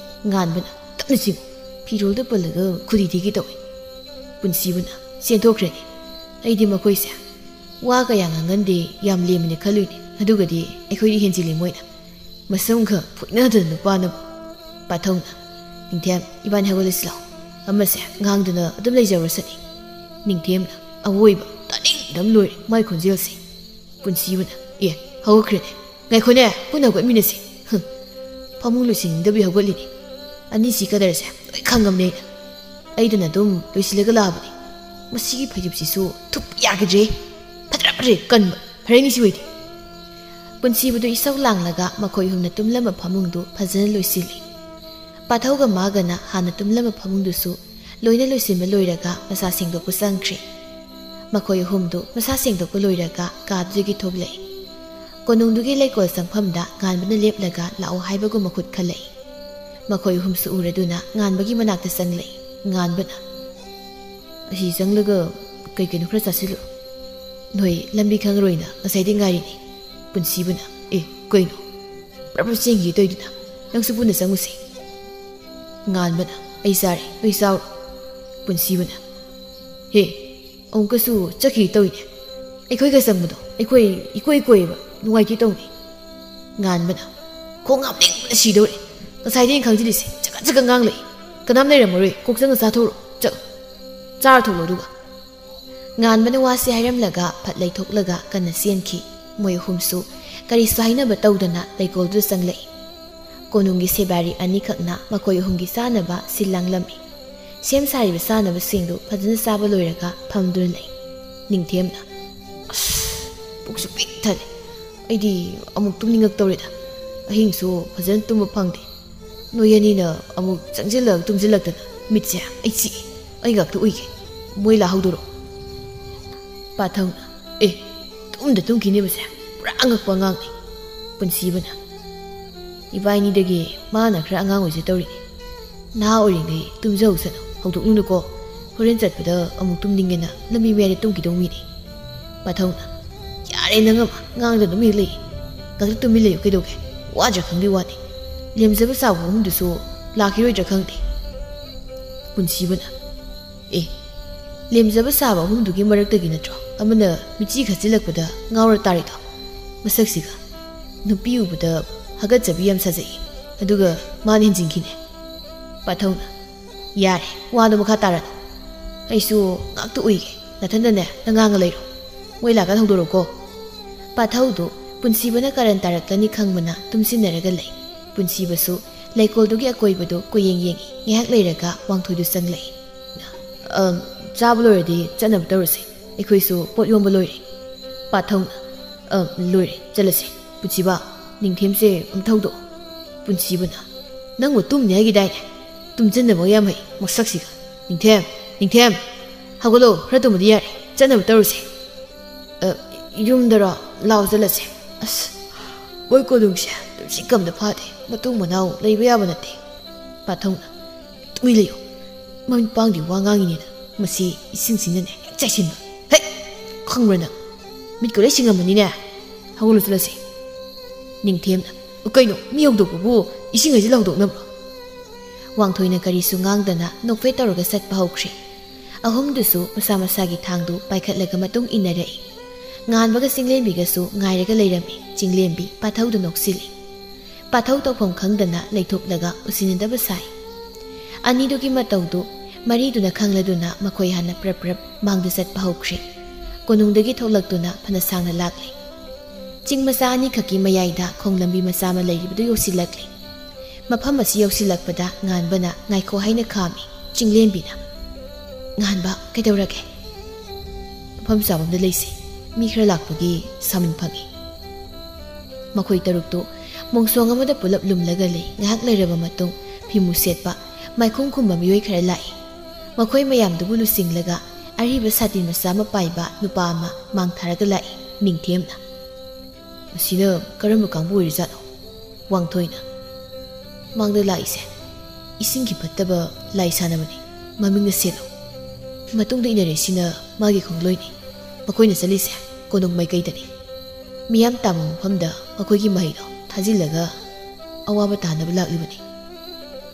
ꯉꯥꯟꯕꯅ, "ꯇꯞꯅ ꯆꯤꯡꯉꯨ, ꯐꯤꯔꯣꯜꯗ ꯄꯜꯂꯒ ꯈꯨꯗꯤ ꯊꯤꯒꯦ ꯇꯧꯏ꯫" ꯄꯨꯟꯁꯤꯕꯨꯅ ꯆꯦꯟꯊꯣꯛꯈ꯭ꯔꯦꯅꯦ꯫ ꯑꯩꯗꯤ ꯃꯈꯣꯏꯁꯦ ꯋꯥ ꯀꯌꯥ ꯉꯥꯡꯒꯟꯗꯦ, ꯌꯥꯝ ꯂꯦꯝꯃꯤꯅ ꯈꯜꯂꯨꯏꯅꯦ꯫ ꯑꯗꯨꯒꯗꯤ ꯑꯩꯈꯣꯏꯗꯤ ꯍꯦꯟꯖꯤꯜꯂꯤ ꯃꯣꯏꯅ꯫ ꯃꯁꯝꯒ ꯐꯣꯏꯅꯗꯅ ꯅꯨꯄꯥꯅꯕꯨ꯫ ꯄꯥꯊꯧꯅ, "ꯅꯤꯡꯊꯦꯝ, ꯏꯕꯥꯅꯤ ꯍꯧꯒꯠꯂꯁꯤ ꯂꯥꯛꯑꯣ꯫ ꯑꯃꯁꯦ ꯉꯥꯡꯗꯅ ꯑꯗꯨꯝ ꯂꯩꯖꯔꯨꯁꯅꯤ꯫" ꯅꯤꯡꯊꯦꯝꯅ, "ꯑꯑꯣꯏꯕ ꯇꯥꯅꯤꯡꯗꯕꯅ ꯂꯣꯏꯔꯦ ꯃꯥꯏ ꯈꯣꯟꯖꯦꯜꯁꯦ꯫" ꯄꯨꯟꯁꯤꯕꯨꯅ, "ꯑꯦ, ꯍꯧꯒꯠꯈ꯭ꯔꯦꯅꯦ꯫ ꯉꯥꯏꯈꯣꯅꯦ, ꯄꯨꯟꯅ ꯍꯧꯒꯠꯃꯤꯟꯅꯁꯤ꯫" ꯍꯨꯝ, ꯐꯃꯨꯡ ꯂꯣꯏꯁꯤꯟꯅꯤꯡꯗꯕꯤ ꯍꯧꯒꯠꯂꯤꯅꯦ꯫ ꯑꯅꯤꯁꯤ ꯀꯗꯔꯁꯦ ꯂꯣꯏ ꯈꯪꯉꯝꯅꯦ ꯑꯩꯅ꯫ ꯑꯩꯗꯅ ꯑꯗꯨꯝ ꯂꯣꯏꯁꯤꯜꯂꯒ ꯂꯥꯛꯑꯕꯅꯤ꯫ ꯃꯁꯤꯒꯤ ꯐꯩꯖꯨꯞꯁꯤꯁꯨ ꯊꯨꯞ ꯌꯥꯈꯤꯗ꯭ꯔꯦ꯫ ꯐꯠꯇ꯭ꯔ ꯐꯠꯇ꯭ꯔꯦ ꯀꯟꯕ꯫ ꯐꯔꯦꯅꯤ ꯁꯤ ꯑꯣꯏꯗꯤ꯫ ꯄꯨꯟꯁꯤꯕꯗꯨ ꯏꯁꯧ ꯂꯥꯡꯂꯒ ꯃꯈꯣꯏ ꯑꯍꯨꯝꯅ ꯇꯨꯝꯂꯝꯕ ꯐꯃꯨꯡꯗꯨ ꯐꯖꯅ ꯂꯣꯏꯁꯤꯜꯂꯤ꯫ ꯄꯥꯊꯧꯒ ꯃꯥꯒꯅ ꯍꯥꯟꯅ ꯇꯨꯝꯂꯝꯕ ꯐꯃꯨꯡꯗꯨꯁꯨ ꯂꯣꯏꯅ ꯂꯣꯏꯁꯤꯟꯕ ꯂꯣꯏꯔꯒ ꯃꯁꯥ ꯁꯦꯡꯗꯣꯛꯄ ꯆꯪꯈ꯭ꯔꯦ꯫ ꯃꯈꯣꯏ ꯑꯍꯨꯝꯗꯨ ꯃꯁꯥ ꯁꯦꯡꯗꯣꯛꯄ ꯂꯣꯏꯔꯒ ꯀꯥꯗꯨꯗꯒꯤ ꯊꯣꯛꯂꯛꯏ꯫ ꯀꯣꯅꯨꯡꯗꯨꯒꯤ ꯂꯩꯀꯣꯜ ꯆꯪꯐꯝꯗ ꯉꯥꯟꯕꯅ ꯂꯦꯞꯂꯒ ꯂꯥꯛꯑꯣ ꯍꯥꯏꯕꯒꯨꯝ ꯃꯈꯨꯠ ꯈꯜꯂꯛꯏ꯫ ꯃꯈꯣꯏ ꯑꯍꯨꯝꯁꯨ ꯎꯔꯗꯨꯅ ꯉꯥꯟꯕꯒꯤ ꯃꯅꯥꯛꯇ ꯆꯪꯂꯛꯏ꯫ ꯉꯥꯟꯕꯅ, "ꯑꯁꯤ ꯆꯪꯂꯒ ꯀꯩ ꯀꯩꯅꯣ ꯈꯔ ꯆꯥꯁꯤꯜꯂꯨ꯫ ꯅꯣꯏ ꯂꯝꯕꯤ ꯈꯪꯉꯔꯣꯏꯅ ꯉꯁꯥꯏꯗꯩ ꯉꯥꯏꯔꯤꯅꯤ꯫" ꯄꯨꯟꯁꯤꯕꯅ, "ꯑꯦ, ꯀꯩꯅꯣ? ꯄ꯭ꯔꯞ ꯄ꯭ꯔꯞ ꯆꯦꯟꯈꯤꯒꯦ ꯇꯧꯏꯗꯨꯅ? ꯅꯪꯁꯨ ꯄꯨꯟꯅ ꯆꯪꯉꯨꯁꯦ꯫" ꯉꯥꯟꯕꯅ, "ꯑꯩ ꯆꯥꯔꯦ, ꯅꯣꯏ ꯆꯥꯎꯔꯣ꯫" ꯄꯨꯟꯁꯤꯕꯅ, "ꯍꯦ, ꯑꯃꯨꯛꯀꯁꯨ ꯆꯠꯈꯤꯒꯦ ꯇꯧꯏꯅꯦ꯫ ꯑꯩꯈꯣꯏꯒ ꯆꯪꯕꯗꯣ ꯑꯩꯈꯣꯏ ꯏꯀꯣꯏ ꯀꯣꯏꯌꯦꯕ, ꯅꯨꯡꯉꯥꯏꯇꯦ ꯇꯧꯅꯤ꯫" ꯉꯥꯟꯕꯅ, "ꯈꯣꯡ ꯍꯥꯝꯅꯤꯡꯕꯅ ꯁꯤꯗꯧꯔꯦ꯫ ꯉꯁꯥꯏꯗꯩ ꯑꯩꯅ ꯈꯪꯖꯤꯜꯂꯤꯁꯦ ꯆꯀꯠ ꯆꯀꯠ ꯉꯥꯡꯂꯛꯏ꯫ ꯀꯅꯥꯝ ꯂꯩꯔꯝꯃꯔꯣꯏ, ꯀꯣꯛ ꯆꯪꯉ ꯆꯥꯊꯣꯛꯎꯔꯣ꯫ ꯆꯠꯂꯣ, ꯆꯥꯔ ꯊꯣꯛꯂꯣ ꯑꯗꯨꯒ꯫" ꯉꯥꯟꯕꯅ ꯋꯥꯁꯤ ꯍꯥꯏꯔꯝꯂꯒ ꯐꯠ ꯂꯩꯊꯣꯛꯂꯒ ꯀꯟꯅ ꯆꯦꯟꯈꯤ꯫ ꯃꯣꯏ ꯑꯍꯨꯝꯁꯨ ꯀꯔꯤꯁꯨ ꯍꯥꯏꯅꯕ ꯇꯧꯗꯅ ꯂꯩꯀꯣꯜꯗꯨꯗ ꯆꯪꯂꯛꯏ꯫ ꯀꯣꯅꯨꯡꯒꯤ ꯁꯦꯕꯥꯔꯤ ꯑꯅꯤꯈꯛꯅ ꯃꯈꯣꯏ ꯑꯍꯨꯝꯒꯤ ꯆꯥꯅꯕ ꯁꯤꯜ ꯂꯥꯡꯂꯝꯃꯤ꯫ ꯁꯦꯝ ꯁꯥꯔꯤꯕ ꯆꯥꯅꯕꯁꯤꯡꯗꯨ ꯐꯖꯅ ꯆꯥꯕ ꯂꯣꯏꯔꯒ ꯐꯝꯗꯨꯅ ꯂꯩ꯫ ꯅꯤꯡꯊꯦꯝꯅ, "ꯑꯁ, ꯄꯨꯛꯁꯨ ꯄꯤꯛ ꯊꯜꯂꯦ꯫ ꯑꯩꯗꯤ ꯑꯃꯨꯛ ꯇꯨꯝꯅꯤꯡꯉꯛꯇꯧꯔꯦꯗ꯫ ꯑꯍꯤꯡꯁꯨ ꯐꯖꯅ ꯇꯨꯝꯕ ꯐꯪꯗꯦ꯫ ꯅꯣꯏ ꯑꯅꯤꯅ ꯑꯃꯨꯛ ꯆꯪꯁꯤꯜꯂꯒ ꯇꯨꯝꯁꯤꯜꯂꯛꯇꯅ ꯃꯤꯠꯁꯦ ꯑꯩ ꯆꯤꯛꯑꯦ꯫ ꯑꯩ ꯉꯥꯛꯇ ꯎꯏꯒꯦ꯫ ꯃꯣꯏ ꯂꯥꯛꯍꯧꯗꯣꯔꯣ?" ꯄꯥꯊꯧꯅ, "ꯑꯦ, ꯇꯨꯝꯗ ꯇꯨꯝꯈꯤꯅꯦꯕꯁꯦ꯫ ꯄꯨꯔꯥ ꯑꯉꯛꯄ ꯑꯉꯥꯡꯅꯤ꯫" ꯄꯨꯟꯁꯤꯕꯅ, "ꯏꯕꯥꯏꯅꯤꯗꯒꯤ ꯃꯥꯅ ꯈꯔ ꯑꯉꯥꯡ ꯑꯣꯏꯖ ꯇꯧꯔꯤꯅꯤ꯫ ꯅꯍꯥ ꯑꯣꯏꯔꯤꯉꯩ ꯇꯨꯝꯖꯍꯧꯁꯅꯨ, ꯍꯧꯗꯣꯛꯂꯨꯅꯨꯀꯣ꯫ ꯍꯣꯔꯦꯟ ꯆꯠꯄꯗ ꯑꯃꯨꯛ ꯇꯨꯝꯅꯤꯡꯉꯦꯅ ꯂꯝꯕꯤ ꯃꯌꯥꯏꯗ ꯇꯨꯝꯈꯤꯗꯧ ꯃꯤꯅꯤ꯫" ꯄꯥꯊꯧꯅ, "ꯌꯥꯔꯦ ꯅꯪ ꯑꯃ, ꯉꯥꯡꯗ ꯑꯗꯨꯝ ꯍꯦꯛ ꯂꯩ꯫ ꯉꯥꯛꯇ ꯇꯨꯃꯤꯟ ꯂꯩꯌꯨ ꯀꯩꯗꯧꯒꯦ? ꯋꯥꯗ꯭ꯔꯥ ꯈꯪꯗꯦ ꯋꯥꯅꯤ꯫ ꯂꯦꯝꯖꯕ ꯆꯥꯎꯕ ꯑꯍꯨꯝꯗꯨꯁꯨ ꯂꯥꯛꯈꯤꯔꯣꯏꯗ꯭ꯔꯥ ꯈꯪꯗꯦ꯫" ꯄꯨꯟꯁꯤꯕꯅ, "ꯑꯦ, ꯂꯦꯝꯖꯕ ꯁꯥꯕ ꯑꯍꯨꯝꯗꯨꯒꯤ ꯃꯔꯛꯇꯒꯤ ꯅꯠꯇ꯭ꯔꯣ ꯑꯃꯅ ꯃꯤꯠꯆꯤ ꯈꯠꯆꯤꯜꯂꯛꯄꯗ ꯉꯥꯎꯔ ꯇꯥꯔꯤꯗꯣ? ꯃꯁꯛꯁꯤꯒ ꯅꯨꯄꯤ ꯎꯕꯗ ꯍꯥꯒꯠꯆꯕꯤ ꯌꯥꯝ ꯁꯥꯖꯩ, ꯑꯗꯨꯒ ꯃꯥꯅ ꯍꯦꯟꯖꯤꯟꯈꯤꯅꯦ꯫ ꯄꯥꯊꯧꯅ, "ꯌꯥꯔꯦ, ꯋꯥꯗꯣ ꯃꯈꯥ ꯇꯥꯔꯅꯨ꯫ ꯑꯩꯁꯨ ꯉꯥꯛꯇ ꯎꯏꯒꯦ, ꯅꯊꯟꯗꯅꯦ ꯅꯉꯥꯡꯒ ꯂꯩꯔꯣ꯫ ꯃꯣꯏ ꯂꯥꯛꯀꯥꯟ ꯍꯧꯗꯣꯔꯛꯎꯀꯣ꯫" ꯄꯥꯊꯧꯗꯨ ꯄꯨꯟꯁꯤꯕꯅ ꯀꯥꯔꯟ ꯇꯥꯔꯛꯂꯅꯤ ꯈꯪꯕꯅ ꯇꯨꯝꯁꯤꯟꯅꯔꯒ ꯂꯩ꯫ ꯄꯨꯟꯁꯤꯕꯁꯨ ꯂꯩꯀꯣꯜꯗꯨꯒꯤ ꯑꯀꯣꯏꯕꯗꯨ ꯀꯣꯏꯌꯦꯡ ꯌꯦꯡꯏ꯫ ꯉꯥꯏꯍꯥꯛ ꯂꯩꯔꯒ ꯋꯥꯡꯊꯣꯏꯗꯨ ꯆꯪꯂꯛꯏ꯫ "ꯑꯝ, ꯆꯥꯕ ꯂꯣꯏꯔꯗꯤ ꯆꯠꯅꯕ ꯇꯧꯔꯁꯦ꯫ ꯑꯩꯈꯣꯏꯁꯨ ꯄꯣꯠ ꯌꯣꯝꯕ ꯂꯣꯏꯔꯦ꯫" ꯄꯥꯊꯧꯅ, "ꯑꯝ, ꯂꯣꯏꯔꯦ, ꯆꯠꯂꯁꯦ꯫ ꯄꯨꯟꯁꯤꯕ, ꯅꯤꯡꯊꯦꯝꯁꯦ ꯑꯝꯇ ꯍꯧꯗꯣꯛꯑꯣ꯫" ꯄꯨꯟꯁꯤꯕꯅ, "ꯅꯪꯕꯨ ꯇꯨꯝꯅꯤ ꯍꯥꯏꯈꯤꯗꯥꯏꯅꯦ? ꯇꯨꯝꯖꯟꯅꯕ ꯌꯥꯝ ꯍꯩ ꯃꯁꯛꯁꯤꯒ꯫ ꯅꯤꯡꯊꯦꯝ, ꯅꯤꯡꯊꯦꯝ, ꯍꯧꯒꯠꯂꯣ, ꯈꯔ ꯇꯨꯝꯕꯗꯤ ꯌꯥꯔꯦ, ꯆꯠꯅꯕ ꯇꯧꯔꯁꯦ꯫" "ꯑ, ꯌꯨꯝꯗꯔꯣ? ꯂꯥꯎ ꯆꯠꯂꯁꯦ꯫" "ꯑꯁ, ꯃꯣꯏ ꯀꯣꯅꯨꯡꯁꯦ ꯇꯨꯝꯁꯤꯠ ꯀꯝꯗ ꯐꯥꯗꯦ, ꯃꯇꯨꯡ ꯃꯅꯥꯎ ꯂꯩꯕ ꯌꯥꯕ ꯅꯠꯇꯦ꯫" ꯄꯥꯊꯧꯅ, "ꯇꯨꯃꯤꯟ ꯂꯩꯌꯨ, ꯃꯃꯤꯠ ꯄꯥꯡꯗꯤ ꯋꯥ ꯉꯥꯡꯉꯤꯅꯦꯅ꯫ ꯃꯁꯤ ꯏꯁꯤꯡꯁꯤꯅꯅꯦ ꯍꯦꯛ ꯆꯥꯏꯁꯤꯟꯕ꯫ ꯍꯦꯛ! ꯈꯪꯕ꯭ꯔꯥ ꯅꯪ? ꯃꯤꯠꯀ ꯂꯣꯏ ꯁꯤꯡꯉꯝꯃꯅꯤꯅꯦ꯫ ꯍꯧꯒꯠꯂꯨ ꯆꯠꯂꯁꯦ꯫" ꯅꯤꯡꯊꯦꯝꯅ, "ꯀꯩꯅꯣ, ꯃꯤ ꯍꯧꯗꯣꯛꯄꯕꯨ ꯏꯁꯤꯡ ꯍꯩꯖꯤꯜꯂ ꯍꯧꯗꯣꯛꯅꯕ꯭ꯔꯣ?" ꯋꯥꯡꯊꯣꯏꯅ ꯀꯔꯤꯁꯨ ꯉꯥꯡꯗꯅ ꯅꯣꯛꯐꯦꯠ ꯇꯧꯔꯒ ꯆꯠꯄ ꯍꯧꯈ꯭ꯔꯦ꯫ ꯑꯍꯨꯝꯗꯨꯁꯨ ꯃꯁꯥ ꯃꯁꯥꯒꯤ ꯊꯥꯡꯗꯨ ꯄꯥꯏꯈꯠꯂꯒ ꯃꯇꯨꯡ ꯏꯟꯅꯔꯛꯏ꯫ ꯉꯥꯟꯕꯒ ꯆꯤꯡꯂꯦꯝꯕꯤꯒꯁꯨ ꯉꯥꯏꯔꯒ ꯂꯩꯔꯝꯃꯤ꯫ ꯆꯤꯡꯂꯦꯝꯕꯤ ꯄꯥꯊꯧꯗꯨ ꯅꯣꯛꯁꯤꯜꯂꯤ꯫ ꯄꯥꯊꯧ ꯇꯧꯐꯝ ꯈꯪꯗꯅ ꯂꯩꯊꯣꯛꯂꯒ ꯎꯁꯤꯟꯅꯗꯕ ꯁꯥꯏ꯫ ꯑꯅꯤꯗꯨꯒꯤ ꯃꯇꯧꯗꯨ ꯃꯔꯤꯗꯨꯅ ꯈꯪꯂꯗꯨꯅ ꯃꯈꯣꯏ ꯍꯥꯟꯅ ꯄ꯭ꯔꯞ ꯄ꯭ꯔꯞ ꯃꯥꯡꯗ ꯆꯠꯄ ꯍꯧꯈ꯭ꯔꯦ꯫ ꯀꯣꯅꯨꯡꯗꯒꯤ ꯊꯣꯛꯂꯛꯇꯨꯅ ꯐꯅ ꯁꯥꯡꯅ ꯂꯥꯛꯂꯦ꯫ ꯆꯤꯡ ꯃꯆꯥ ꯑꯅꯤꯈꯛꯀꯤ ꯃꯌꯥꯏꯗ ꯈꯣꯡ ꯂꯝꯕꯤ ꯃꯆꯥ ꯑꯃ ꯂꯩꯔꯤꯕꯗꯨ ꯌꯧꯁꯤꯜꯂꯛꯂꯦ꯫ ꯃꯐꯝ ꯑꯁꯤ ꯌꯧꯁꯤꯜꯂꯛꯄꯗ ꯉꯥꯟꯕꯅ ꯉꯥꯏꯈꯣ ꯍꯥꯏꯅ ꯈꯥꯝꯃꯤ꯫ ꯆꯤꯡꯂꯦꯝꯕꯤꯅ, "ꯉꯥꯟꯕ, ꯀꯩꯗꯧꯔꯒꯦ?" "ꯃꯐꯝ ꯆꯥꯕ ꯑꯃꯗ ꯂꯩꯁꯦ꯫ ꯃꯤ ꯈꯔ ꯂꯥꯛꯄꯒꯤ ꯁꯥꯃꯟ ꯐꯪꯉꯤ꯫" ꯃꯈꯣꯏ ꯇꯔꯨꯛꯇꯨ ꯃꯣꯡꯁꯣꯡ ꯑꯃꯗ ꯄꯨꯂꯞ ꯂꯨꯝꯂꯒ ꯂꯩ꯫ ꯉꯥꯏꯍꯥꯛ ꯂꯩꯔꯕ ꯃꯇꯨꯡ ꯐꯤꯃꯨ ꯁꯦꯠꯄ, ꯃꯥꯏꯈꯨꯝ ꯈꯨꯝꯕ ꯃꯤꯑꯣꯏ ꯈꯔ ꯂꯥꯛꯏ꯫ ꯃꯈꯣꯏ ꯃꯌꯥꯝꯗꯨꯕꯨ ꯂꯨꯆꯤꯡꯂꯒ ꯑꯔꯤꯕ ꯁꯥꯇꯤꯟ ꯃꯆꯥ ꯑꯃ ꯄꯥꯏꯕ ꯅꯨꯄꯥ ꯑꯃ ꯃꯥꯡ ꯊꯥꯔꯒ ꯂꯥꯛꯏ꯫ ꯅꯤꯡꯊꯦꯝꯅ, "ꯃꯁꯤꯅ ꯀꯔꯝꯕ ꯀꯥꯡꯕꯨ ꯑꯣꯏꯔꯤꯖꯥꯠꯅꯣ?" ꯋꯥꯡꯊꯣꯏꯅ, "ꯃꯥꯡꯗ ꯂꯥꯛꯏꯁꯦ ꯏꯁꯤꯡꯒꯤ ꯐꯠꯇꯕ ꯂꯥꯏ ꯁꯥꯟꯅꯕꯅꯤ, ꯃꯃꯤꯡꯅ ꯁꯦꯂꯣ꯫ ꯃꯇꯨꯡꯗ ꯏꯟꯅꯔꯤꯁꯤꯅ ꯃꯥꯒꯤ ꯈꯣꯡꯂꯣꯏꯅꯤ꯫ ꯃꯈꯣꯏꯅ ꯆꯠꯂꯤꯁꯦ ꯀꯣꯅꯨꯡ ꯃꯥꯏꯀꯩꯗꯅꯤ꯫ ꯃꯤꯌꯥꯝ ꯇꯥꯕ ꯃꯐꯝꯗ ꯃꯈꯣꯏꯒꯤ ꯃꯍꯩꯗꯣ ꯊꯥꯖꯤꯜꯂꯒ ꯑꯋꯥꯕ ꯇꯥꯅꯕ ꯂꯥꯛꯂꯤꯕꯅꯤ꯫"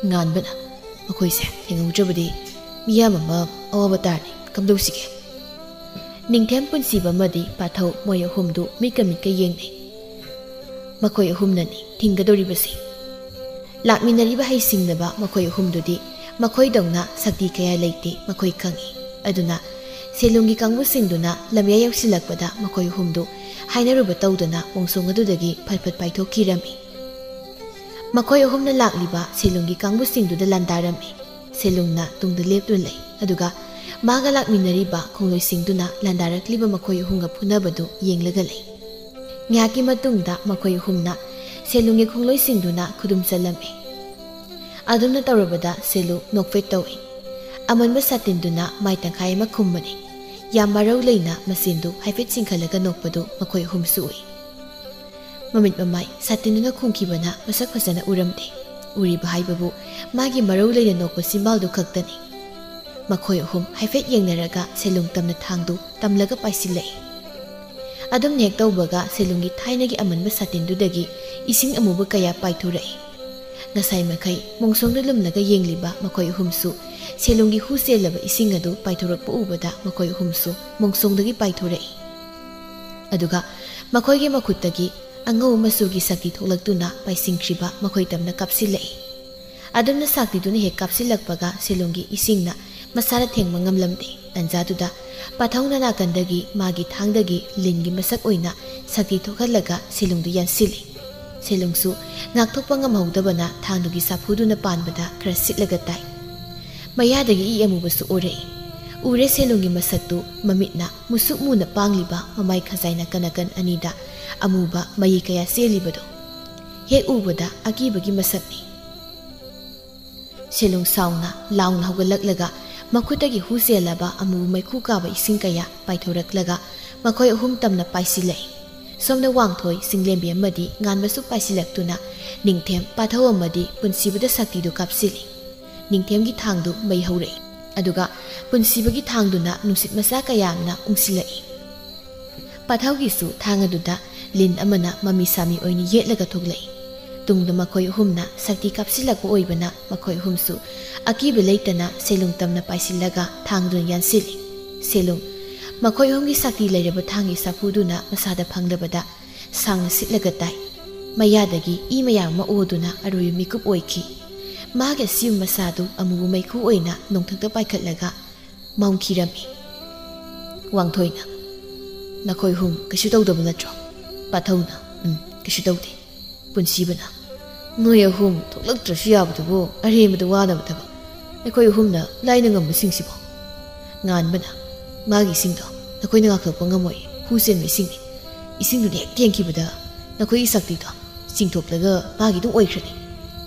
ꯉꯥꯟꯕꯅ, "ꯃꯈꯣꯏꯁꯦ ꯊꯦꯡꯍꯧꯗ꯭ꯔꯕꯗꯤ ꯃꯤꯌꯥꯝ ꯑꯃ ꯑꯋꯥꯕ ꯇꯥꯔꯦ꯫ ꯀꯝꯗꯧꯁꯤꯒꯦ? ꯅꯤꯡꯊꯦꯝ, ꯄꯨꯟꯁꯤꯕ ꯑꯃꯗꯤ ꯄꯥꯊꯧ, ꯃꯣꯏ ꯑꯍꯨꯝꯗꯨ ꯃꯤꯠꯀ ꯃꯤꯠꯀ ꯌꯦꯡꯅꯩ꯫ ꯃꯈꯣꯏ ꯑꯍꯨꯝꯅꯅꯤ ꯊꯤꯡꯒꯗꯧꯔꯤꯕꯁꯤ꯫ ꯂꯥꯛꯃꯤꯟꯅꯔꯤꯕ ꯍꯩꯁꯤꯡꯂꯕ ꯃꯈꯣꯏ ꯑꯍꯨꯝꯗꯨꯗꯤ ꯃꯈꯣꯏꯗꯧꯅ ꯁꯛꯇꯤ ꯀꯌꯥ ꯂꯩꯇꯦ, ꯃꯈꯣꯏ ꯈꯪꯏ꯫ ꯑꯗꯨꯅ ꯁꯦꯂꯨꯡꯒꯤ ꯀꯥꯡꯕꯨꯁꯤꯡꯗꯨꯅ ꯂꯝꯌꯥꯏ ꯌꯧꯁꯤꯜꯂꯛꯄꯗ ꯃꯈꯣꯏ ꯑꯍꯨꯝꯗꯨ ꯍꯥꯏꯅꯔꯨꯕ ꯇꯧꯗꯅ ꯃꯣꯡꯁꯣꯡ ꯑꯗꯨꯗꯒꯤ ꯐꯠ ꯐꯠ ꯄꯥꯏꯊꯣꯛꯈꯤꯔꯝꯃꯤ꯫ ꯃꯈꯣꯏ ꯑꯍꯨꯝꯅ ꯂꯥꯛꯂꯤꯕ ꯁꯦꯂꯨꯡꯒꯤ ꯀꯥꯡꯕꯨꯁꯤꯡꯗꯨꯗ ꯂꯥꯟꯗꯥꯔꯝꯃꯤ꯫ ꯁꯦꯂꯨꯡꯅ ꯇꯨꯡꯗ ꯂꯦꯞꯇꯨꯅ ꯂꯩ, ꯑꯗꯨꯒ ꯃꯥꯒ ꯂꯥꯛꯃꯤꯟꯅꯔꯤꯕ ꯈꯣꯡꯂꯣꯏꯁꯤꯡꯗꯨꯅ ꯂꯥꯟꯗꯥꯔꯛꯂꯤꯕ ꯃꯈꯣꯏ ꯑꯍꯨꯝꯒ ꯐꯨꯅꯕꯗꯨ ꯌꯦꯡꯂꯒ ꯂꯩ꯫ ꯉꯥꯏꯍꯥꯛꯀꯤ ꯃꯇꯨꯡꯗ ꯃꯈꯣꯏ ꯑꯍꯨꯝꯅ ꯁꯦꯂꯨꯡꯒꯤ ꯈꯣꯡꯂꯣꯏꯁꯤꯡꯗꯨꯅ ꯈꯨꯗꯨꯝ ꯆꯜꯂꯝꯃꯤ꯫ ꯑꯗꯨꯝꯅ ꯇꯧꯔꯕꯗ ꯁꯦꯂꯨ ꯅꯣꯛꯐꯦꯠ ꯇꯧꯏ꯫ ꯑꯃꯟꯕ ꯁꯥꯇꯤꯟꯗꯨꯅ ꯃꯥꯏ ꯇꯪꯈꯥꯏ ꯑꯃ ꯈꯨꯝꯕꯅꯤ꯫ ꯌꯥꯝ ꯃꯔꯧ ꯂꯩꯅ ꯃꯆꯤꯟꯗꯨ ꯍꯥꯏꯐꯦꯠ ꯆꯤꯡꯈꯠꯂꯒ ꯅꯣꯛꯄꯗꯨ ꯃꯈꯣꯏ ꯑꯍꯨꯝꯁꯨ ꯎꯏ꯫ ꯃꯃꯤꯠ ꯃꯃꯥꯏ ꯁꯥꯇꯤꯟꯗꯨꯅ ꯈꯨꯝꯈꯤꯕꯅ ꯃꯁꯛ ꯐꯖꯅ ꯎꯔꯝꯗꯦ꯫ ꯎꯔꯤꯕ ꯍꯥꯏꯕꯕꯨ ꯃꯥꯒꯤ ꯃꯔꯧ ꯂꯩꯅ ꯅꯣꯛꯄ ꯆꯤꯝꯕꯥꯜꯗꯨ ꯈꯛꯇꯅꯤ꯫ ꯃꯈꯣꯏ ꯑꯍꯨꯝ ꯍꯥꯏꯐꯦꯠ ꯌꯦꯡꯅꯔꯒ ꯁꯦꯂꯨꯡ ꯇꯝꯅ ꯊꯥꯡꯗꯨ ꯇꯝꯂꯒ ꯄꯥꯏꯁꯤꯜꯂꯛꯏ꯫ ꯑꯗꯨꯝ ꯍꯦꯛ ꯇꯧꯕꯒ ꯁꯦꯂꯨꯡꯒꯤ ꯊꯥꯏꯅꯒꯤ ꯑꯃꯟꯕ ꯁꯥꯇꯤꯟꯗꯨꯗꯒꯤ ꯏꯁꯤꯡ ꯑꯃꯨꯕ ꯀꯌꯥ ꯄꯥꯏꯊꯣꯔꯛꯏ꯫ ꯉꯁꯥꯏ ꯃꯈꯩ ꯃꯣꯡꯁꯣꯡꯗ ꯂꯨꯝꯂꯒ ꯌꯦꯡꯂꯤꯕ ꯃꯈꯣꯏ ꯑꯍꯨꯝꯁꯨ ꯁꯦꯂꯨꯡꯒꯤ ꯍꯨ ꯆꯦꯜꯂꯕ ꯏꯁꯤꯡ ꯑꯗꯨ ꯄꯥꯏꯊꯣꯔꯛꯄ ꯎꯕꯗ ꯃꯈꯣꯏ ꯑꯍꯨꯝꯁꯨ ꯃꯣꯡꯁꯣꯡꯗꯒꯤ ꯄꯥꯏꯊꯣꯔꯛꯏ꯫ ꯑꯗꯨꯒ ꯃꯈꯣꯏꯒꯤ ꯃꯈꯨꯠꯇꯒꯤ ꯑꯉꯧꯕ ꯃꯆꯨꯒꯤ ꯁꯛꯇꯤ ꯊꯣꯛꯂꯛꯇꯨꯅ ꯄꯥꯏꯁꯤꯟꯈ꯭ꯔꯤꯕ ꯃꯈꯣꯏ ꯇꯝꯅ ꯀꯥꯞꯁꯤꯜꯂꯛꯏ꯫ ꯑꯗꯨꯝꯅ ꯁꯛꯇꯤꯗꯨꯅ ꯍꯦꯛ ꯀꯥꯞꯁꯤꯜꯂꯛꯄꯒ ꯁꯦꯂꯨꯡꯒꯤ ꯏꯁꯤꯡꯅ ꯃꯁꯥꯅ ꯊꯦꯡꯕ ꯉꯝꯂꯝꯗꯦ꯫ ꯇꯟꯖꯥꯗꯨꯗ ꯄꯥꯊꯧꯅ ꯅꯥꯀꯟꯗꯒꯤ ꯃꯥꯒꯤ ꯊꯥꯡꯗꯒꯤ ꯂꯤꯟꯒꯤ ꯃꯁꯛ ꯑꯣꯏꯅ ꯁꯛꯇꯤ ꯊꯣꯛꯍꯜꯂꯒ ꯁꯦꯂꯨꯡꯗꯨ ꯌꯥꯟꯁꯤꯜꯂꯤ꯫ ꯁꯦꯂꯨꯡꯁꯨ ꯉꯥꯛꯊꯣꯛꯄ ꯉꯝꯍꯧꯗꯕꯅ ꯊꯥꯡꯗꯨꯒꯤ ꯆꯥꯐꯨꯗꯨꯅ ꯄꯥꯟꯕꯗ ꯈꯔ ꯁꯤꯠꯂꯒ ꯇꯥꯏ꯫ ꯃꯌꯥꯗꯒꯤ ꯏ ꯑꯃꯨꯕꯁꯨ ꯑꯣꯔꯛꯏ꯫ ꯎꯔꯦ ꯁꯦꯂꯨꯡꯒꯤ ꯃꯁꯛꯇꯨ ꯃꯃꯤꯠꯅ ꯃꯨꯁꯨꯛ ꯃꯨꯅ ꯄꯥꯡꯂꯤꯕ ꯃꯃꯥꯏ ꯈꯖꯥꯏ ꯅꯥꯀꯟ ꯅꯥꯀꯟ ꯑꯅꯤꯗ ꯑꯃꯨꯕ ꯃꯌꯦꯛ ꯀꯌꯥ ꯆꯦꯜꯂꯤꯕꯗꯣ꯫ ꯍꯦꯛ ꯎꯕꯗ ꯑꯀꯤꯕꯒꯤ ꯃꯁꯛꯅꯤ꯫ ꯁꯦꯂꯨꯡ ꯁꯥꯎꯅ ꯂꯥꯎꯅ ꯍꯧꯒꯠꯂꯛꯂꯒ ꯃꯈꯨꯠꯇꯒꯤ ꯍꯨ ꯆꯦꯜꯂꯕ ꯑꯃꯨꯕ ꯃꯩꯈꯨ ꯀꯥꯕ ꯏꯁꯤꯡ ꯀꯌꯥ ꯄꯥꯏꯊꯣꯔꯛꯂꯒ ꯃꯈꯣꯏ ꯑꯍꯨꯝ ꯇꯝꯅ ꯄꯥꯏꯁꯤꯜꯂꯛꯏ꯫ ꯁꯣꯝꯗ ꯋꯥꯡꯊꯣꯏ, ꯆꯤꯡꯂꯦꯝꯕꯤ ꯑꯃꯗꯤ ꯉꯥꯟꯕꯁꯨ ꯄꯥꯏꯁꯤꯜꯂꯛꯇꯨꯅ ꯅꯤꯡꯊꯦꯝ, ꯄꯥꯊꯧ ꯑꯃꯗꯤ ꯄꯨꯟꯁꯤꯕꯗ ꯁꯛꯇꯤꯗꯨ ꯀꯥꯞꯁꯤꯜꯂꯤ꯫ ꯅꯤꯡꯊꯦꯝꯒꯤ ꯊꯥꯡꯗꯨ ꯃꯩ ꯍꯧꯔꯛꯏ, ꯑꯗꯨꯒ ꯄꯨꯟꯁꯤꯕꯒꯤ ꯊꯥꯡꯗꯨꯅ ꯅꯨꯡꯁꯤꯠ ꯃꯆꯥ ꯀꯌꯥ ꯑꯃꯅ ꯎꯪꯁꯤꯜꯂꯛꯏ꯫ ꯄꯥꯊꯧꯒꯤꯁꯨ ꯊꯥꯡ ꯑꯗꯨꯗ ꯂꯤꯟ ꯑꯃꯅ ꯃꯃꯤ ꯁꯥꯃꯤ ꯑꯣꯏꯅ ꯌꯦꯠꯂꯒ ꯊꯣꯛꯂꯛꯏ꯫ ꯇꯨꯡꯗ ꯃꯈꯣꯏ ꯑꯍꯨꯝꯅ ꯁꯛꯇꯤ ꯀꯥꯞꯁꯤꯜꯂꯛꯄ ꯑꯣꯏꯕꯅ ꯃꯈꯣꯏ ꯑꯍꯨꯝꯁꯨ ꯑꯀꯤꯕ ꯂꯩꯇꯅ ꯁꯦꯂꯨꯡ ꯇꯝꯅ ꯄꯥꯏꯁꯤꯜꯂꯒ ꯊꯥꯡꯗꯨꯅ ꯌꯥꯟꯁꯤꯜꯂꯤ꯫ ꯁꯦꯂꯨꯡ, ꯃꯈꯣꯏ ꯑꯍꯨꯝꯒꯤ ꯁꯛꯇꯤ ꯂꯩꯔꯕ ꯊꯥꯡꯒꯤ ꯁꯥꯐꯨꯗꯨꯅ ꯃꯁꯥꯗ ꯐꯪꯂꯕꯗ ꯁꯥꯡꯅ ꯁꯤꯠꯂꯒ ꯇꯥꯏ꯫ ꯃꯌꯥꯗꯒꯤ ꯏ ꯃꯌꯥꯝ ꯑꯃ ꯑꯣꯗꯨꯅ ꯑꯔꯣꯏꯕ ꯃꯤꯀꯨꯞ ꯑꯣꯏꯈꯤ꯫ ꯃꯥꯒꯤ ꯑꯁꯤꯕ ꯃꯁꯥꯗꯨ ꯑꯃꯨꯕ ꯃꯩꯈꯨ ꯑꯣꯏꯅ ꯅꯣꯡꯊꯛꯇ ꯄꯥꯏꯈꯠꯂꯒ ꯃꯥꯡꯈꯤꯔꯝꯃꯤ꯫ ꯋꯥꯡꯊꯣꯏꯅ, "ꯅꯈꯣꯏ ꯑꯍꯨꯝ ꯀꯩꯁꯨ ꯇꯧꯗꯕ ꯅꯠꯇ꯭ꯔꯣ?" ꯄꯥꯊꯧꯅ, "ꯎꯝ, ꯀꯩꯁꯨ ꯇꯧꯗꯦ꯫" ꯄꯨꯟꯁꯤꯕꯅ, "ꯅꯣꯏ ꯑꯍꯨꯝ ꯊꯣꯛꯂꯛꯇ꯭ꯔꯁꯨ ꯌꯥꯕꯗꯨꯕꯨ ꯑꯔꯦꯝꯕꯗ ꯋꯥꯅꯕ ꯊꯕꯛ꯫ ꯑꯩꯈꯣꯏ ꯑꯍꯨꯝꯅ ꯂꯥꯏꯅ ꯉꯝꯕꯁꯤꯡꯁꯤꯕꯣ?" ꯉꯥꯟꯕꯅ, "ꯃꯥꯒꯤ ꯏꯁꯤꯡꯗꯣ ꯅꯈꯣꯏꯅ ꯉꯥꯛꯊꯣꯛꯄ ꯉꯝꯃꯣꯏ, ꯍꯨ ꯆꯦꯟꯕ ꯏꯁꯤꯡꯅꯤ꯫ ꯏꯁꯤꯡꯗꯨꯅ ꯍꯦꯛ ꯊꯦꯡꯈꯤꯕꯗ ꯅꯈꯣꯏꯒꯤ ꯁꯛꯇꯤꯗꯣ ꯆꯤꯡꯊꯣꯛꯂꯒ ꯃꯥꯒꯤ ꯑꯗꯨꯝ ꯑꯣꯏꯈ꯭ꯔꯅꯤ꯫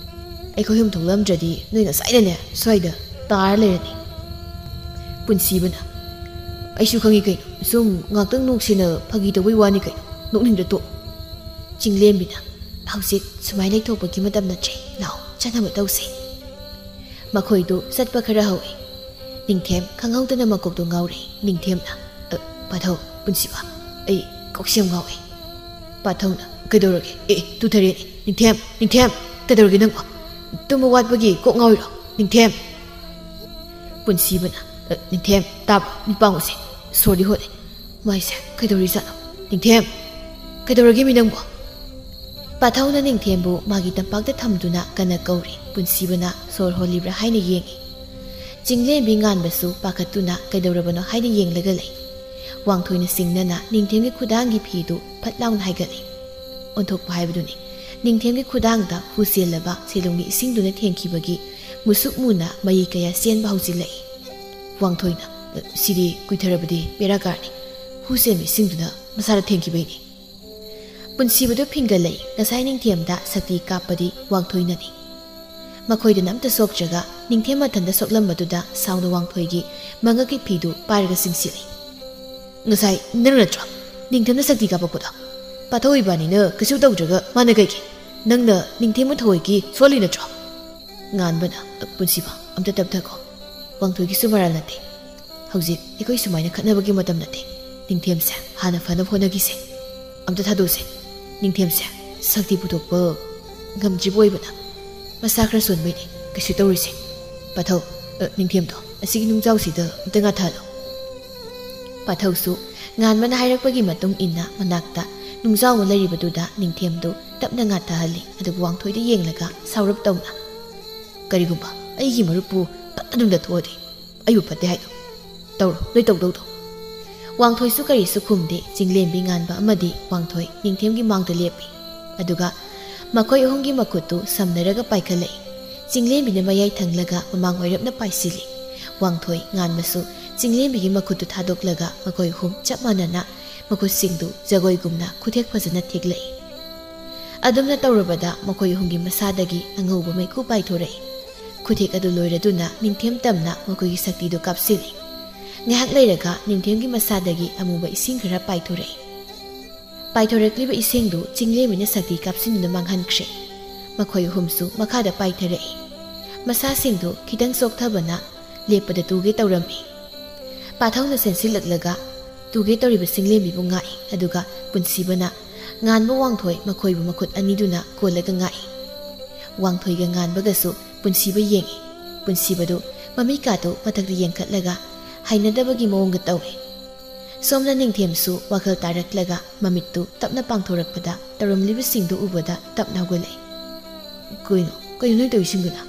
ꯑꯩꯈꯣꯏ ꯑꯍꯨꯝ ꯊꯣꯛꯂꯛꯂꯝꯗ꯭ꯔꯗꯤ ꯅꯣꯏ ꯉꯁꯥꯏꯅꯅꯦ ꯁ꯭ꯋꯥꯏꯗ ꯇꯥꯔ ꯂꯩꯔꯅꯤ꯫" ꯄꯨꯟꯁꯤꯕꯅ, "ꯑꯩꯁꯨ ꯈꯪꯉꯤ ꯀꯩꯅꯣ, ꯁꯨꯝ ꯉꯥꯛꯇꯪ ꯅꯣꯛꯁꯦꯅ ꯐꯥꯒꯤ ꯇꯧꯕꯩ ꯋꯥꯅꯤ ꯀꯩꯅꯣ, ꯅꯣꯛꯅꯤꯡꯗ꯭ꯔ ꯇꯣꯛ꯫" ꯆꯤꯡꯂꯦꯝꯕꯤꯅ, "ꯍꯧꯖꯤꯛ ꯁꯨꯃꯥꯏꯅ ꯂꯩꯊꯣꯛꯄꯒꯤ ꯃꯇꯝ ꯅꯠꯇ꯭ꯔꯦ, ꯂꯥꯛꯑꯣ ꯆꯠꯅꯕ ꯇꯧꯁꯦ꯫" ꯃꯈꯣꯏꯗꯨ ꯆꯠꯄ ꯈꯔ ꯍꯧꯏ꯫ ꯅꯤꯡꯊꯦꯝ ꯈꯪꯍꯧꯗꯅ ꯃꯀꯣꯛꯇꯣ ꯉꯥꯎꯔꯦ꯫ ꯅꯤꯡꯊꯦꯝꯅ, "ꯑ, ꯄꯥꯊꯧ, ꯄꯨꯟꯁꯤꯕ, ꯑꯩ ꯀꯣꯛꯁꯦ ꯌꯥꯝ ꯉꯥꯎꯏ꯫" ꯄꯥꯊꯧꯅ, "ꯀꯩꯗꯧꯔꯒꯦ? ꯑꯦ, ꯇꯨꯊꯔꯦꯅꯦ꯫ ꯅꯤꯡꯊꯦꯝ, ꯅꯤꯡꯊꯦꯝ, ꯀꯩꯗꯧꯔꯒꯦ ꯅꯪꯕꯣ? ꯇꯨꯝꯕ ꯋꯥꯠꯄꯒꯤ ꯀꯣꯛ ꯉꯥꯎꯔꯤꯔꯣ? ꯅꯤꯡꯊꯦꯝ!" ꯄꯨꯟꯁꯤꯕꯅ, "ꯑ, ꯅꯤꯡꯊꯦꯝ, ꯇꯥꯕ꯭ꯔꯣ? ꯃꯤꯠ ꯄꯥꯡꯉꯨꯁꯦ꯫ ꯁꯣꯔꯗꯤ ꯍꯣꯜꯂꯦ꯫ ꯃꯥꯏꯁꯦ ꯀꯩꯗꯧꯔꯤꯖꯥꯠꯅꯣ? ꯅꯤꯡꯊꯦꯝ! ꯀꯩꯗꯧꯔꯒꯦ ꯃꯤ ꯅꯪꯕꯣ?" ꯄꯥꯊꯧꯅ ꯅꯤꯡꯊꯦꯝꯕꯨ ꯃꯥꯒꯤ ꯇꯝꯄꯥꯛꯇ ꯊꯝꯗꯨꯅ ꯀꯟꯅ ꯀꯧꯔꯤ꯫ ꯄꯨꯟꯁꯤꯕꯅ ꯁꯣꯔ ꯍꯣꯜꯂꯤꯕ꯭ꯔꯥ ꯍꯥꯏꯅ ꯌꯦꯡꯉꯤ꯫ ꯆꯤꯡꯂꯦꯝꯕꯤ ꯉꯥꯟꯕꯁꯨ ꯄꯥꯈꯠꯇꯨꯅ ꯀꯩꯗꯧꯔꯕꯅꯣ ꯍꯥꯏꯅ ꯌꯦꯡꯂꯒ ꯂꯩ꯫ ꯋꯥꯡꯊꯣꯏꯅ ꯁꯤꯡꯅꯅ ꯅꯤꯡꯊꯦꯝꯒꯤ ꯈꯨꯗꯥꯡꯒꯤ ꯐꯤꯗꯨ ꯐꯠ ꯂꯥꯎꯅ ꯍꯥꯏꯒꯠꯂꯤ꯫ ꯑꯣꯟꯊꯣꯛꯄ ꯍꯥꯏꯕꯗꯨꯅꯤ꯫ ꯅꯤꯡꯊꯦꯝꯒꯤ ꯈꯨꯗꯥꯡꯗ ꯍꯨ ꯆꯦꯜꯂꯕ ꯁꯦꯂꯨꯡꯒꯤ ꯏꯁꯤꯡꯗꯨꯅ ꯊꯦꯡꯈꯤꯕꯒꯤ ꯃꯨꯁꯨꯛ ꯃꯨꯅ ꯃꯌꯦꯛ ꯀꯌꯥ ꯆꯦꯟꯕ ꯍꯧꯖꯤꯜꯂꯛꯏ꯫ ꯋꯥꯡꯊꯣꯏꯅ, "ꯁꯤꯗꯤ ꯀꯨꯏꯊꯔꯕꯗꯤ ꯕꯦꯔꯥ ꯀꯥꯔꯅꯤ꯫ ꯍꯨ ꯆꯦꯟꯕ ꯏꯁꯤꯡꯗꯨꯅ ꯃꯁꯥꯗ ꯊꯦꯡꯈꯤꯕꯩꯅꯤ꯫" ꯄꯨꯟꯁꯤꯕꯗꯨ ꯐꯤꯡꯒꯠꯂꯛꯏ꯫ ꯉꯁꯥꯏ ꯅꯤꯡꯊꯦꯝꯗ ꯁꯛꯇꯤ ꯀꯥꯞꯄꯗꯤ ꯋꯥꯡꯊꯣꯏꯅꯅꯤ꯫ ꯃꯈꯣꯏꯗꯅ ꯑꯝꯇ ꯁꯣꯛꯇ꯭ꯔꯒ ꯅꯤꯡꯊꯦꯝ ꯃꯊꯟꯇ ꯁꯣꯛꯂꯝꯕꯗꯨꯗ ꯁꯥꯎꯅ ꯋꯥꯡꯊꯣꯏꯒꯤ ꯃꯉꯛꯀꯤ ꯐꯤꯗꯨ ꯄꯥꯏꯔꯒ ꯆꯤꯡꯁꯤꯜꯂꯤ꯫ "ꯉꯁꯥꯏ ꯅꯪ ꯅꯠꯇ꯭ꯔꯣ ꯅꯤꯡꯊꯦꯝꯅ ꯁꯛꯇꯤ ꯀꯥꯞꯄꯛꯄꯗꯣ? ꯄꯥꯊꯧ ꯏꯕꯥꯅꯤꯅ ꯀꯩꯁꯨ ꯇꯧꯗ꯭ꯔꯒ ꯃꯥꯅ ꯀꯩꯒꯤ? ꯅꯪꯅ ꯅꯤꯡꯊꯦꯝꯕꯨ ꯊꯑꯣꯏꯒꯤ ꯁꯣꯜꯂꯤ ꯅꯠꯇ꯭ꯔꯣ?" ꯉꯥꯟꯕꯅ, "ꯄꯨꯟꯁꯤꯕ, ꯑꯝꯇ ꯇꯞꯊꯈꯣ꯫ ꯋꯥꯡꯊꯣꯏꯒꯤꯁꯨ ꯃꯔꯥꯜ ꯅꯠꯇꯦ꯫ ꯍꯧꯖꯤꯛ ꯑꯩꯈꯣꯏ ꯁꯨꯃꯥꯏꯅ ꯈꯠꯅꯕꯒꯤ ꯃꯇꯝ ꯅꯠꯇꯦ꯫ ꯅꯤꯡꯊꯦꯝꯁꯦ ꯍꯥꯟꯅ ꯐꯅꯕ ꯍꯣꯠꯅꯈꯤꯁꯦ꯫ ꯑꯝꯇ ꯊꯥꯗꯣꯛꯁꯦ꯫ ꯅꯤꯡꯊꯦꯝꯁꯦ ꯁꯛꯇꯤ ꯄꯨꯊꯣꯛꯄ ꯉꯝꯗ꯭ꯔꯤꯕ ꯑꯣꯏꯕꯅ꯫ ꯃꯁꯥ ꯈꯔ ꯁꯣꯟꯕꯩꯅꯦ, ꯀꯩꯁꯨ ꯇꯧꯔꯣꯏꯁꯦ꯫ ꯄꯥꯊꯧ, ꯑ, ꯅꯤꯡꯊꯦꯝꯗꯣ, ꯑꯁꯤꯒꯤ ꯅꯨꯡꯖꯥꯎꯁꯤꯗ ꯑꯝꯇ ꯉꯥꯊꯍꯜꯂꯣ꯫ ꯄꯥꯊꯧꯁꯨ ꯉꯥꯟꯕꯅ ꯍꯥꯏꯔꯛꯄꯒꯤ ꯃꯇꯨꯡ ꯏꯟꯅ ꯃꯅꯥꯛꯇ ꯅꯨꯡꯖꯥꯎ ꯑꯃ ꯂꯩꯔꯤꯕꯗꯨꯗ ꯅꯤꯡꯊꯦꯝꯗꯨ ꯇꯞꯅ ꯉꯥꯊꯍꯜꯂꯤ, ꯑꯗꯨꯒ ꯋꯥꯡꯊꯣꯏꯗ ꯌꯦꯡꯂꯒ ꯁꯥꯎꯔꯞ ꯇꯧꯅ, "ꯀꯔꯤꯒꯨꯝꯕ ꯑꯩꯒꯤ ꯃꯔꯨꯞꯄꯨ ꯑꯗꯨꯝꯗ ꯊꯣꯛꯑꯗꯤ ꯑꯩꯕꯨ ꯐꯠꯇꯦ ꯍꯥꯏꯗꯣ ꯇꯧꯔꯣ, ꯅꯣꯏ ꯇꯧꯗꯧꯗꯣ꯫" ꯋꯥꯡꯊꯣꯏꯁꯨ ꯀꯔꯤꯁꯨ ꯈꯨꯝꯗꯦ꯫ ꯆꯤꯡꯂꯦꯝꯕꯤ ꯉꯥꯟꯕ ꯑꯃꯗꯤ ꯋꯥꯡꯊꯣꯏ ꯅꯤꯡꯊꯦꯝꯒꯤ ꯃꯥꯡꯗ ꯂꯦꯞꯄꯤ꯫ ꯑꯗꯨꯒ ꯃꯈꯣꯏ ꯑꯍꯨꯝꯒꯤ ꯃꯈꯨꯠꯇꯨ ꯁꯝꯅꯔꯒ ꯄꯥꯏꯈꯠꯂꯛꯏ꯫ ꯆꯤꯡꯂꯦꯝꯕꯤꯅ ꯃꯌꯥꯏ ꯊꯪꯂꯒ ꯃꯃꯥꯡ ꯑꯣꯏꯔꯞꯅ ꯄꯥꯏꯁꯤꯜꯂꯤ꯫ ꯋꯥꯡꯊꯣꯏ ꯉꯥꯟꯕꯁꯨ ꯆꯤꯡꯂꯦꯝꯕꯤꯒꯤ ꯃꯈꯨꯠꯇꯨ ꯊꯥꯗꯣꯛꯂꯒ ꯃꯈꯣꯏ ꯑꯍꯨꯝ ꯆꯞ ꯃꯥꯟꯅꯅ ꯃꯈꯨꯠꯁꯤꯡꯗꯨ ꯖꯒꯣꯏꯒꯨꯝꯅ ꯈꯨꯊꯦꯛ ꯐꯖꯅ ꯊꯦꯛꯂꯛꯏ꯫ ꯑꯗꯨꯝꯅ ꯇꯧꯔꯕꯗ ꯃꯈꯣꯏ ꯑꯍꯨꯝꯒꯤ ꯃꯁꯥꯗꯒꯤ ꯑꯉꯧꯕ ꯃꯩꯈꯨ ꯄꯥꯏꯊꯣꯔꯛꯏ꯫ ꯈꯨꯊꯦꯛ ꯑꯗꯨ ꯂꯣꯏꯔꯗꯨꯅ ꯅꯤꯡꯊꯦꯝ ꯇꯝꯅ ꯃꯈꯣꯏꯒꯤ ꯁꯛꯇꯤꯗꯨ ꯀꯥꯞꯁꯤꯜꯂꯤ꯫ ꯉꯥꯏꯍꯥꯛ ꯂꯩꯔꯒ ꯅꯤꯡꯊꯦꯝꯒꯤ ꯃꯁꯥꯗꯒꯤ ꯑꯃꯨꯕ ꯏꯁꯤꯡ ꯈꯔ ꯄꯥꯏꯊꯣꯔꯛꯏ꯫ ꯄꯥꯏꯊꯣꯔꯛꯂꯤꯕ ꯏꯁꯤꯡꯗꯨ ꯆꯤꯡꯂꯦꯝꯕꯤꯅ ꯁꯛꯇꯤ ꯀꯥꯞꯁꯤꯟꯗꯨꯅ ꯃꯥꯡꯍꯟꯈ꯭ꯔꯦ꯫ ꯃꯈꯣꯏ ꯑꯍꯨꯝꯁꯨ ꯃꯈꯥꯗ ꯄꯥꯏꯊꯔꯛꯏ꯫ ꯃꯁꯥꯁꯤꯡꯗꯨ ꯈꯤꯇꯪ ꯆꯣꯛꯊꯕꯅ ꯂꯦꯞꯄꯗ ꯇꯨꯒꯦ ꯇꯧꯔꯝꯃꯤ꯫ ꯄꯥꯊꯧꯅ ꯆꯦꯟꯁꯤꯜꯂꯛꯂꯒ ꯇꯨꯒꯦ ꯇꯧꯔꯤꯕ ꯆꯤꯡꯂꯦꯝꯕꯤꯕꯨ ꯉꯥꯛꯏ, ꯑꯗꯨꯒ ꯄꯨꯟꯁꯤꯕꯅ ꯉꯥꯟꯕ ꯋꯥꯡꯊꯣꯏ ꯃꯈꯣꯏꯕꯨ ꯃꯈꯨꯠ ꯑꯅꯤꯗꯨꯅ ꯀꯣꯜꯂꯒ ꯉꯥꯛꯏ꯫ ꯋꯥꯡꯊꯣꯏꯒ ꯉꯥꯟꯕꯒꯁꯨ ꯄꯨꯟꯁꯤꯕ ꯌꯦꯡꯏ꯫ ꯄꯨꯟꯁꯤꯕꯗꯨ ꯃꯃꯤꯠꯀꯥꯗꯨ ꯃꯊꯛꯇ ꯌꯦꯡꯈꯠꯂꯒ ꯍꯩꯅꯗꯕꯒꯤ ꯃꯑꯣꯡꯒ ꯇꯧꯏ꯫ ꯁꯣꯝꯗ ꯅꯤꯡꯊꯦꯝꯁꯨ ꯋꯥꯈꯜ ꯇꯥꯔꯛꯂꯒ ꯃꯃꯤꯠꯇꯨ ꯇꯞꯅ ꯄꯥꯡꯊꯣꯔꯛꯄꯗ ꯇꯧꯔꯝꯂꯤꯕꯁꯤꯡꯗꯨ ꯎꯕꯗ ꯇꯞꯅ ꯍꯧꯒꯠꯂꯛꯏ꯫ "ꯀꯩꯅꯣ, ꯀꯩꯅꯣ ꯅꯣꯏ ꯇꯧꯔꯤꯁꯤꯡꯗꯨꯅ?"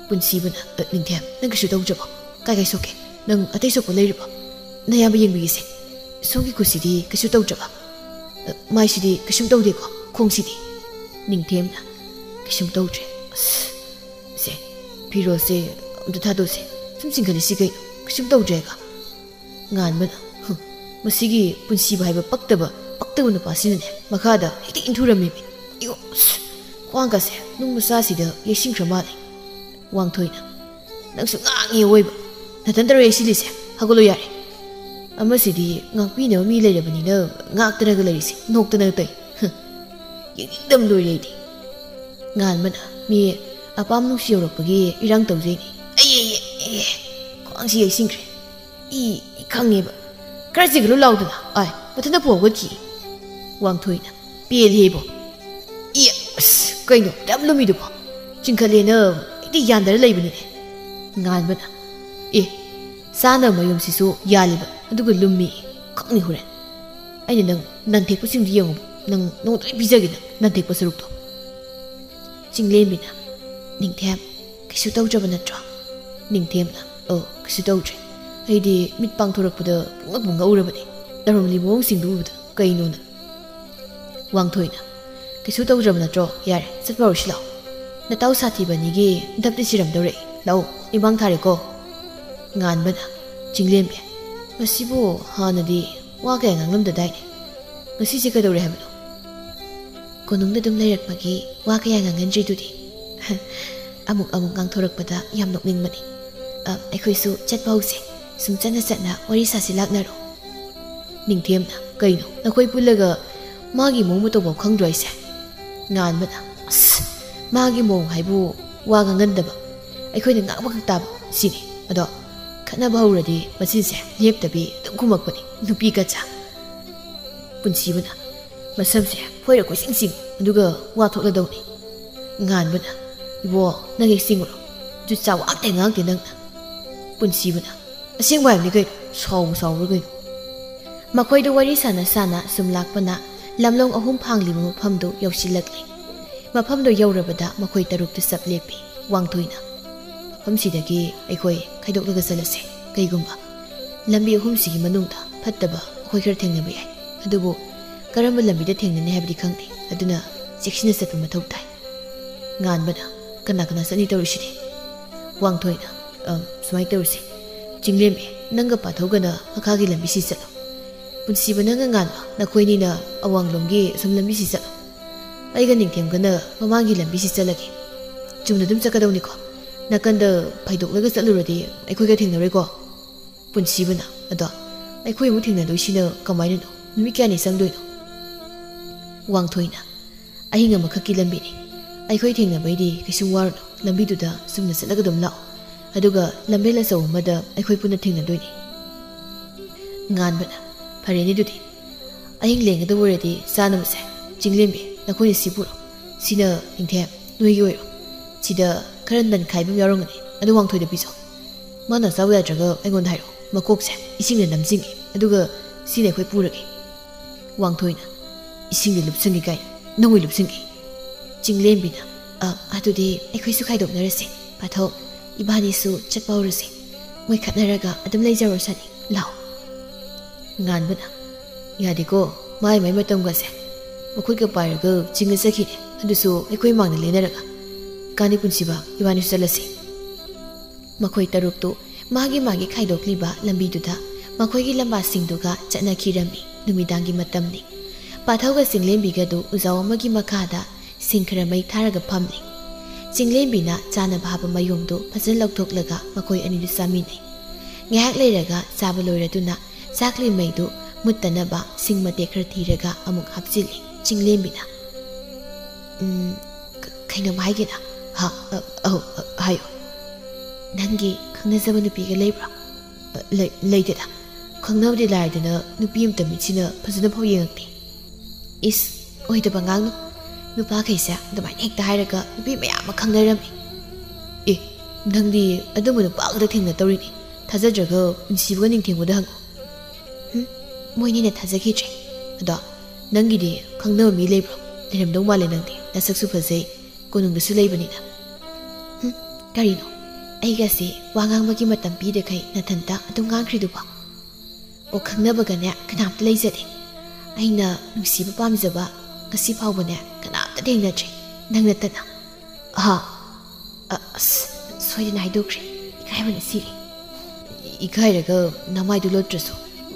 ꯄꯨꯟꯁꯤꯕꯅ, "ꯑ, ꯅꯤꯡꯊꯦꯝ, ꯅꯪ ꯀꯩꯁꯨ ꯇꯧꯗ꯭ꯔꯕꯣ? ꯀꯥꯏ ꯀꯥꯏ ꯁꯣꯛꯀꯦ? ꯅꯪ ꯑꯇꯩ ꯁꯣꯛꯄ ꯂꯩꯔꯤꯕꯣ? ꯅꯌꯥꯝꯕ ꯌꯦꯡꯕꯤꯒꯦꯁꯦ꯫ ꯁꯣꯝꯒꯤ ꯈꯨꯠꯁꯤꯗꯤ ꯀꯩꯁꯨ ꯇꯧꯗ꯭ꯔꯕ? ꯑ, ꯃꯥꯏꯁꯤꯗꯤ ꯀꯩꯁꯨꯝ ꯇꯧꯗꯦꯀꯣ? ꯈꯣꯡꯁꯤꯗꯤ?" ꯅꯤꯡꯊꯦꯝꯅ, "ꯀꯩꯁꯨꯝ ꯇꯧꯗ꯭ꯔꯦ꯫ ꯑꯁ, ꯁꯦ, ꯐꯤꯔꯣꯜꯁꯦ ꯑꯝꯇ ꯊꯥꯗꯣꯛꯁꯦ꯫ ꯁꯨꯝ ꯆꯤꯡꯈꯠꯂꯤꯁꯤ ꯀꯩꯅꯣ? ꯀꯩꯁꯨꯝ ꯇꯧꯗ꯭ꯔꯦꯒ?" ꯉꯥꯟꯕꯅ, "ꯍꯨꯝ, ꯃꯁꯤꯒꯤ ꯄꯨꯟꯁꯤꯕ ꯍꯥꯏꯕ ꯄꯛꯇꯕ, ꯄꯛꯇꯕ ꯅꯨꯄꯥꯁꯤꯅꯅꯦ ꯃꯈꯥꯗ ꯍꯦꯛꯇ ꯏꯟꯊꯨꯔꯝꯃꯤꯃꯤ꯫ ꯑꯌꯣ, ꯑꯁ, ꯈ꯭ꯋꯥꯡꯒꯁꯦ ꯅꯨꯡ ꯃꯆꯥꯁꯤꯗ ꯌꯩꯁꯤꯟꯈ꯭ꯔ ꯃꯥꯜꯂꯦ꯫" ꯋꯥꯡꯊꯣꯏꯅ, "ꯅꯪꯁꯨ ꯉꯥꯡꯉꯤ ꯑꯣꯏꯕ꯫ ꯅꯊꯟꯇꯔꯣ ꯌꯩꯁꯤꯜꯂꯤꯁꯦ? ꯍꯧꯒꯠꯂꯣ ꯌꯥꯔꯦ꯫ ꯑꯃꯁꯤꯗꯤ ꯉꯥꯛꯄꯤꯅꯕ ꯃꯤ ꯂꯩꯔꯕꯅꯤꯅ ꯉꯥꯛꯇꯅꯒ ꯂꯩꯔꯤꯁꯦ, ꯅꯣꯛꯇꯅꯒ ꯇꯧꯏ꯫ ꯍꯨꯝ, ꯌꯦꯡꯅꯤꯡꯗꯕ ꯂꯣꯏꯔꯦ ꯑꯩꯗꯤ꯫" ꯉꯥꯟꯕꯅ, "ꯃꯤ ꯑꯄꯥꯝ ꯅꯨꯡꯁꯤ ꯌꯧꯔꯛꯄꯒꯤ ꯏꯔꯥꯡ ꯇꯧꯗꯣꯏꯅꯤ꯫ ꯑꯩ, ꯑꯩ, ꯑꯩ, ꯑꯩ, ꯈ꯭ꯋꯥꯡꯁꯤ ꯌꯩꯁꯤꯟꯈ꯭ꯔꯦ꯫ ꯏ, ꯏ ꯈꯪꯉꯦꯕ꯫ ꯈꯔ ꯆꯤꯡꯈꯠꯂꯨ ꯂꯥꯎꯗꯅ꯫ ꯑꯥꯏ, ꯃꯊꯟꯇ ꯄꯨ ꯍꯧꯒꯠꯈꯤ꯫" ꯋꯥꯡꯊꯣꯏꯅ, "ꯄꯦꯜꯂꯦꯕꯣ꯫ ꯏ, ꯑꯁ, "ꯀꯩꯅꯣ ꯌꯥꯝ ꯂꯨꯝꯃꯤꯗꯨꯕꯣ?" "ꯆꯤꯡꯈꯠꯂꯦꯅ ꯍꯦꯛꯇ ꯌꯥꯟꯗꯔ ꯂꯩꯕꯅꯤꯅꯦ"꯫ ꯉꯥꯟꯕꯅ, "ꯑꯦ, ꯆꯥꯅꯕ ꯃꯌꯨꯝꯁꯤꯁꯨ ꯌꯥꯜꯂꯤꯕ, ꯑꯗꯨꯒ ꯂꯨꯝꯃꯤ꯫ ꯈꯪꯅꯤ ꯍꯣꯔꯦꯟ꯫ ꯑꯩꯅ ꯅꯪ ꯅꯟꯊꯦꯛꯄꯁꯤꯡꯗꯨ ꯌꯦꯡꯉꯨꯕ, ꯅꯪ ꯅꯉꯣꯟꯗ ꯂꯣꯏ ꯄꯤꯖꯒꯦ, ꯅꯪ ꯅꯟꯊꯦꯛꯄ ꯁꯔꯨꯛꯇꯣ"꯫ ꯆꯤꯡꯂꯦꯝꯕꯤꯅ, "ꯅꯤꯡꯊꯦꯝ, ꯀꯩꯁꯨ ꯇꯧꯗ꯭ꯔꯕ ꯅꯠꯇ꯭ꯔꯣ?" ꯅꯤꯡꯊꯦꯝꯅ, "ꯑꯧ, ꯀꯩꯁꯨ ꯇꯧꯗ꯭ꯔꯦ꯫ ꯑꯩꯗꯤ ꯃꯤꯠ ꯄꯥꯡꯊꯣꯔꯛꯄꯗ ꯄꯨꯡꯉꯛ ꯄꯨꯡꯉꯛꯎꯔꯕꯅꯤ꯫ ꯇꯧꯔꯝꯂꯤ ꯃꯑꯣꯡꯁꯤꯡꯗꯨ ꯎꯕꯗ꯫ ꯀꯩꯅꯣꯅ?" ꯋꯥꯡꯊꯣꯏꯅ, "ꯀꯩꯁꯨ ꯇꯧꯗ꯭ꯔꯕ ꯅꯠꯇ꯭ꯔꯣ? ꯌꯥꯔꯦ, ꯆꯠꯄ ꯍꯧꯔꯁꯤ ꯂꯥꯛꯑꯣ꯫ ꯅꯇꯥꯎ ꯁꯥꯊꯤꯕ ꯑꯅꯤꯒꯤ ꯙꯞꯇꯤ ꯁꯤꯔꯝꯗꯧꯔꯦ꯫ ꯂꯥꯛꯑꯣ, ꯏꯃꯥꯡ ꯊꯥꯔꯦꯀꯣ"꯫ ꯉꯥꯟꯕꯅ, "ꯆꯤꯡꯂꯦꯝꯕꯤ, ꯃꯁꯤꯕꯨ ꯍꯥꯟꯅꯗꯤ ꯋꯥ ꯀꯌꯥ ꯉꯥꯡꯂꯝꯗꯗꯥꯏꯅꯦ꯫ ꯉꯁꯤꯁꯦ ꯀꯩꯗꯧꯔꯦ ꯍꯥꯏꯕꯅꯣ?" "ꯀꯣꯅꯨꯡꯗ ꯑꯗꯨꯝ ꯂꯩꯔꯛꯄꯒꯤ ꯋꯥ ꯀꯌꯥ ꯉꯥꯡꯒꯟꯗ꯭ꯔꯤꯗꯨꯗꯤ"꯫ "ꯑꯃꯨꯛ ꯑꯃꯨꯛ ꯉꯥꯡꯊꯣꯔꯛꯄꯗ ꯌꯥꯝ ꯅꯣꯛꯅꯤꯡꯕꯅꯤ꯫ ꯑ, ꯑꯩꯈꯣꯏꯁꯨ ꯆꯠꯄ ꯍꯧꯁꯦ꯫ ꯁꯨꯝ ꯆꯠꯅ ꯆꯠꯅ ꯋꯥꯔꯤ ꯁꯥꯁꯤ ꯂꯥꯛꯅꯔꯣ"꯫ ꯅꯤꯡꯊꯦꯝꯅ, "ꯀꯩꯅꯣ, ꯅꯈꯣꯏ ꯄꯨꯜꯂꯒ ꯃꯥꯒꯤ ꯃꯑꯣꯡ ꯃꯇꯧꯐꯥꯎ ꯈꯪꯗ꯭ꯔꯣ ꯍꯥꯏꯁꯦ?" ꯉꯥꯟꯕꯅ, "ꯑꯁ, ꯃꯥꯒꯤ ꯃꯑꯣꯡ ꯍꯥꯏꯕꯨ ꯋꯥ ꯉꯥꯡꯒꯟꯗꯕ, ꯑꯩꯈꯣꯏꯅ ꯉꯥꯡꯕ ꯈꯛ ꯇꯥꯕ ꯁꯤꯅꯤ꯫ ꯑꯗꯣ ꯈꯠꯅꯕ ꯍꯧꯔꯗꯤ ꯃꯆꯤꯟꯁꯦ ꯂꯦꯞꯇꯕꯤ ꯑꯗꯨꯝ ꯈꯨꯝꯃꯛꯄꯅꯤ, ꯅꯨꯄꯤ ꯀꯆꯥ"꯫ ꯄꯨꯟꯁꯤꯕꯅ, "ꯃꯁꯝꯁꯦ ꯐꯣꯏꯔ ꯀꯣꯏꯆꯤꯡ ꯆꯤꯡ, ꯑꯗꯨꯒ ꯋꯥ ꯊꯣꯛꯂꯗꯧꯅꯤ"꯫ ꯉꯥꯟꯕꯅ, "ꯏꯕꯣ, ꯅꯪ ꯍꯦꯛ ꯆꯤꯡꯉꯨꯔꯣ꯫ ꯖꯨꯠ ꯆꯥꯕ ꯑꯝꯇ ꯉꯥꯡꯗꯦ ꯅꯪꯅ"꯫ ꯄꯨꯟꯁꯤꯕꯅ, "ꯑꯁꯦꯡꯕ ꯍꯥꯏꯕꯅꯤ ꯀꯩꯅꯣ, ꯁꯥꯎꯕ ꯁꯥꯎꯕ꯭ꯔꯥ ꯀꯩꯅꯣ"꯫ ꯃꯈꯣꯏꯗꯨ ꯋꯥꯔꯤ ꯁꯥꯟꯅ ꯁꯥꯟꯅ ꯁꯨꯝ ꯂꯥꯛꯄꯅ ꯂꯝꯂꯣꯡ ꯑꯍꯨꯝ ꯐꯥꯡꯂꯤꯕ ꯃꯐꯝꯗꯨ ꯌꯧꯁꯤꯜꯂꯛꯂꯦ꯫ ꯃꯐꯝꯗꯨ ꯌꯧꯔꯕꯗ ꯃꯈꯣꯏ ꯇꯔꯨꯛꯇꯨ ꯆꯞ ꯂꯦꯞꯄꯤ꯫ ꯋꯥꯡꯊꯣꯏꯅ, "ꯃꯐꯝꯁꯤꯗꯒꯤ ꯑꯩꯈꯣꯏ ꯈꯥꯏꯗꯣꯛꯂꯒ ꯆꯠꯂꯁꯦ꯫ ꯀꯩꯒꯨꯝꯕ ꯂꯝꯕꯤ ꯑꯍꯨꯝꯁꯤꯒꯤ ꯃꯅꯨꯡꯗ ꯐꯠꯇꯕ ꯑꯩꯈꯣꯏ ꯈꯔ ꯊꯦꯡꯅꯕ ꯌꯥꯏ, ꯑꯗꯨꯕꯨ ꯀꯔꯝꯕ ꯂꯝꯕꯤꯗ ꯊꯦꯡꯅꯅꯤ ꯍꯥꯏꯕꯗꯤ ꯈꯪꯗꯦ, ꯑꯗꯨꯅ ꯆꯦꯛꯁꯤꯟꯅ ꯆꯠꯄ ꯃꯊꯧ ꯇꯥꯏ"꯫ ꯉꯥꯟꯕꯅ, "ꯀꯅꯥ ꯀꯅꯥ ꯆꯠꯅꯤ ꯇꯧꯔꯤꯁꯤꯗꯤ?" ꯋꯥꯡꯊꯣꯏꯅ, "ꯑꯝ, ꯁꯨꯃꯥꯏꯅ ꯇꯧꯔꯁꯤ, ꯆꯤꯡꯂꯦꯝꯕꯤ, ꯅꯪꯒ ꯄꯥꯊꯧꯒꯅ ꯃꯈꯥꯒꯤ ꯂꯝꯕꯤꯁꯤ ꯆꯠꯂꯣ꯫ ꯄꯨꯟꯁꯤꯕ, ꯅꯪꯒ ꯉꯥꯟꯕ, ꯅꯈꯣꯏꯅꯤꯅ ꯑꯋꯥꯡꯂꯣꯝꯒꯤ ꯑꯁꯣꯝ ꯂꯝꯕꯤꯁꯤ ꯆꯠꯂꯣ꯫ ꯑꯩꯒ ꯅꯤꯡꯊꯦꯝꯒꯅ ꯃꯃꯥꯡꯒꯤ ꯂꯝꯕꯤꯁꯤ ꯆꯠꯂꯒꯦ꯫ ꯆꯨꯝꯅ ꯑꯗꯨꯝ ꯆꯠꯀꯗꯧꯅꯤꯀꯣ꯫ ꯅꯥꯀꯟꯗ ꯐꯩꯗꯣꯛꯂꯒ ꯆꯠꯂꯨꯔꯗꯤ ꯑꯩꯈꯣꯏꯒ ꯊꯦꯡꯅꯔꯣꯏꯀꯣ"꯫ ꯄꯨꯟꯁꯤꯕꯅ, "ꯑꯗꯣ ꯑꯩꯈꯣꯏ ꯑꯃꯨꯛ ꯊꯦꯡꯅꯗꯣꯏꯁꯤꯅ ꯀꯃꯥꯏꯅꯅꯣ? ꯅꯨꯃꯤꯠ ꯀꯌꯥꯅꯤ ꯆꯪꯗꯣꯏꯅꯣ?" ꯋꯥꯡꯊꯣꯏꯅ, "ꯑꯍꯤꯡ ꯑꯃꯈꯛꯀꯤ ꯂꯝꯕꯤꯅꯤ꯫ ꯑꯩꯈꯣꯏ ꯊꯦꯡꯅꯕꯩꯗꯤ ꯀꯩꯁꯨ ꯋꯥꯔꯨꯅꯨ꯫ ꯂꯝꯕꯤꯗꯨꯗ ꯆꯨꯝꯅ ꯆꯠꯂꯒ ꯑꯗꯨꯝ ꯂꯥꯛꯑꯣ꯫ ꯑꯗꯨꯒ ꯂꯝꯕꯦꯜ ꯑꯆꯧꯕ ꯑꯃꯗ ꯑꯩꯈꯣꯏ ꯄꯨꯟꯅ ꯊꯦꯡꯅꯗꯣꯏꯅꯤ"꯫ ꯉꯥꯟꯕꯅ, "ꯐꯔꯦꯅꯦ ꯑꯗꯨꯗꯤ꯫ ꯑꯍꯤꯡ ꯂꯦꯡꯒꯗꯕ ꯑꯣꯏꯔꯗꯤ ꯆꯥꯅꯕꯁꯦ꯫ ꯆꯤꯡꯂꯦꯝꯕꯤ, ꯅꯈꯣꯏꯅ ꯁꯤ ꯄꯨꯔꯣ"꯫ ꯁꯤꯅ ꯅꯤꯡꯊꯦꯝ, ꯅꯣꯏꯒꯤ ꯑꯣꯏꯔꯣ꯫ ꯁꯤꯗ ꯈꯔ ꯅꯟꯈꯥꯏꯕ ꯑꯃ ꯌꯥꯎꯔꯝꯒꯅꯤ, ꯑꯗꯨ ꯋꯥꯡꯊꯣꯏꯗ ꯄꯤꯖꯧ꯫ ꯃꯥꯅ ꯆꯥꯎ ꯌꯥꯗ꯭ꯔꯒ ꯑꯩꯉꯣꯟꯗ ꯍꯥꯏꯔꯛꯑꯣ꯫ ꯃꯀꯣꯛꯁꯦ ꯏꯁꯤꯡꯅ ꯅꯝꯖꯤꯡꯉꯦ, ꯑꯗꯨꯒ ꯁꯤꯅ ꯑꯩꯈꯣꯏ ꯄꯨꯔꯒꯦ꯫ ꯋꯥꯡꯊꯣꯏꯅ, "ꯏꯁꯤꯡꯗ ꯂꯨꯞꯁꯟꯒꯦ ꯀꯥꯏꯅ, ꯅꯪꯉꯣꯏ ꯂꯨꯞꯁꯟꯒꯦ?" ꯆꯤꯡꯂꯦꯝꯕꯤꯅ, "ꯑ, ꯑꯗꯨꯗꯤ ꯑꯩꯈꯣꯏꯁꯨ ꯈꯥꯏꯗꯣꯛꯅꯔꯁꯦ꯫ ꯄꯥꯊꯧ, ꯏꯕꯥꯅꯤꯁꯨ ꯆꯠꯄ ꯍꯧꯔꯁꯦ꯫ ꯃꯣꯏ ꯈꯠꯅꯔꯒ ꯑꯗꯨꯝ ꯂꯩꯖꯔꯣꯁꯅꯤ꯫ ꯂꯥꯛꯑꯣ꯫" ꯉꯥꯟꯕꯅ, "ꯌꯥꯗꯦꯀꯣ, ꯃꯥꯏ ꯃꯥꯏ ꯃꯇꯝꯒꯁꯦ꯫ ꯃꯈꯨꯠꯀ ꯄꯥꯏꯔꯒ ꯆꯤꯡꯗ ꯆꯠꯈꯤꯅꯦ, ꯑꯗꯨꯁꯨ ꯑꯩꯈꯣꯏ ꯃꯥꯡꯗ ꯂꯦꯟꯅꯔꯒ꯫ ꯀꯥꯟꯅꯤ ꯄꯨꯟꯁꯤꯕ, ꯏꯕꯥꯅꯤꯁꯨ ꯆꯠꯂꯁꯤ꯫" ꯃꯈꯣꯏ ꯇꯔꯨꯛꯇꯨ ꯃꯥꯒꯤ ꯃꯥꯒꯤ ꯈꯥꯏꯗꯣꯛꯂꯤꯕ ꯂꯝꯕꯤꯗꯨꯗ ꯃꯈꯣꯏꯒꯤ ꯂꯝꯕꯥꯁꯤꯡꯗꯨꯒ ꯆꯠꯅꯈꯤꯔꯝꯃꯤ꯫ ꯅꯨꯃꯤꯗꯥꯡꯒꯤ ꯃꯇꯝꯅꯤ꯫ ꯄꯥꯊꯧꯒ ꯆꯤꯡꯂꯦꯝꯕꯤꯒꯗꯨ ꯎꯖꯥꯎ ꯑꯃꯒꯤ ꯃꯈꯥꯗ ꯁꯤꯡ ꯈꯔ ꯃꯩ ꯊꯥꯔꯒ ꯐꯝꯂꯤ꯫ ꯆꯤꯡꯂꯦꯝꯕꯤꯅ ꯆꯥꯅꯕ ꯍꯥꯞꯄ ꯃꯌꯣꯝꯗꯨ ꯐꯖꯅ ꯂꯧꯊꯣꯛꯂꯒ ꯃꯈꯣꯏ ꯑꯅꯤꯗꯨ ꯆꯥꯃꯤꯟꯅꯩ꯫ ꯉꯥꯏꯍꯥꯛ ꯂꯩꯔꯒ ꯆꯥꯕ ꯂꯣꯏꯔꯗꯨꯅ ꯆꯥꯛꯂꯤ ꯃꯩꯗꯨ ꯃꯨꯠꯇꯅꯕ ꯁꯤꯡ ꯃꯇꯦꯛ ꯈꯔ ꯊꯤꯔꯒ ꯑꯃꯨꯛ ꯍꯥꯞꯆꯤꯜꯂꯤ꯫ ꯆꯤꯡꯂꯦꯝꯕꯤꯅ, "ꯎꯝ, ꯀ-, ꯀꯩꯅꯣꯝ ꯍꯥꯏꯒꯦꯅ?" "ꯍꯥ? ꯑ, ꯑꯧ, ꯑ, ꯍꯥꯏꯌꯨ꯫" "ꯅꯪꯒꯤ ꯈꯪꯅꯖꯕ ꯅꯨꯄꯤꯒ ꯂꯩꯕ꯭ꯔꯣ?" "ꯑ, ꯂꯩ-, ꯂꯩꯇꯦꯗ꯫ ꯈꯪꯅꯕꯗꯤ ꯂꯥꯏꯗꯅ ꯅꯨꯄꯤ ꯑꯃꯇ ꯃꯤꯠꯁꯤꯅ ꯐꯖꯅ ꯐꯥꯎ ꯌꯦꯡꯉꯛꯇꯦ꯫" "ꯏꯁ, ꯑꯣꯏꯗꯕ ꯉꯥꯡꯅꯨ꯫ ꯅꯨꯄꯥꯈꯩꯁꯦ ꯑꯗꯨꯃꯥꯏꯅ ꯍꯦꯛꯇ ꯍꯥꯏꯔꯒ ꯅꯨꯄꯤ ꯃꯌꯥꯝ ꯑꯃ ꯈꯪꯅꯔꯝꯃꯤ꯫" "ꯑꯦ, ꯅꯪꯗꯤ ꯑꯗꯨꯝꯕ ꯅꯨꯄꯥ ꯈꯛꯇ ꯊꯦꯡꯅ ꯇꯧꯔꯤꯅꯤ꯫ ꯊꯥꯖꯗ꯭ꯔꯒ ꯄꯨꯟꯁꯤꯕꯒ ꯅꯤꯡꯊꯦꯝꯕꯗ ꯍꯪꯉꯨ꯫" "ꯍꯨꯝ, ꯃꯣꯏꯅꯤꯅ ꯊꯥꯖꯈꯤꯗ꯭ꯔꯦ꯫ ꯑꯗꯣ ꯅꯪꯒꯤꯗꯤ ꯈꯪꯅꯕ ꯃꯤ ꯂꯩꯕ꯭ꯔꯣ? ꯂꯩꯔꯝꯗꯧ ꯃꯥꯜꯂꯦ ꯅꯪꯗꯤ꯫ ꯅꯁꯛꯁꯨ ꯐꯖꯩ, ꯀꯣꯅꯨꯡꯗꯁꯨ ꯂꯩꯕꯅꯤꯅ꯫" "ꯍꯨꯝ, ꯀꯔꯤꯅꯣ? ꯑꯩꯒꯁꯦ ꯋꯥ ꯉꯥꯡꯕꯒꯤ ꯃꯇꯝ ꯄꯤꯗꯈꯩ ꯅꯊꯟꯇ ꯑꯗꯨꯝ ꯉꯥꯡꯈ꯭ꯔꯤꯗꯨꯕꯣ?" "ꯑꯣ, ꯈꯪꯅꯕꯒꯅꯦ ꯀꯅꯥꯝꯇ ꯂꯩꯖꯗꯦ꯫ ꯑꯩꯅ ꯅꯨꯡꯁꯤꯕ ꯄꯥꯝꯖꯕ ꯉꯁꯤ ꯐꯥꯎꯕꯅꯦ ꯀꯅꯥꯝꯇ ꯊꯦꯡꯅꯗ꯭ꯔꯤ, ꯅꯪ ꯅꯠꯇꯅ꯫" "ꯑꯍꯥ, ꯑ-, ꯑꯁ, ꯁꯣꯏꯗꯅ ꯍꯥꯏꯗꯣꯛꯈ꯭ꯔꯦ꯫ ꯏꯀꯥꯏꯕꯅ ꯁꯤꯔꯦ꯫" "ꯏꯀꯥꯏꯔꯒ ꯅꯃꯥꯏꯗꯨ ꯂꯣꯠꯇ꯭ꯔꯁꯨ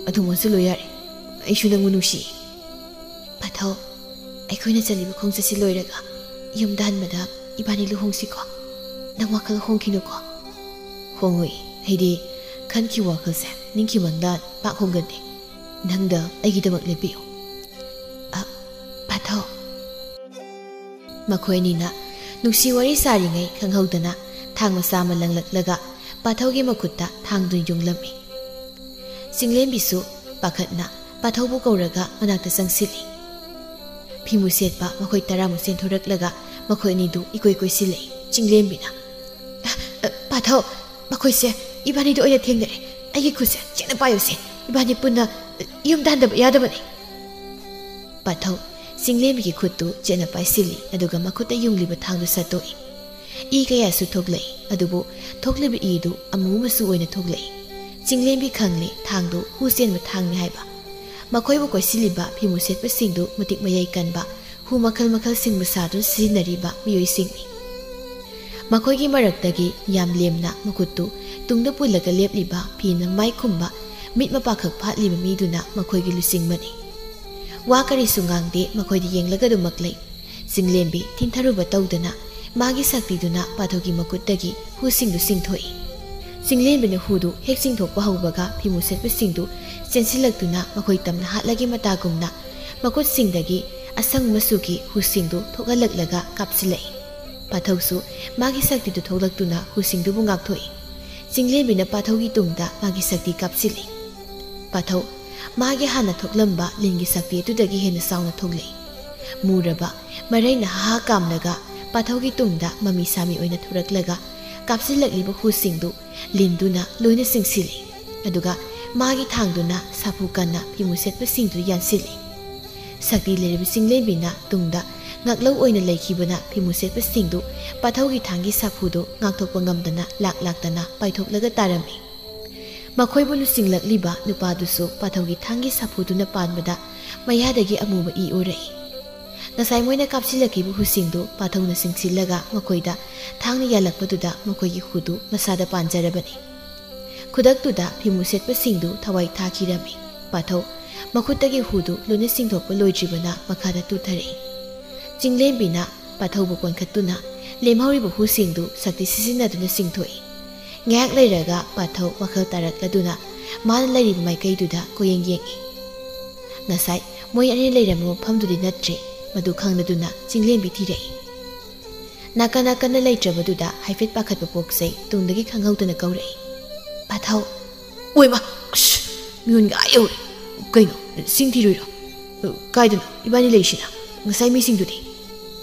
ꯑꯗꯨꯝ ꯑꯣꯟꯁꯤꯜꯂꯣ ꯌꯥꯔꯦ꯫ ꯑꯩꯁꯨ ꯅꯪꯕꯨ ꯅꯨꯡꯁꯤꯌꯦ꯫" "ꯄꯥꯊꯧ, ꯑꯩꯈꯣꯏꯅ ꯆꯠꯂꯤꯕ ꯈꯣꯡꯆꯠꯁꯤ ꯂꯣꯏꯔꯒ ꯌꯨꯝꯗ ꯍꯟꯕꯗ ꯏꯕꯥꯅꯤ ꯂꯨꯍꯣꯡꯁꯤꯀꯣ꯫ ꯅꯪ ꯋꯥꯈꯜ ꯍꯣꯡꯈꯤꯅꯨꯀꯣ꯫" "ꯍꯣꯡꯉꯣꯏ, ꯑꯩꯗꯤ ꯈꯟꯈꯤꯕ ꯋꯥꯈꯜꯁꯦ ꯅꯤꯡꯈꯤꯕ ꯃꯪꯗ ꯄꯥꯛ ꯍꯣꯡꯒꯟꯗꯦ꯫ ꯅꯪꯗ ꯑꯩꯒꯤꯗꯃꯛ ꯂꯦꯞꯄꯤꯌꯨ꯫" "ꯑ, ꯄꯥꯊꯧ꯫" ꯃꯈꯣꯏ ꯑꯅꯤꯅ ꯅꯨꯡꯁꯤ ꯋꯥꯔꯤ ꯁꯥꯔꯤꯉꯩ ꯈꯪꯍꯧꯗꯅ ꯊꯥꯡ ꯃꯆꯥ ꯑꯃ ꯂꯪꯂꯛꯂꯒ ꯄꯥꯊꯧꯒꯤ ꯃꯈꯨꯠꯇ ꯊꯥꯡꯗꯨ ꯌꯨꯡꯂꯝꯃꯤ꯫ ꯆꯤꯡꯂꯦꯝꯕꯤꯁꯨ ꯄꯥꯈꯠꯅ ꯄꯥꯊꯧꯕꯨ ꯀꯧꯔꯒ ꯃꯅꯥꯛꯇ ꯆꯪꯁꯤꯜꯂꯤ꯫ ꯐꯤꯃꯨ ꯁꯦꯠꯄ ꯃꯈꯣꯏ ꯇꯔꯥꯃꯨꯛ ꯆꯦꯟꯊꯣꯔꯛꯂꯒ ꯃꯈꯣꯏ ꯑꯅꯤꯗꯨ ꯏꯀꯣꯏ ꯀꯣꯏꯁꯤꯜꯂꯛꯏ꯫ ꯆꯤꯡꯂꯦꯝꯕꯤꯅ, "ꯑ, ꯑ, ꯄꯥꯊꯧ, ꯃꯈꯣꯏꯁꯦ ꯏꯕꯥꯅꯤꯗ ꯑꯣꯏꯅ ꯊꯦꯡꯅꯔꯦ꯫ ꯑꯩꯒꯤ ꯈꯨꯠꯁꯦ ꯆꯦꯠꯅ ꯄꯥꯏꯌꯨꯁꯦ꯫ ꯏꯕꯥꯅꯤ ꯄꯨꯟꯅ, ꯑ, ꯌꯨꯝꯗ ꯍꯟꯗꯕ ꯌꯥꯗꯕꯅꯤ꯫" ꯄꯥꯊꯧ ꯆꯤꯡꯂꯦꯝꯕꯤꯒꯤ ꯈꯨꯠꯇꯨ ꯆꯦꯠꯅ ꯄꯥꯏꯁꯤꯜꯂꯤ, ꯑꯗꯨꯒ ꯃꯈꯨꯠꯇ ꯌꯨꯡꯂꯤꯕ ꯊꯥꯡꯗꯨ ꯁꯠꯇꯣꯛꯏ꯫ ꯏ ꯀꯌꯥꯁꯨ ꯊꯣꯛꯂꯛꯏ, ꯑꯗꯨꯕꯨ ꯊꯣꯛꯂꯤꯕ ꯏꯗꯨ ꯑꯃꯨ ꯃꯆꯨ ꯑꯣꯏꯅ ꯊꯣꯛꯂꯛꯏ꯫ ꯆꯤꯡꯂꯦꯝꯕꯤ ꯈꯪꯂꯦ ꯊꯥꯡꯗꯨ ꯍꯨ ꯆꯦꯟꯕ ꯊꯥꯡꯅꯤ ꯍꯥꯏꯕ꯫ ꯃꯈꯣꯏꯕꯨ ꯀꯣꯏꯁꯤꯜꯂꯤꯕ ꯐꯤꯃꯨ ꯁꯦꯠꯄꯁꯤꯡꯗꯨ ꯃꯇꯤꯛ ꯃꯌꯥꯏ ꯀꯟꯕ, ꯍꯨ ꯃꯈꯜ ꯃꯈꯜ ꯁꯤꯡꯕ ꯁꯥꯗꯨꯅ ꯁꯤꯖꯤꯟꯅꯔꯤꯕ ꯃꯤꯑꯣꯏꯁꯤꯡꯅꯤ꯫ ꯃꯈꯣꯏꯒꯤ ꯃꯔꯛꯇꯒꯤ ꯌꯥꯝ ꯂꯦꯝꯅ ꯃꯈꯨꯠꯇꯨ ꯇꯨꯡꯗ ꯄꯨꯜꯂꯒ ꯂꯦꯞꯂꯤꯕ, ꯐꯤꯅ ꯃꯥꯏ ꯈꯨꯝꯕ, ꯃꯤꯠ ꯃꯄꯥꯈꯛ ꯐꯥꯠꯂꯤꯕ ꯃꯤꯗꯨꯅ ꯃꯈꯣꯏꯒꯤ ꯂꯨꯆꯤꯡꯕꯅꯤ꯫ ꯋꯥ ꯀꯔꯤꯁꯨ ꯉꯥꯡꯗꯦ, ꯃꯈꯣꯏꯗ ꯌꯦꯡꯂꯒ ꯑꯗꯨꯃꯛ ꯂꯩ꯫ ꯆꯤꯡꯂꯦꯝꯕꯤ ꯊꯤꯟꯊꯔꯨꯕ ꯇꯧꯗꯅ ꯃꯥꯒꯤ ꯁꯛꯇꯤꯗꯨꯅ ꯄꯥꯊꯧꯒꯤ ꯃꯈꯨꯠꯇꯒꯤ ꯍꯨꯁꯤꯡꯗꯨ ꯆꯤꯡꯊꯣꯛꯏ꯫ ꯆꯤꯡꯂꯦꯝꯕꯤꯅ ꯍꯨꯗꯨ ꯍꯦꯛ ꯆꯤꯡꯊꯣꯛꯄ ꯍꯧꯕꯒ ꯐꯤꯃꯨ ꯁꯦꯠꯄꯁꯤꯡꯗꯨ ꯆꯦꯟꯁꯤꯜꯂꯛꯇꯨꯅ ꯃꯈꯣꯏ ꯇꯝꯅ ꯍꯥꯠꯂꯒꯤ ꯃꯇꯥꯒꯨꯝꯅ ꯃꯈꯨꯠꯁꯤꯡꯗꯒꯤ ꯑꯁꯪ ꯃꯆꯨꯒꯤ ꯍꯨꯁꯤꯡꯗꯨ ꯊꯣꯛꯍꯜꯂꯛꯂꯒ ꯀꯥꯞꯁꯤꯜꯂꯛꯏ꯫ ꯄꯥꯊꯧꯁꯨ ꯃꯥꯒꯤ ꯁꯛꯇꯤꯗꯨ ꯊꯣꯛꯂꯛꯇꯨꯅ ꯍꯨꯁꯤꯡꯗꯨꯕꯨ ꯉꯥꯛꯊꯣꯛꯏ꯫ ꯆꯤꯡꯂꯦꯝꯕꯤꯅ ꯄꯥꯊꯧꯒꯤ ꯇꯨꯡꯗ ꯃꯥꯒꯤ ꯁꯛꯇꯤ ꯀꯥꯞꯁꯤꯜꯂꯤ꯫ ꯄꯥꯊꯧ ꯃꯥꯒꯤ ꯍꯥꯟꯅ ꯊꯣꯛꯂꯝꯕ ꯂꯤꯟꯒꯤ ꯁꯛꯇꯤ ꯑꯗꯨꯗꯒꯤ ꯍꯦꯟꯅ ꯆꯥꯎꯅ ꯊꯣꯛꯂꯛꯏ꯫ ꯃꯨꯔꯕ ꯃꯔꯩꯅ ꯍꯥ ꯍꯥ ꯀꯥꯝꯂꯒ ꯄꯥꯊꯧꯒꯤ ꯇꯨꯡꯗ ꯃꯃꯤ ꯁꯥꯃꯤ ꯑꯣꯏꯅ ꯊꯣꯔꯛꯂꯒ ꯀꯥꯞꯁꯤꯜꯂꯛꯂꯤꯕ ꯍꯨꯁꯤꯡꯗꯨ ꯂꯤꯟꯗꯨꯅ ꯂꯣꯏꯅ ꯆꯤꯡꯁꯤꯜꯂꯤ꯫ ꯑꯗꯨꯒ ꯃꯥꯒꯤ ꯊꯥꯡꯗꯨꯅ ꯁꯥꯐꯨ ꯀꯟꯅ ꯐꯤꯃꯨ ꯁꯦꯠꯄꯁꯤꯡꯗꯨ ꯌꯥꯟꯁꯤꯜꯂꯤ꯫ ꯁꯛꯇꯤ ꯂꯩꯔꯕ ꯆꯤꯡꯂꯦꯝꯕꯤꯅ ꯇꯨꯡꯗ ꯉꯥꯛꯂꯧ ꯑꯣꯏꯅ ꯂꯩꯈꯤꯕꯅ ꯐꯤꯃꯨ ꯁꯦꯠꯄꯁꯤꯡꯗꯨ ꯄꯥꯊꯧꯒꯤ ꯊꯥꯡꯒꯤ ꯁꯥꯐꯨꯗꯨ ꯉꯥꯛꯊꯣꯛꯄ ꯉꯝꯗꯅ ꯂꯥꯛ ꯂꯥꯛꯇꯅ ꯄꯥꯏꯊꯣꯛꯂꯒ ꯇꯥꯔꯝꯃꯤ꯫ ꯃꯈꯣꯏꯕꯨ ꯂꯨꯆꯤꯡꯂꯛꯂꯤꯕ ꯅꯨꯄꯥꯗꯨꯁꯨ ꯄꯥꯊꯧꯒꯤ ꯊꯥꯡꯒꯤ ꯁꯥꯐꯨꯗꯨꯅ ꯄꯥꯟꯕꯗ ꯃꯌꯥꯗꯒꯤ ꯑꯃꯨꯕ ꯏ ꯎꯔꯛꯏ꯫ ꯉꯁꯥꯏ ꯃꯣꯏꯅ ꯀꯥꯞꯁꯤꯜꯂꯛꯈꯤꯕ ꯍꯨꯁꯤꯡꯗꯨ ꯄꯥꯊꯧꯅ ꯆꯤꯡꯁꯤꯜꯂꯒ ꯃꯈꯣꯏꯗ ꯊꯥꯡꯅ ꯌꯥꯜꯂꯛꯄꯗꯨꯗ ꯃꯈꯣꯏꯒꯤ ꯍꯨꯗꯨ ꯃꯁꯥꯗ ꯄꯥꯟꯖꯔꯕꯅꯤ꯫ ꯈꯨꯗꯛꯇꯨꯗ ꯐꯤꯃꯨ ꯁꯦꯠꯄꯁꯤꯡꯗꯨ ꯊꯋꯥꯏ ꯊꯥꯈꯤꯔꯝꯃꯤ꯫ ꯄꯥꯊꯧ ꯃꯈꯨꯠꯇꯒꯤ ꯍꯨꯗꯨ ꯂꯣꯏꯅ ꯆꯤꯡꯊꯣꯛꯄ ꯂꯣꯏꯗ꯭ꯔꯤꯕꯅ ꯃꯈꯥꯗ ꯇꯨꯊꯔꯛꯏ꯫ ꯆꯤꯡꯂꯦꯝꯕꯤꯅ ꯄꯥꯊꯧꯕꯨ ꯀꯣꯟꯈꯠꯇꯨꯅ ꯂꯦꯝꯍꯧꯔꯤꯕ ꯍꯨꯁꯤꯡꯗꯨ ꯁꯛꯇꯤ ꯁꯤꯖꯤꯟꯅꯗꯨꯅ ꯆꯤꯡꯊꯣꯛꯏ꯫ ꯉꯥꯏꯍꯥꯛ ꯂꯩꯔꯒ ꯄꯥꯊꯧ ꯋꯥꯈꯜ ꯇꯥꯔꯛꯂꯗꯨꯅ ꯃꯥꯅ ꯂꯩꯔꯤꯕ ꯃꯥꯏꯀꯩꯗꯨꯗ ꯀꯣꯌꯦꯡ ꯌꯦꯡꯏ꯫ ꯉꯁꯥꯏ ꯃꯣꯏ ꯑꯅꯤ ꯂꯩꯔꯝꯕ ꯃꯐꯝꯗꯨꯗꯤ ꯅꯠꯇ꯭ꯔꯦ꯫ ꯃꯗꯨ ꯈꯪꯂꯗꯨꯅ ꯆꯤꯡꯂꯦꯝꯕꯤ ꯊꯤꯔꯛꯏ꯫ ꯅꯥꯀꯟ ꯅꯥꯀꯟꯗ ꯂꯩꯇ꯭ꯔꯕꯗꯨꯗ ꯍꯥꯏꯐꯦꯠ ꯄꯥꯈꯠꯄ ꯄꯣꯛꯆꯩ꯫ ꯇꯨꯡꯗꯒꯤ ꯈꯪꯍꯧꯗꯅ ꯀꯧꯔꯛꯏ, "ꯄꯥꯊꯧ!" "ꯑꯣꯏꯃ! ꯑꯁ! ꯃꯤꯉꯣꯟꯒ ꯑꯥ ꯌꯧꯔꯦ꯫ ꯀꯩꯅꯣ, ꯁꯤꯡ ꯊꯤꯔꯨꯏꯔꯣ? ꯀꯥꯏꯗꯅꯣ ꯏꯕꯥꯅꯤ ꯂꯩꯁꯤꯅ?" ꯉꯁꯥꯏ ꯃꯤꯁꯤꯡꯗꯨꯗꯤ?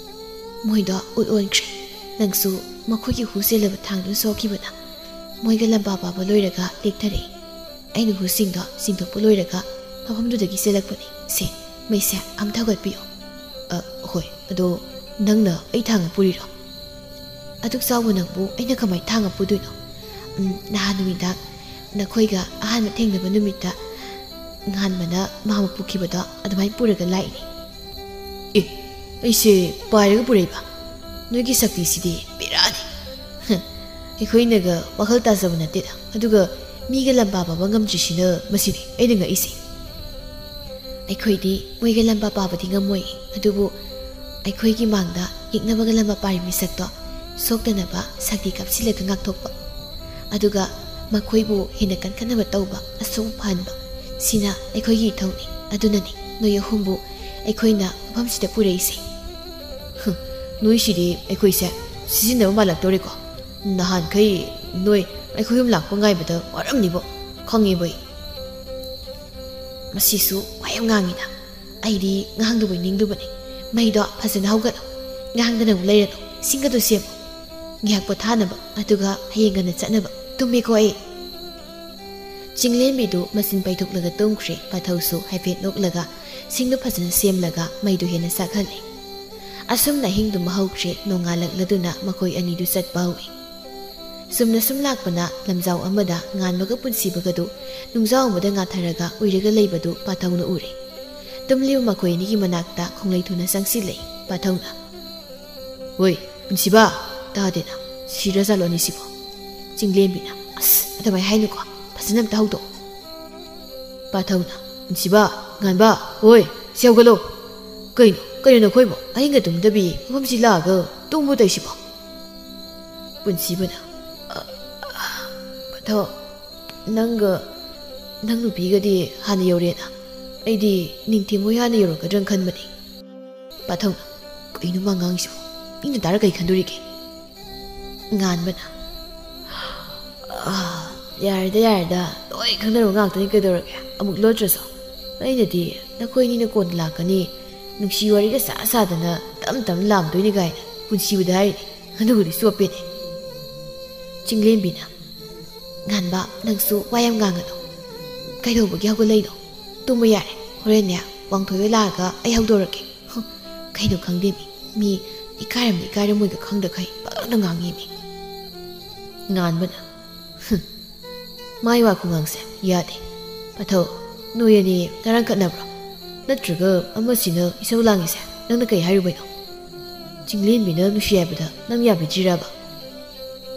ꯃꯣꯏꯗꯣ ꯎꯠ ꯑꯣꯟꯈ꯭ꯔꯦ꯫ ꯅꯪꯁꯨ ꯃꯈꯣꯏꯒꯤ ꯍꯨ ꯆꯦꯜꯂꯕ ꯊꯥꯡꯗꯨ ꯁꯣꯛꯈꯤꯕꯅ ꯃꯣꯏꯒ ꯂꯝꯕꯥ ꯄꯥꯕ ꯂꯣꯏꯔꯒ ꯂꯦꯛꯊꯔꯛꯏ꯫ ꯑꯩꯅ ꯍꯨꯁꯤꯡꯗꯣ ꯆꯤꯡꯊꯣꯛꯄ ꯂꯣꯏꯔꯒ ꯃꯐꯝꯗꯨꯗꯒꯤ ꯆꯦꯜꯂꯛꯄꯅꯤ꯫ ꯁꯦ, ꯃꯩꯁꯦ ꯑꯝꯇ ꯍꯧꯒꯠꯄꯤꯌꯣ꯫ ꯑ, ꯍꯣꯏ, ꯑꯗꯣ ꯅꯪꯅ ꯑꯩ ꯊꯥꯡꯅ ꯄꯨꯔꯤꯔꯣ? ꯑꯗꯨꯛ ꯆꯥꯎꯕ ꯅꯪꯕꯨ ꯑꯩꯅ ꯀꯃꯥꯏ ꯊꯥꯡꯅ ꯄꯨꯗꯣꯏꯅꯣ? ꯎꯝ, ꯅꯍꯥꯟ ꯅꯨꯃꯤꯗꯥꯡ ꯅꯈꯣꯏꯒ ꯑꯍꯥꯟꯕ ꯊꯦꯡꯅꯕ ꯅꯨꯃꯤꯠꯇ ꯉꯥꯟꯕꯅ ꯃꯥꯝꯃ ꯄꯨꯈꯤꯕꯗꯣ ꯑꯗꯨꯃꯥꯏꯅ ꯄꯨꯔꯒ ꯂꯥꯛꯏꯅꯦ꯫ ꯑꯦ, ꯑꯩꯁꯦ ꯄꯥꯏꯔꯒ ꯄꯨꯔꯛꯏꯕ? ꯅꯣꯏꯒꯤ ꯁꯛꯇꯤꯁꯤꯗꯤ ꯕꯦꯔꯥꯅꯤ꯫ ꯍ, ꯑꯩꯈꯣꯏꯅꯒ ꯋꯥꯈꯜ ꯇꯥꯖꯕ ꯅꯠꯇꯦꯗ꯫ ꯑꯗꯨꯒ ꯃꯤꯒ ꯂꯝꯕꯥ ꯄꯥꯕ ꯉꯝꯗ꯭ꯔꯤꯁꯤꯅ ꯃꯁꯤꯅꯤ ꯑꯩꯅ ꯉꯛꯏꯁꯦ꯫ ꯑꯩꯈꯣꯏꯗꯤ ꯃꯣꯏꯒ ꯂꯝꯕꯥ ꯄꯥꯕꯗꯤ ꯉꯝꯃꯣꯏ, ꯑꯗꯨꯕꯨ ꯑꯩꯈꯣꯏꯒꯤ ꯃꯥꯡꯗ ꯌꯦꯛꯅꯕꯒ ꯂꯝꯕꯥ ꯄꯥꯔꯤ ꯃꯤꯁꯛꯇꯣ ꯁꯣꯛꯇꯅꯕ ꯁꯛꯇꯤ ꯀꯥꯞꯁꯤꯜꯂꯒ ꯉꯥꯛꯊꯣꯛꯄ, ꯑꯗꯨꯒ ꯃꯈꯣꯏꯕꯨ ꯍꯦꯟꯅ ꯀꯟꯈꯠꯅꯕ ꯇꯧꯕ, ꯑꯁꯣꯛ ꯐꯍꯟꯕ, ꯁꯤꯅ ꯑꯩꯈꯣꯏꯒꯤ ꯏꯊꯧꯅꯤ꯫ ꯑꯗꯨꯅꯅꯤ ꯅꯣꯏ ꯑꯍꯨꯝꯕꯨ ꯑꯩꯈꯣꯏꯅ ꯃꯐꯝꯁꯤꯗ ꯄꯨꯔꯛꯏꯁꯦ꯫ ꯍꯨꯝ, ꯅꯣꯏꯁꯤꯗꯤ ꯑꯩꯈꯣꯏꯁꯦ ꯁꯤꯖꯤꯟꯅꯕ ꯃꯥꯜꯂꯛꯇꯧꯔꯦꯀꯣ꯫ ꯅꯍꯥꯟꯈꯩ ꯅꯣꯏ ꯑꯩꯈꯣꯏ ꯑꯍꯨꯝ ꯂꯥꯛꯄ ꯉꯥꯏꯕꯗ ꯋꯥꯔꯝꯅꯤꯕꯣ, ꯈꯪꯉꯦꯕꯣ ꯑꯩ꯫ ꯃꯁꯤꯁꯨ ꯋꯥ ꯌꯥꯝ ꯉꯥꯡꯉꯤꯗ꯫ ꯑꯩꯗꯤ ꯉꯥꯡꯗꯕꯣꯏ ꯅꯤꯡꯗꯨꯕꯅꯤ꯫ ꯃꯩꯗꯣ ꯐꯖꯅ ꯍꯧꯒꯠꯂꯣ꯫ ꯉꯥꯡꯗꯅ ꯑꯃꯨꯛ ꯂꯩꯔꯅꯨ꯫ ꯁꯤꯡꯒꯗꯣ ꯁꯦꯝꯃꯣ꯫ ꯉꯥꯏꯍꯥꯛ ꯄꯣꯊꯥꯅꯕ, ꯑꯗꯨꯒ ꯍꯌꯦꯡ ꯉꯟꯅ ꯆꯠꯅꯕ꯫ ꯇꯨꯝꯃꯦꯀꯣ ꯑꯩ꯫ ꯆꯤꯡꯂꯦꯝꯕꯤꯗꯨ ꯃꯆꯤꯟ ꯄꯩꯊꯣꯛꯂꯒ ꯇꯨꯝꯈ꯭ꯔꯦ꯫ ꯄꯥꯊꯧꯁꯨ ꯍꯥꯏꯐꯦꯠ ꯅꯣꯛꯂꯒ ꯁꯤꯡꯗꯨ ꯐꯖꯅ ꯁꯦꯝꯂꯒ ꯃꯩꯗꯨ ꯍꯦꯟꯅ ꯆꯥꯛꯍꯜꯂꯦ꯫ ꯑꯁꯨꯝꯅ ꯑꯍꯤꯡꯗꯨꯃ ꯍꯧꯈ꯭ꯔꯦ꯫ ꯅꯣꯡꯉꯥꯜꯂꯛꯂꯗꯨꯅ ꯃꯈꯣꯏ ꯑꯅꯤꯗꯨ ꯆꯠꯄ ꯍꯧꯏ꯫ ꯆꯨꯝꯅ ꯁꯨꯝ ꯂꯥꯛꯄꯅ ꯂꯝꯖꯥꯎ ꯑꯃꯗ ꯉꯥꯟꯕꯒ ꯄꯨꯟꯁꯤꯕꯒꯗꯨ ꯅꯨꯡꯖꯥꯎ ꯑꯃꯗ ꯉꯥꯊꯔꯒ ꯎꯏꯔꯒ ꯂꯩꯕꯗꯨ ꯄꯥꯊꯧꯅ ꯎꯔꯦ꯫ ꯇꯨꯝꯂꯤꯕ ꯃꯈꯣꯏ ꯑꯅꯤꯒꯤ ꯃꯅꯥꯛꯇ ꯈꯣꯡꯂꯩ ꯊꯨꯅ ꯆꯪꯁꯤꯜꯂꯛꯏ꯫ ꯄꯥꯊꯧꯅ, "ꯍꯣꯏ, ꯄꯨꯟꯁꯤꯕ, ꯇꯥꯗꯦꯅ, ꯁꯤꯔꯖꯥꯠꯂꯣ ꯑꯅꯤꯁꯤꯕꯣ?" ꯆꯤꯡꯂꯦꯝꯕꯤꯅ, "ꯑꯁ, ꯑꯗꯨꯃꯥꯏ ꯍꯥꯏꯅꯨꯀꯣ, ꯐꯖꯅ ꯑꯝꯇ ꯍꯧꯗꯣꯛꯑꯣ꯫" ꯄꯥꯊꯧꯅ, "ꯄꯨꯟꯁꯤꯕ, ꯉꯥꯟꯕ, ꯍꯣꯏ, ꯁꯤ ꯍꯧꯒꯠꯂꯣ꯫ ꯀꯩꯅꯣ, ꯀꯩꯅꯣ ꯅꯈꯣꯏꯕꯣ? ꯑꯍꯤꯡꯒ ꯇꯨꯝꯗꯕꯤ ꯃꯐꯝꯁꯤ ꯂꯥꯛꯑꯒ ꯇꯨꯝꯕ ꯇꯧꯏꯁꯤꯕꯣ?" ꯄꯨꯟꯁꯤꯕꯅ, "ꯑ, ꯑ, ꯄꯥꯊꯧ, ꯅꯪꯒ ꯅꯪ ꯅꯨꯄꯤꯒꯗꯤ ꯍꯥꯟꯅ ꯌꯧꯔꯦꯅ꯫ ꯑꯩꯗꯤ ꯅꯤꯡꯊꯦꯝ ꯍꯣꯏ ꯍꯥꯟꯅ ꯌꯧꯔꯛꯀꯗ꯭ꯔꯅ ꯈꯟꯕꯅꯦ꯫" ꯄꯥꯊꯧꯅ, "ꯀꯩꯅꯣ ꯃꯥ ꯉꯥꯡꯉꯤꯁꯤꯕꯣ? ꯃꯤꯅ ꯇꯥꯔ ꯀꯩ ꯈꯟꯗꯣꯔꯤꯒꯦ?" ꯉꯥꯟꯕꯅ, "ꯑꯥ, ꯌꯥꯔꯦꯗ, ꯌꯥꯔꯦꯗ, ꯂꯣꯏ ꯈꯪꯅꯔꯕ ꯉꯥꯛꯇꯅꯤ, ꯀꯩꯗꯧꯔꯒꯦ? ꯑꯃꯨꯛ ꯂꯣꯠꯇ꯭ꯔꯁꯨ꯫ ꯑꯩꯅꯗꯤ ꯅꯈꯣꯏ ꯑꯅꯤꯅ ꯀꯣꯟꯅ ꯂꯥꯛꯀꯅꯤ, ꯅꯨꯡꯁꯤ ꯋꯥꯔꯤꯒ ꯁꯥ ꯁꯥꯗꯅ ꯇꯞ ꯇꯞ ꯂꯥꯝꯗꯣꯏꯅꯤ ꯀꯥꯏꯅ ꯄꯨꯟꯁꯤꯕꯗ ꯍꯥꯏꯔꯤꯅꯦ꯫ ꯑꯗꯨꯕꯨꯗꯤ ꯆꯣꯞꯄꯦꯅꯦ꯫ ꯆꯤꯡꯂꯦꯝꯕꯤꯅ, "ꯉꯥꯟꯕ, ꯅꯪꯁꯨ ꯋꯥ ꯌꯥꯝ ꯉꯥꯡꯒꯅꯨ꯫ ꯀꯩꯗꯧꯕꯒꯤ ꯍꯧꯒꯠꯂꯛꯏꯅꯣ? ꯇꯨꯝꯕ ꯌꯥꯔꯦ꯫ ꯍꯣꯔꯦꯟꯅꯦ, ꯋꯥꯡꯊꯣꯏ ꯍꯣꯏ ꯂꯥꯛꯑꯒ ꯑꯩ ꯍꯧꯗꯣꯔꯛꯀꯦ꯫" ꯍꯨꯝ, ꯀꯩꯅꯣ ꯈꯪꯗꯦ ꯃꯤ꯫ ꯃꯤ ꯏꯀꯥꯏꯔꯝꯅꯤ ꯏꯀꯥꯏꯔꯝꯃꯣꯏꯒ ꯈꯪꯗꯈꯩ ꯄꯪꯉꯥꯡꯗ ꯉꯥꯡꯉꯤ ꯃꯤ꯫ ꯉꯥꯟꯕꯅ, "ꯍꯨꯝ, ꯃꯥꯏ ꯋꯥ ꯈꯨꯉꯥꯡꯁꯦ ꯌꯥꯗꯦ꯫ ꯄꯥꯊꯧ, ꯅꯣꯏ ꯑꯅꯤ ꯉꯔꯥꯡ ꯈꯠꯅꯕ꯭ꯔꯣ? ꯅꯠꯇ꯭ꯔꯒ ꯑꯃꯁꯤꯅ ꯏꯁꯧ ꯂꯥꯡꯉꯤꯁꯦ ꯅꯪꯅ ꯀꯩ ꯍꯥꯏꯔꯨꯕꯩꯅꯣ? ꯆꯤꯡꯂꯦꯟꯕꯤꯅ ꯅꯨꯡꯁꯤ ꯍꯥꯏꯕꯗ ꯅꯪ ꯌꯥꯕꯤꯗ꯭ꯔꯤꯔꯕ?"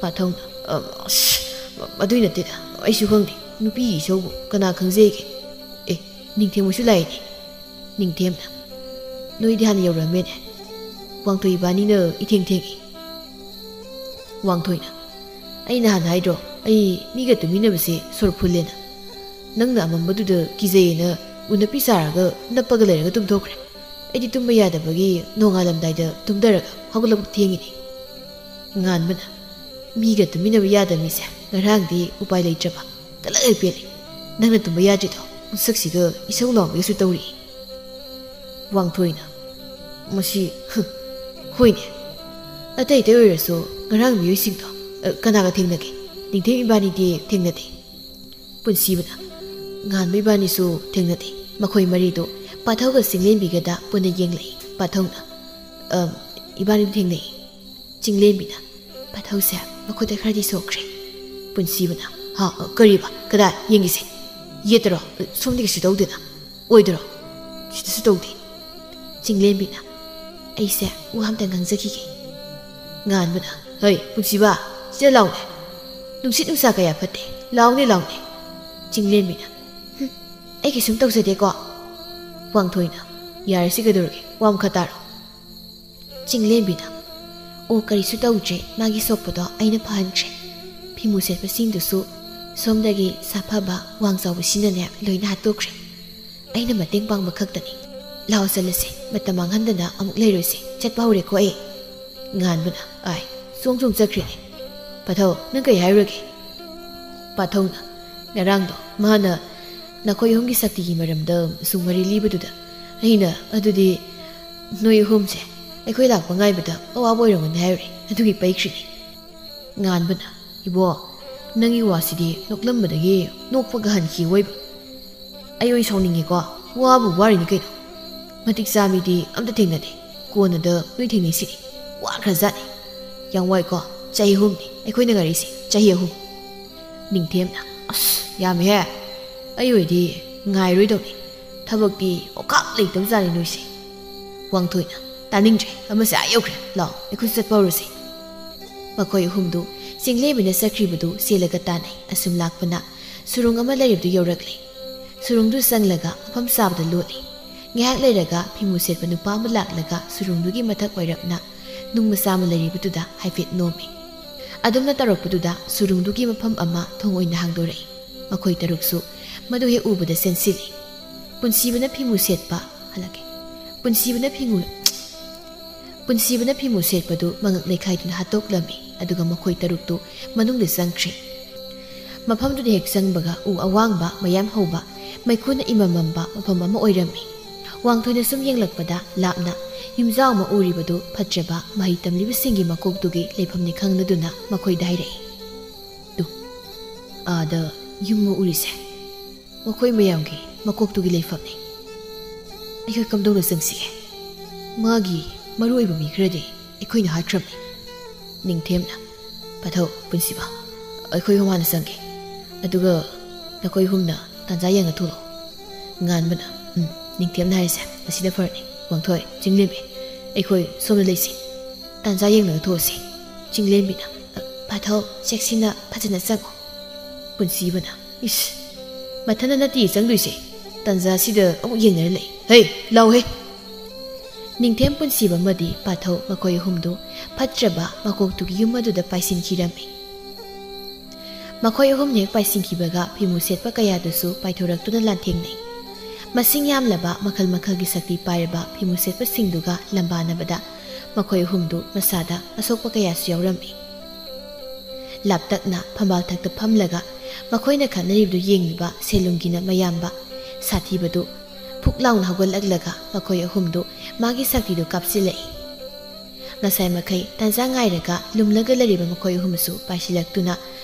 ꯄꯥꯊꯧꯅ, "ꯑꯝ, ꯑꯁ, ꯃ-, ꯃꯗꯨꯏ ꯅꯠꯇꯦꯗ꯫ ꯑꯩꯁꯨ ꯈꯪꯗꯦ꯫ ꯅꯨꯄꯤꯒꯤ ꯏꯁꯧꯕꯨ ꯀꯅꯥ ꯈꯪꯖꯩꯒꯦ? ꯑꯦ, ꯅꯤꯡꯊꯦꯝ ꯍꯣꯏꯁꯨ ꯂꯥꯛꯏꯅꯦ꯫" ꯅꯤꯡꯊꯦꯝꯅ, "ꯅꯣꯏꯗꯤ ꯍꯥꯟꯅ ꯌꯧꯔꯛꯑꯝꯃꯦꯅꯦ꯫ ꯋꯥꯡꯊꯣꯏ ꯏꯕꯥꯅꯤꯅ ꯏꯊꯦꯡ ꯊꯦꯡꯉꯤ꯫" ꯋꯥꯡꯊꯣꯏꯅ, "ꯑꯩ ꯅꯍꯥꯟ ꯍꯥꯏꯗ꯭ꯔꯣ, ꯑꯩ ꯃꯤꯒ ꯇꯨꯃꯤꯟꯅꯕꯁꯦ ꯁꯣꯔ ꯐꯨꯜꯂꯦꯅ? ꯅꯪꯅ ꯑꯃꯝꯕꯗꯨꯗ ꯀꯤꯖꯩꯌꯦꯅ ꯎꯅꯄꯤ ꯆꯥꯔꯒ ꯅꯞꯄꯒ ꯂꯩꯔꯒ ꯇꯨꯝꯊꯣꯛꯈ꯭ꯔꯦ꯫ ꯑꯩꯗꯤ ꯇꯨꯝꯕ ꯌꯥꯗꯕꯒꯤ ꯅꯣꯡꯉꯥꯜꯂꯝꯗꯥꯏꯗ ꯇꯨꯝꯊꯔꯒ ꯍꯧꯒꯠꯂꯛꯄ ꯊꯦꯡꯉꯤꯅꯦ꯫" ꯉꯥꯟꯕꯅ, "ꯃꯤꯒ ꯇꯨꯃꯤꯟꯅꯕ ꯌꯥꯗꯕ ꯃꯤꯁꯦ ꯉꯔꯥꯡꯗꯤ ꯎꯄꯥꯏ ꯂꯩꯇ꯭ꯔꯕ꯫ ꯀꯂꯛ ꯍꯦꯛ ꯄꯦꯜꯂꯤ꯫ ꯅꯪꯅ ꯇꯨꯝꯕ ꯌꯥꯗ꯭ꯔꯤꯗꯣ ꯃꯁꯛꯁꯤꯒ ꯏꯁꯧ ꯂꯥꯡꯕꯒꯁꯨ ꯇꯧꯔꯤ꯫" ꯋꯥꯡꯊꯣꯏꯅ, "ꯃꯁꯤ, ꯍꯨꯝ, ꯍꯣꯏꯅꯦ꯫ ꯑꯇꯩ ꯑꯇꯩ ꯑꯣꯏꯔꯁꯨ ꯉꯔꯥꯡ ꯃꯤꯑꯣꯏꯁꯤꯡꯗꯣ, ꯑ, ꯀꯅꯥꯒ ꯊꯦꯡꯅꯒꯦ? ꯅꯤꯡꯊꯦꯝ ꯏꯕꯥꯅꯤꯗꯤ ꯊꯦꯡꯅꯗꯦ꯫" ꯄꯨꯟꯁꯤꯕꯅ, "ꯉꯥꯟꯕ ꯏꯕꯥꯅꯤꯁꯨ ꯊꯦꯡꯅꯗꯦ꯫ ꯃꯈꯣꯏ ꯃꯔꯤꯗꯣ ꯄꯥꯊꯧꯒ ꯆꯤꯡꯂꯦꯝꯕꯤꯒꯗ ꯄꯨꯟꯅ ꯌꯦꯡꯂꯛꯏ꯫" ꯄꯥꯊꯧꯅ, "ꯑꯝ, ꯏꯕꯥꯅꯤꯗꯤ ꯊꯦꯡꯅꯩ꯫" ꯆꯤꯡꯂꯦꯝꯕꯤꯅ, "ꯄꯥꯊꯧꯁꯦ ꯃꯈꯨꯠꯇ ꯈꯔꯗꯤ ꯁꯣꯛꯈ꯭ꯔꯦ꯫" ꯄꯨꯟꯁꯤꯕꯅ, "ꯍꯥ? ꯀꯔꯤꯕ? ꯀꯗꯥꯏ? ꯌꯦꯡꯒꯦꯁꯦ꯫ ꯌꯦꯠꯇꯔꯣ? ꯁꯣꯝꯗꯤ ꯀꯩꯁꯨ ꯇꯧꯗꯦꯅ꯫ ꯑꯣꯏꯗꯔꯣ? ꯁꯤꯗꯁꯨ ꯇꯧꯗꯦ꯫" ꯆꯤꯡꯂꯦꯝꯕꯤꯅ, "ꯑꯩꯁꯦ ꯋꯥ ꯑꯝꯇ ꯉꯥꯡꯖꯈꯤꯒꯦ꯫" ꯉꯥꯟꯕꯅ, "ꯍꯩ, ꯄꯨꯟꯁꯤꯕ, ꯁꯤꯗ ꯂꯥꯎꯅꯦ꯫ ꯅꯨꯡꯁꯤꯠ ꯅꯨꯡꯁꯥ ꯀꯌꯥ ꯐꯠꯇꯦ꯫ ꯂꯥꯎꯅꯦ, ꯂꯥꯎꯅꯦ꯫" ꯆꯤꯡꯂꯦꯝꯕꯤꯅ, "ꯍꯨꯝ, ꯑꯩ ꯀꯩꯁꯨꯝ ꯇꯧꯖꯗꯦꯀꯣ꯫" ꯋꯥꯡꯊꯣꯏꯅ, "ꯌꯥꯔꯦꯁꯤ ꯀꯩꯗꯧꯔꯒꯦ? ꯋꯥ ꯃꯈꯥ ꯇꯥꯔꯣ꯫" ꯆꯤꯡꯂꯦꯝꯕꯤꯅ, "ꯑꯣ, ꯀꯔꯤꯁꯨ ꯇꯧꯗ꯭ꯔꯦ, ꯃꯥꯒꯤ ꯁꯣꯛꯄꯗꯣ ꯑꯩꯅ ꯐꯍꯟꯈ꯭ꯔꯦ꯫ ꯐꯤꯃꯨ ꯁꯦꯠꯄꯁꯤꯡꯗꯨꯁꯨ ꯁꯣꯝꯗꯒꯤ ꯁꯥꯐꯕ ꯋꯥꯡ ꯆꯥꯎꯕꯁꯤꯅꯅꯦ ꯂꯣꯏꯅ ꯍꯥꯠꯇꯣꯛꯈ꯭ꯔꯦ꯫ ꯑꯩꯅ ꯃꯇꯦꯡ ꯄꯥꯡꯕ ꯈꯛꯇꯅꯤ꯫ ꯂꯥꯛꯑꯣ ꯆꯠꯂꯁꯦ, ꯃꯇꯝ ꯃꯥꯡꯍꯟꯗꯅ ꯑꯃꯨꯛ ꯂꯩꯔꯣꯏꯁꯦ꯫ ꯆꯠꯄ ꯍꯧꯔꯦꯀꯣ ꯑꯩ꯫" ꯉꯥꯟꯕꯅ, "ꯑꯥꯏ, ꯁꯣꯡ ꯁꯣꯡ ꯆꯠꯈ꯭ꯔꯦꯅꯦ꯫ ꯄꯥꯊꯧ, ꯅꯪ ꯀꯩ ꯍꯥꯏꯔꯨꯔꯒꯦ?" ꯄꯥꯊꯧꯅ, "ꯉꯔꯥꯡꯗꯣ ꯃꯥꯅ ꯅꯈꯣꯏ ꯑꯍꯨꯝꯒꯤ ꯁꯛꯇꯤꯒꯤ ꯃꯔꯝꯗ ꯁꯨꯝ ꯋꯥꯔꯤ ꯂꯤꯕꯗꯨꯗ ꯑꯩꯅ ꯑꯗꯨꯗꯤ ꯅꯣꯏ ꯑꯍꯨꯝꯁꯦ ꯑꯩꯈꯣꯏ ꯂꯥꯛꯄ ꯉꯥꯏꯕꯗ ꯑꯋꯥꯕ ꯑꯣꯏꯔꯝꯒꯅꯤ ꯍꯥꯏꯔꯨꯔꯦ, ꯑꯗꯨꯒꯤ ꯄꯩꯈ꯭ꯔꯤꯅꯤ꯫ ꯉꯥꯟꯕꯅ, "ꯏꯕꯣ, ꯅꯪꯒꯤ ꯋꯥꯁꯤꯗꯤ ꯅꯣꯛꯂꯝꯕꯗꯒꯤ ꯅꯣꯛꯄꯒ ꯍꯟꯈꯤ ꯑꯣꯏꯕ꯫ ꯑꯩ ꯑꯣꯏ ꯁꯥꯎꯅꯤꯡꯉꯦꯀꯣ, ꯋꯥꯕꯨ ꯋꯥꯔꯤꯅꯤ ꯀꯩꯅꯣ꯫ ꯃꯇꯤꯛ ꯆꯥꯃꯤꯗꯤ ꯑꯝꯇ ꯊꯦꯡꯅꯗꯦ, ꯀꯣꯟꯅꯗ ꯅꯣꯏ ꯊꯦꯡꯅꯩꯁꯤꯗꯤ꯫ ꯋꯥꯈ꯭ꯔꯖꯥꯠꯅꯤ꯫ ꯌꯥꯝ ꯋꯥꯏꯀꯣ, ꯆꯍꯤ ꯑꯍꯨꯝꯅꯤ ꯑꯩꯈꯣꯏꯅ ꯉꯥꯏꯔꯛꯏꯁꯦ, ꯆꯍꯤ ꯑꯍꯨꯝ꯫" ꯅꯤꯡꯊꯦꯝꯅ, "ꯑꯁ, ꯌꯥꯝꯃꯤꯍꯦ꯫ ꯑꯩ ꯑꯣꯏꯗꯤ ꯉꯥꯏꯔꯣꯏꯗꯧꯅꯤ꯫ ꯊꯕꯛꯇꯤ ꯑꯣꯀꯥꯞ ꯂꯩꯇꯕꯖꯥꯠꯅꯤ ꯅꯣꯏꯁꯦ꯫" ꯋꯥꯡꯊꯣꯏꯅ, "ꯇꯥꯅꯤꯡꯗ꯭ꯔꯦ, ꯑꯃꯁꯦ ꯑꯥ ꯌꯧꯈ꯭ꯔꯦ, ꯂꯥꯛꯑꯣ ꯑꯩꯈꯣꯏꯁꯨ ꯆꯠꯄ ꯍꯧꯔꯁꯤ꯫" ꯃꯈꯣꯏ ꯑꯍꯨꯝꯗꯨ ꯆꯤꯡꯂꯦꯝꯕꯤꯅ ꯆꯠꯈ꯭ꯔꯤꯕꯗꯨ ꯆꯦꯜꯂꯒ ꯇꯥꯟꯅꯩ꯫ ꯑꯁꯨꯝ ꯂꯥꯛꯄꯅ ꯁꯨꯔꯨꯡ ꯑꯃ ꯂꯩꯔꯤꯕꯗꯨ ꯌꯧꯔꯛꯂꯦ꯫ ꯁꯨꯔꯨꯡꯗꯨ ꯆꯪꯂꯒ ꯃꯐꯝ ꯆꯥꯕꯗ ꯂꯣꯠꯂꯤ꯫ ꯉꯥꯏꯍꯥꯛ ꯂꯩꯔꯒ ꯐꯤꯃꯨ ꯁꯦꯠꯄ ꯅꯨꯄꯥ ꯑꯃ ꯂꯥꯛꯂꯒ ꯁꯨꯔꯨꯡꯗꯨꯒꯤ ꯃꯊꯛ ꯑꯣꯏꯔꯞꯅ ꯅꯨꯡ ꯃꯆꯥ ꯑꯃ ꯂꯩꯔꯤꯕꯗꯨꯗ ꯍꯥꯏꯐꯦꯠ ꯅꯣꯝꯃꯤ꯫ ꯑꯗꯨꯝꯅ ꯇꯧꯔꯛꯄꯗꯨꯗ ꯁꯨꯔꯨꯡꯗꯨꯒꯤ ꯃꯐꯝ ꯑꯃ ꯊꯣꯡ ꯑꯣꯏꯅ ꯍꯥꯡꯗꯣꯔꯛꯏ꯫ ꯃꯈꯣꯏ ꯇꯔꯨꯛꯁꯨ ꯃꯗꯨ ꯍꯦꯛ ꯎꯕꯗ ꯆꯦꯟꯁꯤꯜꯂꯤ꯫ ꯄꯨꯟꯁꯤꯕꯅ ꯐꯤꯃꯨ ꯁꯦꯠꯄ, ꯍꯜꯂꯛꯀꯦ꯫ ꯄꯨꯟꯁꯤꯕꯅ ꯐꯤꯃꯨ, ꯄꯨꯟꯁꯤꯕꯅ ꯐꯤꯃꯨ ꯁꯦꯠꯄꯗꯨ ꯃꯉꯛ ꯂꯩꯈꯥꯏꯗꯨꯅ ꯍꯥꯠꯇꯣꯛꯂꯝꯃꯤ, ꯑꯗꯨꯒ ꯃꯈꯣꯏ ꯇꯔꯨꯛꯇꯨ ꯃꯅꯨꯡꯗ ꯆꯪꯈ꯭ꯔꯦ꯫ ꯃꯐꯝꯗꯨꯗ ꯍꯦꯛ ꯆꯪꯕꯒ ꯎ ꯑꯋꯥꯡꯕ ꯃꯌꯥꯝ ꯍꯧꯕ, ꯃꯩꯈꯨꯅ ꯏꯃꯝ ꯃꯝꯕ ꯃꯐꯝ ꯑꯃ ꯑꯣꯏꯔꯝꯃꯤ꯫ ꯋꯥꯡꯊꯣꯏꯅ ꯁꯨꯝ ꯌꯦꯡꯂꯛꯄꯗ ꯂꯥꯞꯅ ꯌꯨꯝꯖꯥꯎ ꯑꯃ ꯎꯔꯤꯕꯗꯨ ꯐꯠꯇ꯭ꯔꯕ ꯃꯍꯩ ꯇꯝꯂꯤꯕꯁꯤꯡꯒꯤ ꯃꯀꯣꯛꯇꯨꯒꯤ ꯂꯩꯐꯝꯅꯤ ꯈꯪꯂꯗꯨꯅ ꯃꯈꯣꯏꯗ ꯍꯥꯏꯔꯛꯏ, "ꯇꯨ, ꯑꯥꯗ ꯌꯨꯝ ꯑꯃ ꯎꯔꯤꯁꯦ, ꯃꯈꯣꯏ ꯃꯌꯥꯝꯒꯤ ꯃꯀꯣꯛꯇꯨꯒꯤ ꯂꯩꯐꯝꯅꯤ꯫ ꯑꯩꯈꯣꯏ ꯀꯝꯗꯧꯅ ꯆꯪꯁꯤꯒꯦ? ꯃꯥꯒꯤ ꯃꯔꯨ ꯑꯣꯏꯕ ꯃꯤ ꯈꯔꯗꯤ ꯑꯩꯈꯣꯏꯅ ꯍꯥꯠꯈ꯭ꯔꯕꯅꯤ꯫" ꯅꯤꯡꯊꯦꯝꯅ, "ꯄꯥꯊꯧ, ꯄꯨꯟꯁꯤꯕ, ꯑꯩꯈꯣꯏ ꯍꯨꯝ ꯍꯥꯟꯅ ꯆꯪꯒꯦ, ꯑꯗꯨꯒ ꯅꯈꯣꯏ ꯍꯨꯝꯅ ꯇꯥꯟꯖꯥ ꯌꯦꯡꯉ ꯊꯣꯛꯂꯛꯑꯣ꯫" ꯉꯥꯟꯕꯅ, "ꯎꯝ, ꯅꯤꯡꯊꯦꯝꯅ ꯍꯥꯏꯔꯤꯁꯦ ꯃꯁꯤꯅ ꯐꯔꯅꯤ꯫ ꯋꯥꯡꯊꯣꯏ, ꯆꯤꯡꯂꯦꯝꯕꯤ, ꯑꯩꯈꯣꯏ ꯁꯣꯝꯗ ꯂꯩꯁꯤ, ꯇꯥꯟꯖꯥ ꯌꯦꯡꯂꯒ ꯊꯣꯛꯑꯁꯤ꯫" ꯆꯤꯡꯂꯦꯝꯕꯤꯅ, "ꯄꯥꯊꯧ, ꯆꯦꯛꯁꯤꯟꯅ ꯐꯖꯅ ꯆꯪꯉꯣ꯫" ꯄꯨꯟꯁꯤꯕꯅ, "ꯏꯁ, ꯃꯊꯟꯇ ꯅꯠꯇꯤꯌꯦ ꯆꯪꯗꯣꯏꯁꯦ, ꯇꯥꯟꯖꯥꯁꯤꯗ ꯑꯃꯨꯛ ꯌꯦꯡꯅꯔ ꯂꯩ꯫ ꯍꯩ, ꯂꯥꯎꯍꯦ!" ꯅꯤꯡꯊꯦꯝ, ꯄꯨꯟꯁꯤꯕ ꯑꯃꯗꯤ ꯄꯥꯊꯧ, ꯃꯈꯣꯏ ꯑꯍꯨꯝꯗꯨ ꯐꯠꯇ꯭ꯔꯕ ꯃꯀꯣꯛꯇꯨꯒꯤ ꯌꯨꯝ ꯑꯗꯨꯗ ꯄꯥꯏꯁꯤꯟꯈꯤꯔꯝꯃꯤ꯫ ꯃꯈꯣꯏ ꯑꯍꯨꯝꯅ ꯍꯦꯛ ꯄꯥꯏꯁꯤꯟꯈꯤꯕꯒ ꯐꯤꯃꯨ ꯁꯦꯠꯄ ꯀꯌꯥꯗꯨꯁꯨ ꯄꯥꯏꯊꯣꯔꯛꯇꯨꯅ ꯂꯥꯟꯊꯦꯡꯅꯩ꯫ ꯃꯁꯤꯡ ꯌꯥꯝꯂꯕ ꯃꯈꯜ ꯃꯈꯜꯒꯤ ꯁꯛꯇꯤ ꯄꯥꯏꯔꯕ ꯐꯤꯃꯨ ꯁꯦꯠꯄꯁꯤꯡꯗꯨꯒ ꯂꯝꯕꯥꯅꯕꯗ ꯃꯈꯣꯏ ꯑꯍꯨꯝꯗꯨ ꯃꯁꯥꯗ ꯑꯁꯣꯛꯄ ꯀꯌꯥꯁꯨ ꯌꯥꯎꯔꯝꯃꯤ꯫ ꯂꯥꯞꯇꯛꯅ ꯐꯝꯕꯥꯜ ꯊꯛꯇ ꯐꯝꯂꯒ ꯃꯈꯣꯏꯅ ꯈꯠꯅꯔꯤꯕꯗꯨ ꯌꯦꯡꯂꯤꯕ ꯁꯦꯂꯨꯡꯒꯤꯅ ꯃꯌꯥꯝꯕ ꯁꯥꯊꯤꯕꯗꯨ ꯐꯨꯛ ꯂꯥꯎꯅ ꯍꯧꯒꯠꯂꯛꯂꯒ ꯃꯈꯣꯏ ꯑꯍꯨꯝꯗꯨ ꯃꯥꯒꯤ ꯁꯛꯇꯤꯗꯨ ꯀꯥꯞꯁꯤꯜꯂꯛꯏ꯫ ꯉꯁꯥꯏ ꯃꯈꯩ ꯇꯥꯟꯖꯥ ꯉꯥꯏꯔꯒ ꯂꯨꯝꯂꯒ ꯂꯩꯔꯤꯕ ꯃꯈꯣꯏ ꯑꯍꯨꯝꯁꯨ ꯄꯥꯏꯁꯤꯜꯂꯛꯇꯨꯅ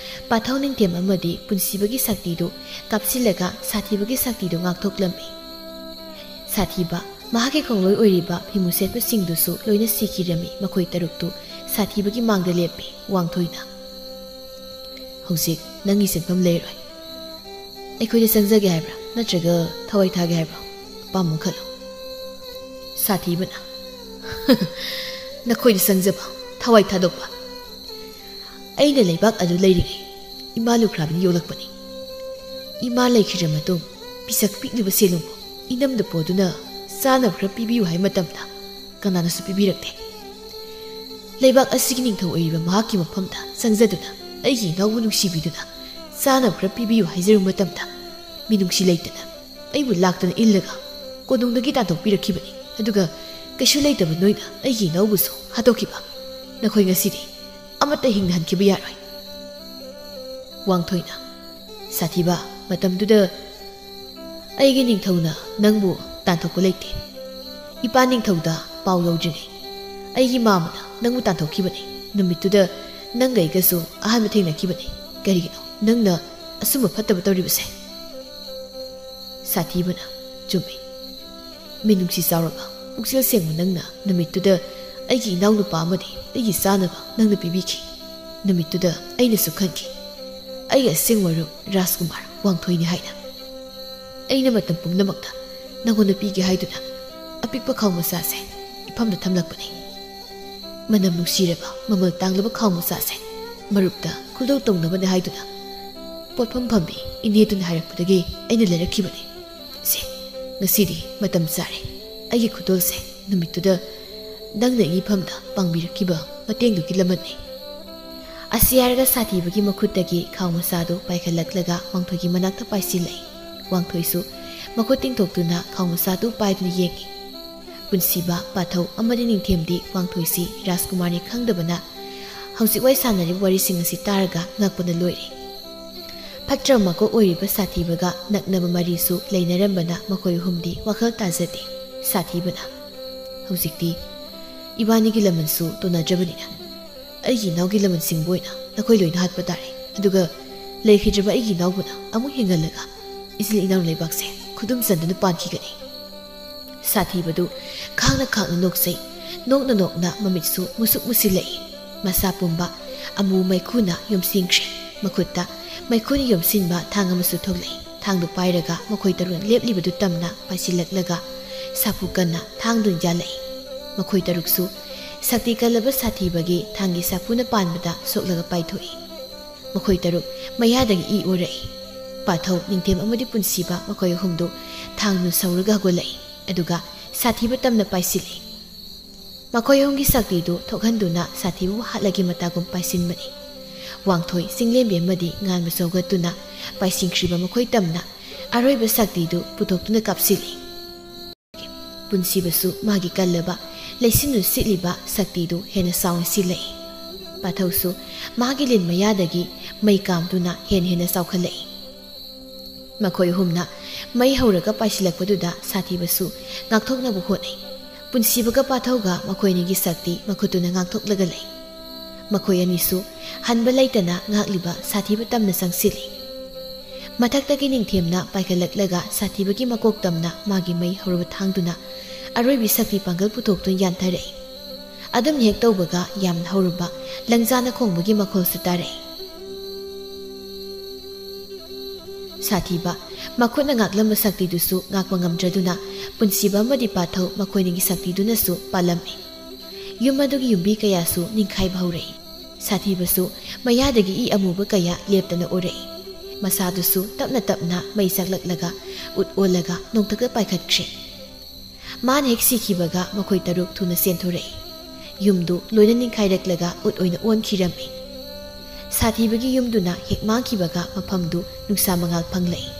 ꯄꯥꯊꯧ ꯅꯤꯡꯊꯦꯝ ꯑꯃꯗꯤ ꯄꯨꯟꯁꯤꯕꯒꯤ ꯁꯛꯇꯤꯗꯨ ꯀꯥꯞꯁꯤꯜꯂꯒ ꯁꯥꯊꯤꯕꯒꯤ ꯁꯛꯇꯤꯗꯨ ꯉꯥꯛꯊꯣꯛꯂꯝꯃꯤ꯫ ꯁꯥꯊꯤꯕ, ꯃꯍꯥꯛꯀꯤ ꯈꯣꯡꯂꯣꯏ ꯑꯣꯏꯔꯤꯕ ꯐꯤꯃꯨ ꯁꯦꯠꯄꯁꯤꯡꯗꯨꯁꯨ ꯂꯣꯏꯅ ꯁꯤꯈꯤꯔꯝꯃꯤ꯫ ꯃꯈꯣꯏ ꯇꯔꯨꯛꯇꯨ ꯁꯥꯊꯤꯕꯒꯤ ꯃꯥꯡꯗ ꯂꯦꯞꯄꯤ꯫ ꯋꯥꯡꯊꯣꯏꯅ, "ꯍꯧꯖꯤꯛ ꯅꯪꯒꯤ ꯆꯦꯟꯐꯝ ꯂꯩꯔꯣꯏ꯫ ꯑꯩꯈꯣꯏꯗ ꯆꯪꯖꯒꯦ ꯍꯥꯏꯕ꯭ꯔꯥ, ꯅꯠꯇ꯭ꯔꯒ ꯊꯋꯥꯏ ꯊꯥꯒꯦ ꯍꯥꯏꯕ꯭ꯔꯥ? ꯑꯄꯥꯝꯕ ꯈꯜꯂꯨ꯫" ꯁꯥꯊꯤꯕꯅ, "ꯅꯈꯣꯏꯗ ꯆꯪꯖꯕ, ꯊꯋꯥꯏ ꯊꯥꯗꯣꯛꯄ? ꯑꯩꯅ ꯂꯩꯕꯥꯛ ꯑꯗꯨ ꯂꯩꯔꯤꯉꯩ ꯏꯃꯥ ꯂꯨꯈ꯭ꯔꯥꯕꯤꯅ ꯌꯣꯛꯂꯛꯄꯅꯤ꯫ ꯏꯃꯥ ꯂꯩꯈꯤꯗ꯭ꯔ ꯃꯇꯨꯡ ꯄꯤꯁꯛ ꯄꯤꯛꯂꯤꯕ ꯁꯦꯂꯨꯡꯕꯨ ꯏꯅꯝꯗ ꯄꯣꯗꯨꯅ ꯆꯥꯅꯕ ꯈꯔ ꯄꯤꯕꯤꯌꯨ ꯍꯥꯏ ꯃꯇꯝꯗ ꯀꯅꯥꯅꯁꯨ ꯄꯤꯕꯤꯔꯛꯇꯦ꯫ ꯂꯩꯕꯥꯛ ꯑꯁꯤꯒꯤ ꯅꯤꯡꯊꯧ ꯑꯣꯏꯔꯤꯕ ꯃꯍꯥꯛꯀꯤ ꯃꯐꯝꯗ ꯆꯪꯖꯗꯨꯅ ꯑꯩꯒꯤ ꯏꯅꯥꯎꯕꯨ ꯅꯨꯡꯁꯤꯕꯤꯗꯨꯅ ꯆꯥꯅꯕ ꯈꯔ ꯄꯤꯕꯤꯌꯨ ꯍꯥꯏꯖꯔꯨꯕ ꯃꯇꯝꯗ ꯃꯤꯅꯨꯡꯁꯤ ꯂꯩꯇꯅ ꯑꯩꯕꯨ ꯂꯥꯛꯇꯅ ꯏꯜꯂꯒ ꯀꯣꯅꯨꯡꯗꯒꯤ ꯇꯥꯟꯊꯣꯛꯄꯤꯔꯛꯈꯤꯕꯅꯤ꯫ ꯑꯗꯨꯒ ꯀꯩꯁꯨ ꯂꯩꯇꯕ ꯅꯣꯏꯅ ꯑꯩꯒꯤ ꯏꯅꯥꯎꯕꯨꯁꯨ ꯍꯥꯠꯇꯣꯛꯈꯤꯕ꯫ ꯅꯈꯣꯏ ꯉꯁꯤꯗꯤ ꯑꯃꯠꯇ ꯍꯤꯡꯅ ꯍꯟꯈꯤꯕ ꯌꯥꯔꯣꯏ꯫" ꯋꯥꯡꯊꯣꯏꯅ, "ꯁꯥꯊꯤꯕ, ꯃꯇꯝꯗꯨꯗ ꯑꯩꯒꯤ ꯅꯤꯡꯊꯧꯅ ꯅꯪꯕꯨ ꯇꯥꯟꯊꯣꯛꯄ ꯂꯩꯇꯦ꯫ ꯏꯄꯥ ꯅꯤꯡꯊꯧꯗ ꯄꯥꯎ ꯌꯧꯗ꯭ꯔꯤꯉꯩ ꯑꯩꯒꯤ ꯃꯥꯃꯅ ꯅꯪꯕꯨ ꯇꯥꯟꯊꯣꯛꯈꯤꯕꯅꯤ꯫ ꯅꯨꯃꯤꯠꯇꯨꯗ ꯅꯪꯒ ꯑꯩꯒꯁꯨ ꯑꯍꯥꯟꯕ ꯊꯦꯡꯅꯈꯤꯕꯅꯤ꯫ ꯀꯔꯤꯒꯤꯅꯣ ꯅꯪꯅ ꯑꯁꯨꯝꯕ ꯐꯠꯇꯕ ꯇꯧꯔꯤꯕꯁꯦ?" ꯁꯥꯊꯤꯕꯅ, "ꯆꯨꯝꯃꯤ꯫ ꯃꯤꯅꯨꯡꯁꯤ ꯆꯥꯎꯔꯕ, ꯄꯨꯛꯆꯦꯜ ꯁꯦꯡꯕ ꯅꯪꯅ ꯅꯨꯃꯤꯠꯇꯨꯗ ꯑꯩꯒꯤ ꯏꯅꯥꯎꯅꯨꯄꯥ ꯑꯃꯗꯤ ꯑꯩꯒꯤ ꯆꯥꯅꯕ ꯅꯪꯅ ꯄꯤꯕꯤꯈꯤ꯫ ꯅꯨꯃꯤꯠꯇꯨꯗ ꯑꯩꯅꯁꯨ ꯈꯟꯈꯤ, ꯑꯩꯒꯤ ꯑꯁꯦꯡꯕ ꯃꯔꯨꯞ ꯔꯥꯖꯀꯨꯃꯥꯔ ꯋꯥꯡꯊꯣꯏꯅꯤ ꯍꯥꯏꯅ꯫ ꯑꯩꯅ ꯃꯇꯝ ꯄꯨꯝꯅꯃꯛꯇ ꯅꯪꯉꯣꯟꯗ ꯄꯤꯒꯦ ꯍꯥꯏꯗꯨꯅ ꯑꯄꯤꯛꯄ ꯈꯥꯎ ꯃꯆꯥꯁꯦ ꯏꯐꯝꯗ ꯊꯝꯂꯛꯄꯅꯤ꯫ ꯃꯅꯝ ꯅꯨꯡꯁꯤꯔꯕ, ꯃꯃꯜ ꯇꯥꯡꯂꯕ ꯈꯥꯎ ꯃꯆꯥꯁꯦ ꯃꯔꯨꯞꯇ ꯈꯨꯗꯣꯜ ꯇꯧꯅꯕꯅꯤ ꯍꯥꯏꯗꯨꯅ ꯄꯣꯠꯐꯝ ꯐꯝꯕꯤ ꯏꯅꯦꯗꯨꯅ ꯍꯥꯏꯔꯛꯄꯗꯒꯤ ꯑꯩꯅ ꯂꯩꯔꯛꯈꯤꯕꯅꯤ꯫ ꯁꯦ, ꯉꯁꯤꯗꯤ ꯃꯇꯝ ꯆꯥꯔꯦ꯫ ꯑꯩꯒꯤ ꯈꯨꯗꯣꯜꯁꯦ ꯅꯨꯃꯤꯠꯇꯨꯗ ꯅꯪꯅ ꯑꯩꯒꯤ ꯏꯐꯝꯗ ꯄꯥꯡꯕꯤꯔꯛꯈꯤꯕ ꯃꯇꯦꯡꯗꯨꯒꯤ ꯂꯃꯟꯅꯤ꯫" ꯑꯁꯤ ꯍꯥꯏꯔꯒ ꯁꯥꯊꯤꯕꯒꯤ ꯃꯈꯨꯠꯇꯒꯤ ꯈꯥꯎ ꯃꯆꯥꯗꯨ ꯄꯥꯏꯈꯠꯂꯛꯂꯒ ꯋꯥꯡꯊꯣꯏꯒꯤ ꯃꯅꯥꯛꯇ ꯄꯥꯏꯁꯤꯜꯂꯛꯏ꯫ ꯋꯥꯡꯊꯣꯏꯁꯨ ꯃꯈꯨꯠ ꯇꯤꯡꯊꯣꯛꯇꯨꯅ ꯈꯥꯎ ꯃꯆꯥꯗꯨ ꯄꯥꯏꯗꯨꯅ ꯌꯦꯡꯉꯤ꯫ ꯄꯨꯟꯁꯤꯕ, ꯄꯥꯊꯧ ꯑꯃꯗꯤ ꯅꯤꯡꯊꯦꯝꯗꯤ ꯋꯥꯡꯊꯣꯏꯁꯤ ꯔꯥꯖꯀꯨꯃꯥꯔꯅꯤ ꯈꯪꯗꯕꯅ ꯍꯧꯖꯤꯛ ꯋꯥꯏ ꯁꯥꯟꯅꯔꯤꯕ ꯋꯥꯔꯤꯁꯤꯡ ꯑꯁꯤ ꯇꯥꯔꯒ ꯉꯛꯄꯅ ꯂꯣꯏꯔꯦ꯫ ꯐꯠꯇ꯭ꯔꯕ ꯃꯀꯣꯛ ꯑꯣꯏꯔꯤꯕ ꯁꯥꯊꯤꯕꯒ ꯅꯛꯅꯕ ꯃꯔꯤꯁꯨ ꯂꯩꯅꯔꯝꯕꯅ ꯃꯈꯣꯏ ꯑꯍꯨꯝꯗꯤ ꯋꯥꯈꯜ ꯇꯥꯖꯗꯦ꯫ ꯁꯥꯊꯤꯕꯅ, "ꯍꯧꯖꯤꯛꯇꯤ ꯏꯕꯥꯅꯤꯒꯤ ꯂꯃꯟꯁꯨ ꯇꯣꯟꯅꯗ꯭ꯔꯕꯅꯤꯅ ꯑꯩꯒꯤ ꯏꯅꯥꯎꯒꯤ ꯂꯃꯟꯁꯤꯡꯕꯨ ꯑꯣꯏꯅ ꯅꯈꯣꯏ ꯂꯣꯏꯅ ꯍꯥꯠꯄ ꯇꯥꯔꯦ꯫ ꯑꯗꯨꯒ ꯂꯩꯈꯤꯗ꯭ꯔꯕ ꯑꯩꯒꯤ ꯏꯅꯥꯎꯕꯨꯅ ꯑꯃꯨꯛ ꯍꯤꯡꯍꯜꯂꯒ ꯏꯆꯤꯜ ꯏꯅꯥꯎ ꯂꯩꯕꯥꯛꯁꯦ ꯈꯨꯗꯨꯝ ꯆꯟꯗꯨꯅ ꯄꯥꯟꯈꯤꯒꯅꯤ꯫" ꯁꯥꯊꯤꯕꯗꯨ ꯈꯥꯡꯅ ꯈꯥꯡꯅ ꯅꯣꯛꯆꯩ꯫ ꯅꯣꯛꯅ ꯅꯣꯛꯅ ꯃꯃꯤꯠꯁꯨ ꯃꯨꯁꯨꯛ ꯃꯨꯁꯤꯜꯂꯛꯏ꯫ ꯃꯁꯥ ꯄꯨꯝꯕ ꯑꯃꯨ ꯃꯩꯈꯨꯅ ꯌꯣꯝꯁꯤꯟꯈ꯭ꯔꯦ꯫ ꯃꯈꯨꯠꯇ ꯃꯩꯈꯨꯅ ꯌꯣꯝꯁꯤꯟꯕ ꯊꯥꯡ ꯑꯃꯁꯨ ꯊꯣꯛꯂꯛꯏ꯫ ꯊꯥꯡꯗꯨ ꯄꯥꯏꯔꯒ ꯃꯈꯣꯏ ꯇꯔꯨꯛ ꯂꯦꯞꯂꯤꯕꯗꯨ ꯇꯝꯅ ꯄꯥꯏꯁꯤꯜꯂꯛꯂꯒ ꯁꯥꯐꯨ ꯀꯟꯅ ꯊꯥꯡꯗꯨꯅ ꯌꯥꯜꯂꯛꯏ꯫ ꯃꯈꯣꯏ ꯇꯔꯨꯛꯁꯨ ꯁꯛꯇꯤ ꯀꯜꯂꯕ ꯁꯥꯊꯤꯕꯒꯤ ꯊꯥꯡꯒꯤ ꯁꯥꯐꯨꯅ ꯄꯥꯟꯕꯗ ꯁꯣꯛꯂꯒ ꯄꯥꯏꯊꯣꯛꯏ꯫ ꯃꯈꯣꯏ ꯇꯔꯨꯛ ꯃꯌꯥꯗꯒꯤ ꯏ ꯑꯣꯔꯛꯏ꯫ ꯄꯥꯊꯧ, ꯅꯤꯡꯊꯦꯝ ꯑꯃꯗꯤ ꯄꯨꯟꯁꯤꯕ ꯃꯈꯣꯏ ꯑꯍꯨꯝꯗꯨ ꯊꯥꯡꯅ ꯁꯧꯔꯒ ꯍꯧꯒꯠꯂꯛꯏ꯫ ꯑꯗꯨꯒ ꯁꯥꯊꯤꯕ ꯇꯝꯅ ꯄꯥꯏꯁꯤꯜꯂꯤ꯫ ꯃꯈꯣꯏ ꯑꯍꯨꯝꯒꯤ ꯁꯛꯇꯤꯗꯨ ꯊꯣꯛꯍꯟꯗꯨꯅ ꯁꯥꯊꯤꯕꯕꯨ ꯍꯥꯠꯂꯒꯦ ꯃꯇꯥꯒꯨꯝ ꯄꯥꯏꯁꯤꯟꯕꯅꯤ꯫ ꯋꯥꯡꯊꯣꯏ ꯆꯤꯡꯂꯦꯝꯕꯤ ꯑꯃꯗꯤ ꯉꯥꯟꯕꯁꯨ ꯍꯧꯒꯠꯇꯨꯅ ꯄꯥꯏꯁꯤꯟꯈ꯭ꯔꯤꯕ ꯃꯈꯣꯏ ꯇꯝꯅ ꯑꯔꯣꯏꯕ ꯁꯛꯇꯤꯗꯨ ꯄꯨꯊꯣꯛꯇꯨꯅ ꯀꯥꯞꯁꯤꯜꯂꯤ꯫ ꯄꯨꯟꯁꯤꯕꯁꯨ ꯃꯥꯒꯤ ꯀꯜꯂꯕ ꯂꯩꯁꯤꯟꯗꯨꯅ ꯁꯤꯠꯂꯤꯕ ꯁꯛꯇꯤꯗꯨ ꯍꯦꯟꯅ ꯆꯥꯎꯅ ꯁꯤꯜꯂꯛꯏ꯫ ꯄꯥꯊꯧꯁꯨ ꯃꯥꯒꯤ ꯂꯤꯟ ꯃꯌꯥꯗꯒꯤ ꯃꯩ ꯀꯥꯝꯗꯨꯅ ꯍꯦꯟꯅ ꯍꯦꯟꯅ ꯆꯥꯎꯈꯠꯂꯛꯏ꯫ ꯃꯈꯣꯏ ꯑꯍꯨꯝꯅ ꯃꯩ ꯍꯧꯔꯒ ꯄꯥꯏꯁꯤꯜꯂꯛꯄꯗꯨꯗ ꯁꯥꯊꯤꯕꯁꯨ ꯉꯥꯛꯊꯣꯛꯅꯕ ꯍꯣꯠꯅꯩ꯫ ꯄꯨꯟꯁꯤꯕꯒ ꯄꯥꯊꯧꯒ ꯃꯈꯣꯏ ꯑꯅꯤꯒꯤ ꯁꯛꯇꯤ ꯃꯈꯨꯠꯇꯨꯅ ꯉꯥꯛꯊꯣꯛꯂꯒ ꯂꯩ꯫ ꯃꯈꯣꯏ ꯑꯅꯤꯁꯨ ꯍꯟꯕ ꯂꯩꯇꯅ ꯉꯥꯛꯂꯤꯕ ꯁꯥꯊꯤꯕ ꯇꯝꯅ ꯆꯪꯁꯤꯜꯂꯤ꯫ ꯃꯊꯛꯇꯒꯤ ꯅꯤꯡꯊꯦꯝꯅ ꯄꯥꯏꯈꯠꯂꯛꯂꯒ ꯁꯥꯊꯤꯕꯒꯤ ꯃꯀꯣꯛ ꯇꯝꯅ ꯃꯥꯒꯤ ꯃꯩ ꯍꯧꯔꯕ ꯊꯥꯡꯗꯨꯅ ꯑꯔꯣꯏꯕꯤ ꯁꯛꯇꯤ ꯄꯥꯡꯒꯜ ꯄꯨꯊꯣꯛꯇꯨꯅ ꯌꯥꯟꯊꯔꯛꯏ꯫ ꯑꯗꯨꯝ ꯍꯦꯛ ꯇꯧꯕꯒ ꯌꯥꯝꯅ ꯍꯧꯔꯕ ꯂꯪꯖꯥꯅ ꯈꯣꯡꯕꯒꯤ ꯃꯈꯣꯜꯁꯨ ꯇꯥꯔꯛꯏ꯫ ꯁꯥꯊꯤꯕ ꯃꯈꯨꯠꯅ ꯉꯥꯛꯂꯝꯕ ꯁꯛꯇꯤꯗꯨꯁꯨ ꯉꯥꯛꯄ ꯉꯝꯗ꯭ꯔꯗꯨꯅ ꯄꯨꯟꯁꯤꯕ ꯑꯃꯗꯤ ꯄꯥꯊꯧ ꯃꯈꯣꯏꯅꯤꯒꯤ ꯁꯛꯇꯤꯗꯨꯅꯁꯨ ꯄꯥꯜꯂꯝꯃꯤ꯫ ꯌꯨꯝ ꯑꯗꯨꯒꯤ ꯌꯨꯝꯕꯤ ꯀꯌꯥꯁꯨ ꯅꯤꯡꯈꯥꯏꯕ ꯍꯧꯔꯛꯏ꯫ ꯁꯥꯊꯤꯕꯁꯨ ꯃꯌꯥꯗꯒꯤ ꯏ ꯑꯃꯨꯕ ꯀꯌꯥ ꯂꯦꯞꯇꯅ ꯑꯣꯔꯛꯏ꯫ ꯃꯁꯥꯗꯨꯁꯨ ꯇꯞꯅ ꯇꯞꯅ ꯃꯩ ꯆꯥꯛꯂꯛꯂꯒ ꯎꯠ ꯑꯣꯜꯂꯒ ꯅꯣꯡꯊꯛꯇ ꯄꯥꯏꯈꯠꯈ꯭ꯔꯦ꯫ ꯃꯥꯅ ꯍꯦꯛ ꯁꯤꯈꯤꯕꯒ ꯃꯈꯣꯏ ꯇꯔꯨꯛ ꯊꯨꯅ ꯆꯦꯟꯊꯣꯔꯛꯏ꯫ ꯌꯨꯝꯗꯨ ꯂꯣꯏꯅ ꯅꯤꯡꯈꯥꯏꯔꯛꯂꯒ ꯎꯠ ꯑꯣꯏꯅ ꯑꯣꯟꯈꯤꯔꯝꯃꯤ꯫ ꯁꯥꯊꯤꯕꯒꯤ ꯌꯨꯝꯗꯨꯅ ꯍꯦꯛ ꯃꯥꯡꯈꯤꯕꯒ ꯃꯐꯝꯗꯨ ꯅꯨꯡꯁꯥ ꯃꯉꯥꯜ ꯐꯪꯂꯛꯏ꯫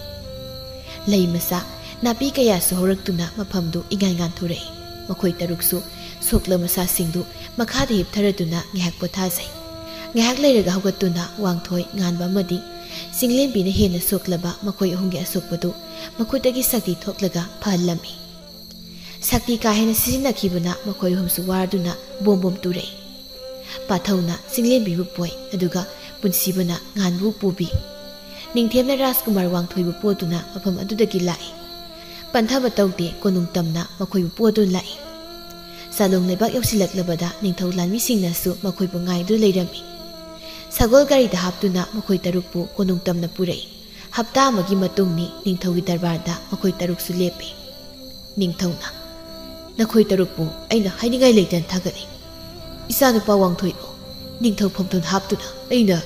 ꯂꯩ ꯃꯆꯥ, ꯅꯥꯄꯤ ꯀꯌꯥꯁꯨ ꯍꯧꯔꯛꯇꯨꯅ ꯃꯐꯝꯗꯨ ꯏꯉꯥꯟ ꯉꯥꯟꯊꯣꯔꯛꯏ꯫ ꯃꯈꯣꯏ ꯇꯔꯨꯛꯁꯨ ꯁꯣꯛꯂ ꯃꯁꯥꯁꯤꯡꯗꯨ ꯃꯈꯥꯗ ꯍꯤꯞꯊꯔꯗꯨꯅ ꯉꯥꯏꯍꯥꯛ ꯄꯣꯊꯥꯖꯩ꯫ ꯉꯥꯏꯍꯥꯛ ꯂꯩꯔꯒ ꯍꯧꯒꯠꯇꯨꯅ ꯋꯥꯡꯊꯣꯏ, ꯉꯥꯟꯕ ꯑꯃꯗꯤ ꯆꯤꯡꯂꯦꯝꯕꯤꯅ ꯍꯦꯟꯅ ꯁꯣꯛꯂꯕ ꯃꯈꯣꯏ ꯑꯍꯨꯝꯒꯤ ꯑꯁꯣꯛꯄꯗꯨ ꯃꯈꯨꯠꯇꯒꯤ ꯁꯛꯇꯤ ꯊꯣꯛꯂꯒ ꯐꯍꯜꯂꯝꯃꯤ꯫ ꯁꯛꯇꯤ ꯀꯥ ꯍꯦꯟꯅ ꯁꯤꯖꯤꯟꯅꯈꯤꯕꯅ ꯃꯈꯣꯏ ꯑꯍꯨꯝꯁꯨ ꯋꯥꯔꯗꯨꯅ ꯕꯣꯝ ꯕꯣꯝ ꯇꯨꯔꯛꯏ꯫ ꯄꯥꯊꯧꯅ ꯆꯤꯡꯂꯦꯝꯕꯤꯕꯨ ꯄꯣꯏ, ꯑꯗꯨꯒ ꯄꯨꯟꯁꯤꯕꯅ ꯉꯥꯟꯕꯨ ꯄꯨꯕꯤ꯫ ꯅꯤꯡꯊꯦꯝꯅ ꯔꯥꯖꯀꯨꯃꯥꯔ ꯋꯥꯡꯊꯣꯏꯕꯨ ꯄꯣꯗꯨꯅ ꯃꯐꯝ ꯑꯗꯨꯗꯒꯤ ꯂꯥꯛꯏ꯫ ꯄꯟꯊꯕ ꯇꯧꯗꯦ, ꯀꯣꯅꯨꯡ ꯇꯝꯅ ꯃꯈꯣꯏꯕꯨ ꯄꯣꯗꯨꯅ ꯂꯥꯛꯏ꯫ ꯆꯥꯂꯣꯡ ꯂꯩꯕꯥꯛ ꯌꯧꯁꯤꯜꯂꯛꯂꯕꯗ ꯅꯤꯡꯊꯧ ꯂꯥꯟꯃꯤꯁꯤꯡꯅꯁꯨ ꯃꯈꯣꯏꯕꯨ ꯉꯥꯏꯗꯨꯅ ꯂꯩꯔꯝꯃꯤ꯫ ꯁꯒꯣꯜ ꯒꯥꯔꯤꯗ ꯍꯥꯞꯇꯨꯅ ꯃꯈꯣꯏ ꯇꯔꯨꯛꯄꯨ ꯀꯣꯅꯨꯡ ꯇꯝꯅ ꯄꯨꯔꯛꯏ꯫ ꯍꯞꯇꯥ ꯑꯃꯒꯤ ꯃꯇꯨꯡꯅꯤ ꯅꯤꯡꯊꯧꯒꯤ ꯗꯔꯕꯥꯔꯗ ꯃꯈꯣꯏ ꯇꯔꯨꯛꯁꯨ ꯂꯦꯞꯄꯤ꯫ ꯅꯤꯡꯊꯧꯅ, "ꯅꯈꯣꯏ ꯇꯔꯨꯛꯄꯨ ꯑꯩꯅ ꯍꯥꯏꯅꯤꯡꯉꯥꯏ ꯂꯩꯇꯅ ꯊꯥꯒꯠꯂꯤ꯫ ꯏꯆꯥꯅꯨꯄꯥ ꯋꯥꯡꯊꯣꯏꯕꯨ ꯅꯤꯡꯊꯧ ꯐꯝꯊꯣꯟ ꯍꯥꯞꯇꯨꯅ ꯑꯩꯅ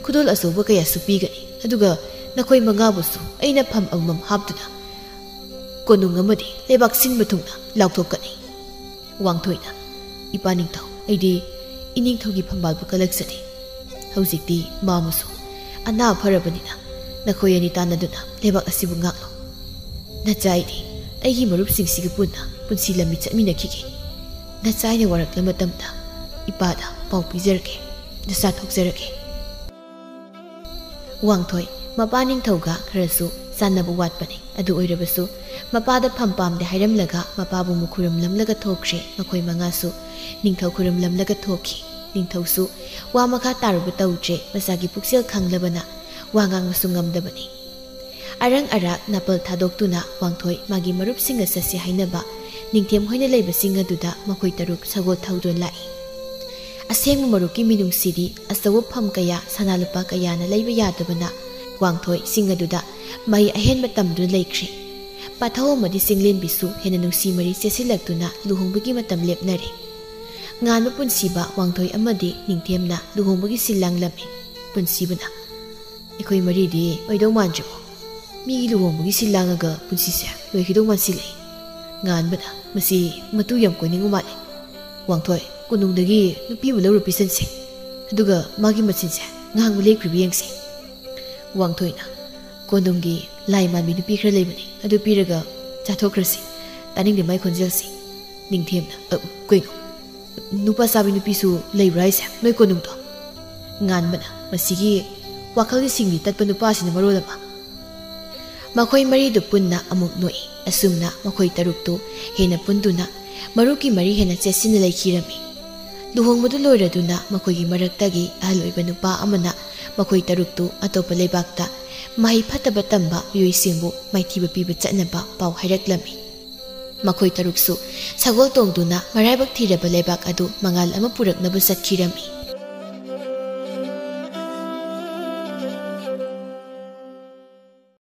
ꯈꯨꯗꯣꯜ ꯑꯆꯧꯕ ꯀꯌꯥꯁꯨ ꯄꯤꯒꯅꯤ, ꯑꯗꯨꯒ ꯅꯈꯣꯏ ꯃꯉꯥꯕꯨꯁꯨ ꯑꯩꯅ ꯐꯝ ꯑꯃꯃꯝ ꯍꯥꯞꯇꯨꯅ ꯀꯣꯅꯨꯡ ꯑꯃꯗꯤ ꯂꯩꯕꯥꯛ ꯁꯤꯟꯕ ꯊꯨꯡꯅ ꯂꯥꯎꯊꯣꯛꯀꯅꯤ꯫" ꯋꯥꯡꯊꯣꯏꯅ, "ꯏꯄꯥ ꯅꯤꯡꯊꯧ, ꯑꯩꯗꯤ ꯏꯅꯤꯡꯊꯧꯒꯤ ꯐꯝꯕꯥꯜꯕꯨ ꯀꯜꯂꯛꯆꯗꯦ꯫ ꯍꯧꯖꯤꯛꯇꯤ ꯃꯥꯃꯨꯁꯨ ꯑꯅꯥ ꯐꯔꯕꯅꯤꯅ ꯅꯈꯣꯏ ꯑꯅꯤ ꯇꯥꯟꯅꯗꯨꯅ ꯂꯩꯕꯥꯛ ꯑꯁꯤꯕꯨ ꯉꯥꯛꯂꯣ꯫ ꯅꯆꯥ ꯑꯩꯗꯤ ꯑꯩꯒꯤ ꯃꯔꯨꯞꯁꯤꯡꯁꯤꯒ ꯄꯨꯟꯅ ꯄꯨꯟꯁꯤ ꯂꯝꯕꯤ ꯆꯠꯃꯤꯟꯅꯈꯤꯒꯦ꯫ ꯅꯆꯥ ꯑꯩꯅ ꯋꯥꯔꯛꯂ ꯃꯇꯝꯗ ꯏꯄꯥꯗ ꯄꯥꯎ ꯄꯤꯖꯔꯒꯦ꯫ ꯅꯆꯥ ꯊꯣꯛꯆꯔꯒꯦ꯫" ꯋꯥꯡꯊꯣꯏ ꯃꯄꯥ ꯅꯤꯡꯊꯧꯒ ꯈꯔꯁꯨ ꯆꯥꯟꯅꯕ ꯋꯥꯠꯄꯅꯤ꯫ ꯑꯗꯨ ꯑꯣꯏꯔꯕꯁꯨ ꯃꯄꯥꯗ ꯐꯝ ꯄꯥꯝꯗꯦ ꯍꯥꯏꯔꯝꯂꯒ ꯃꯄꯥꯕꯨ ꯑꯃꯨꯛ ꯈꯨꯔꯨꯝꯂꯝꯂꯒ ꯊꯣꯛꯈ꯭ꯔꯦ꯫ ꯃꯈꯣꯏ ꯃꯉꯥꯁꯨ ꯅꯤꯡꯊꯧ ꯈꯨꯔꯨꯝꯂꯝꯂꯒ ꯊꯣꯛꯈꯤ꯫ ꯅꯤꯡꯊꯧꯁꯨ ꯋꯥ ꯃꯈꯥ ꯇꯥꯔꯨꯕ ꯇꯧꯗ꯭ꯔꯦ꯫ ꯃꯆꯥꯒꯤ ꯄꯨꯛꯆꯦꯜ ꯈꯪꯂꯕꯅ ꯋꯥ ꯉꯥꯡꯕꯁꯨ ꯉꯝꯗꯕꯅꯤ꯫ ꯑꯔꯪ ꯑꯔꯥꯛ ꯅꯥꯄꯜ ꯊꯥꯗꯣꯛꯇꯨꯅ ꯋꯥꯡꯊꯣꯏ ꯃꯥꯒꯤ ꯃꯔꯨꯞꯁꯤꯡꯒ ꯆꯠꯁꯤ ꯍꯥꯏꯅꯕ ꯅꯤꯡꯊꯦꯝ ꯍꯣꯏꯅ ꯂꯩꯕꯁꯤꯡ ꯑꯗꯨꯗ ꯃꯈꯣꯏ ꯇꯔꯨꯛ ꯁꯒꯣꯜ ꯊꯧꯗꯨꯅ ꯂꯥꯛꯏ꯫ ꯑꯁꯦꯡꯕ ꯃꯔꯨꯞꯀꯤ ꯃꯤꯅꯨꯡꯁꯤꯗꯤ ꯑꯆꯧꯕ ꯐꯝ ꯀꯌꯥ, ꯁꯅꯥ ꯂꯨꯄꯥ ꯀꯌꯥꯅ ꯂꯩꯕ ꯌꯥꯗꯕꯅ ꯋꯥꯡꯊꯣꯏ ꯆꯤꯡ ꯑꯗꯨꯗ ꯃꯍꯩ ꯑꯍꯦꯟꯕ ꯇꯝꯗꯨꯅ ꯂꯩꯈ꯭ꯔꯦ꯫ ꯄꯥꯊꯧ ꯑꯃꯗꯤ ꯆꯤꯡꯂꯦꯝꯕꯤꯁꯨ ꯍꯦꯟꯅ ꯅꯨꯡꯁꯤ ꯃꯔꯤ ꯆꯦꯠꯁꯤꯜꯂꯛꯇꯨꯅ ꯂꯨꯍꯣꯡꯕꯒꯤ ꯃꯇꯝ ꯂꯦꯞꯅꯔꯦ꯫ ꯉꯥꯟꯕ ꯄꯨꯟꯁꯤꯕ ꯋꯥꯡꯊꯣꯏ ꯑꯃꯗꯤ ꯅꯤꯡꯊꯦꯝꯅ ꯂꯨꯍꯣꯡꯕꯒꯤ ꯁꯤꯜ ꯂꯥꯡꯂꯝꯃꯤ꯫ ꯄꯨꯟꯁꯤꯕꯅ, "ꯑꯩꯈꯣꯏ ꯃꯔꯤꯗꯤ ꯑꯣꯏꯗꯧ ꯃꯥꯟꯗ꯭ꯔꯦꯕꯣ꯫ ꯃꯤꯒꯤ ꯂꯨꯍꯣꯡꯕꯒꯤ ꯁꯤꯜ ꯂꯥꯡꯉꯒ ꯄꯨꯟꯁꯤꯁꯦ ꯂꯣꯏꯈꯤꯗꯧ ꯃꯥꯟꯁꯤꯜꯂꯛꯑꯦ꯫" ꯉꯥꯟꯕꯅ, "ꯃꯁꯤ ꯃꯇꯨ ꯌꯥꯝ ꯀꯣꯏꯅꯤꯡꯕ ꯃꯥꯜꯂꯦ꯫ ꯋꯥꯡꯊꯣꯏ, ꯀꯣꯅꯨꯡꯗꯒꯤ ꯅꯨꯄꯤ ꯑꯃ ꯂꯧꯔ ꯄꯤꯁꯟꯁꯦ꯫ ꯑꯗꯨꯒ ꯃꯥꯒꯤ ꯃꯆꯤꯟꯁꯦ ꯉꯥꯡꯕ ꯂꯦꯞꯈ꯭ꯔꯤꯕ ꯌꯦꯡꯁꯦ꯫" ꯋꯥꯡꯊꯣꯏꯅ, "ꯀꯣꯅꯨꯡꯒꯤ ꯂꯥꯏ ꯃꯥꯟꯕꯤ ꯅꯨꯄꯤ ꯈꯔ ꯂꯩꯕꯅꯦ, ꯑꯗꯨ ꯄꯤꯔꯒ ꯆꯥꯊꯣꯛꯈ꯭ꯔꯁꯤ꯫ ꯇꯥꯅꯤꯡꯗꯦ ꯃꯥꯏ ꯈꯣꯟꯖꯦꯜꯁꯦ꯫" ꯅꯤꯡꯊꯦꯝꯅ, "ꯑ, ꯀꯩꯅꯣ? ꯅꯨꯄꯥ ꯆꯥꯕꯤ ꯅꯨꯄꯤꯁꯨ ꯂꯩꯕ꯭ꯔꯥ ꯍꯥꯏꯁꯦ ꯅꯣꯏ ꯀꯣꯅꯨꯡꯗꯣ?" ꯉꯥꯟꯕꯅ, "ꯃꯁꯤꯒꯤ ꯋꯥꯈꯜꯒꯤ ꯁꯤꯡꯂꯤ ꯇꯠꯄ ꯅꯨꯄꯥꯁꯤꯅ ꯃꯔꯣꯜ ꯑꯃ꯫ ꯃꯈꯣꯏ ꯃꯔꯤꯗꯨ ꯄꯨꯟꯅ ꯑꯃꯨꯛ ꯅꯣꯛꯏ꯫ ꯑꯁꯨꯝꯅ ꯃꯈꯣꯏ ꯇꯔꯨꯛꯇꯨ ꯍꯦꯟꯅ ꯄꯨꯟꯗꯨꯅ ꯃꯔꯨꯞꯀꯤ ꯃꯔꯤ ꯍꯦꯟꯅ ꯆꯦꯠꯁꯤꯟꯅ ꯂꯩꯈꯤꯔꯝꯃꯤ꯫ ꯂꯨꯍꯣꯡꯕꯗꯨ ꯂꯣꯏꯔꯗꯨꯅ ꯃꯈꯣꯏꯒꯤ ꯃꯔꯛꯇꯒꯤ ꯑꯍꯜ ꯑꯣꯏꯕ ꯅꯨꯄꯥ ꯑꯃꯅ ꯃꯈꯣꯏ ꯇꯔꯨꯛꯇꯨ ꯑꯇꯣꯞꯄ ꯂꯩꯕꯥꯛꯇ ꯃꯍꯩ ꯐꯠꯇꯕ ꯇꯝꯕ ꯃꯤꯑꯣꯏꯁꯤꯡꯕꯨ ꯃꯥꯏꯊꯤꯕ ꯄꯤꯕ ꯆꯠꯅꯕ ꯄꯥꯎ ꯍꯥꯏꯔꯛꯂꯝꯃꯤ꯫ ꯃꯈꯣꯏ ꯇꯔꯨꯛꯁꯨ ꯁꯒꯣꯜ ꯇꯣꯡꯗꯨꯅ ꯃꯔꯥꯏꯕꯛ ꯊꯤꯔꯕ ꯂꯩꯕꯥꯛ ꯑꯗꯨ ꯃꯉꯥꯜ ꯑꯃ ꯄꯨꯔꯛꯅꯕ ꯆꯠꯈꯤꯔꯝꯃꯤ꯫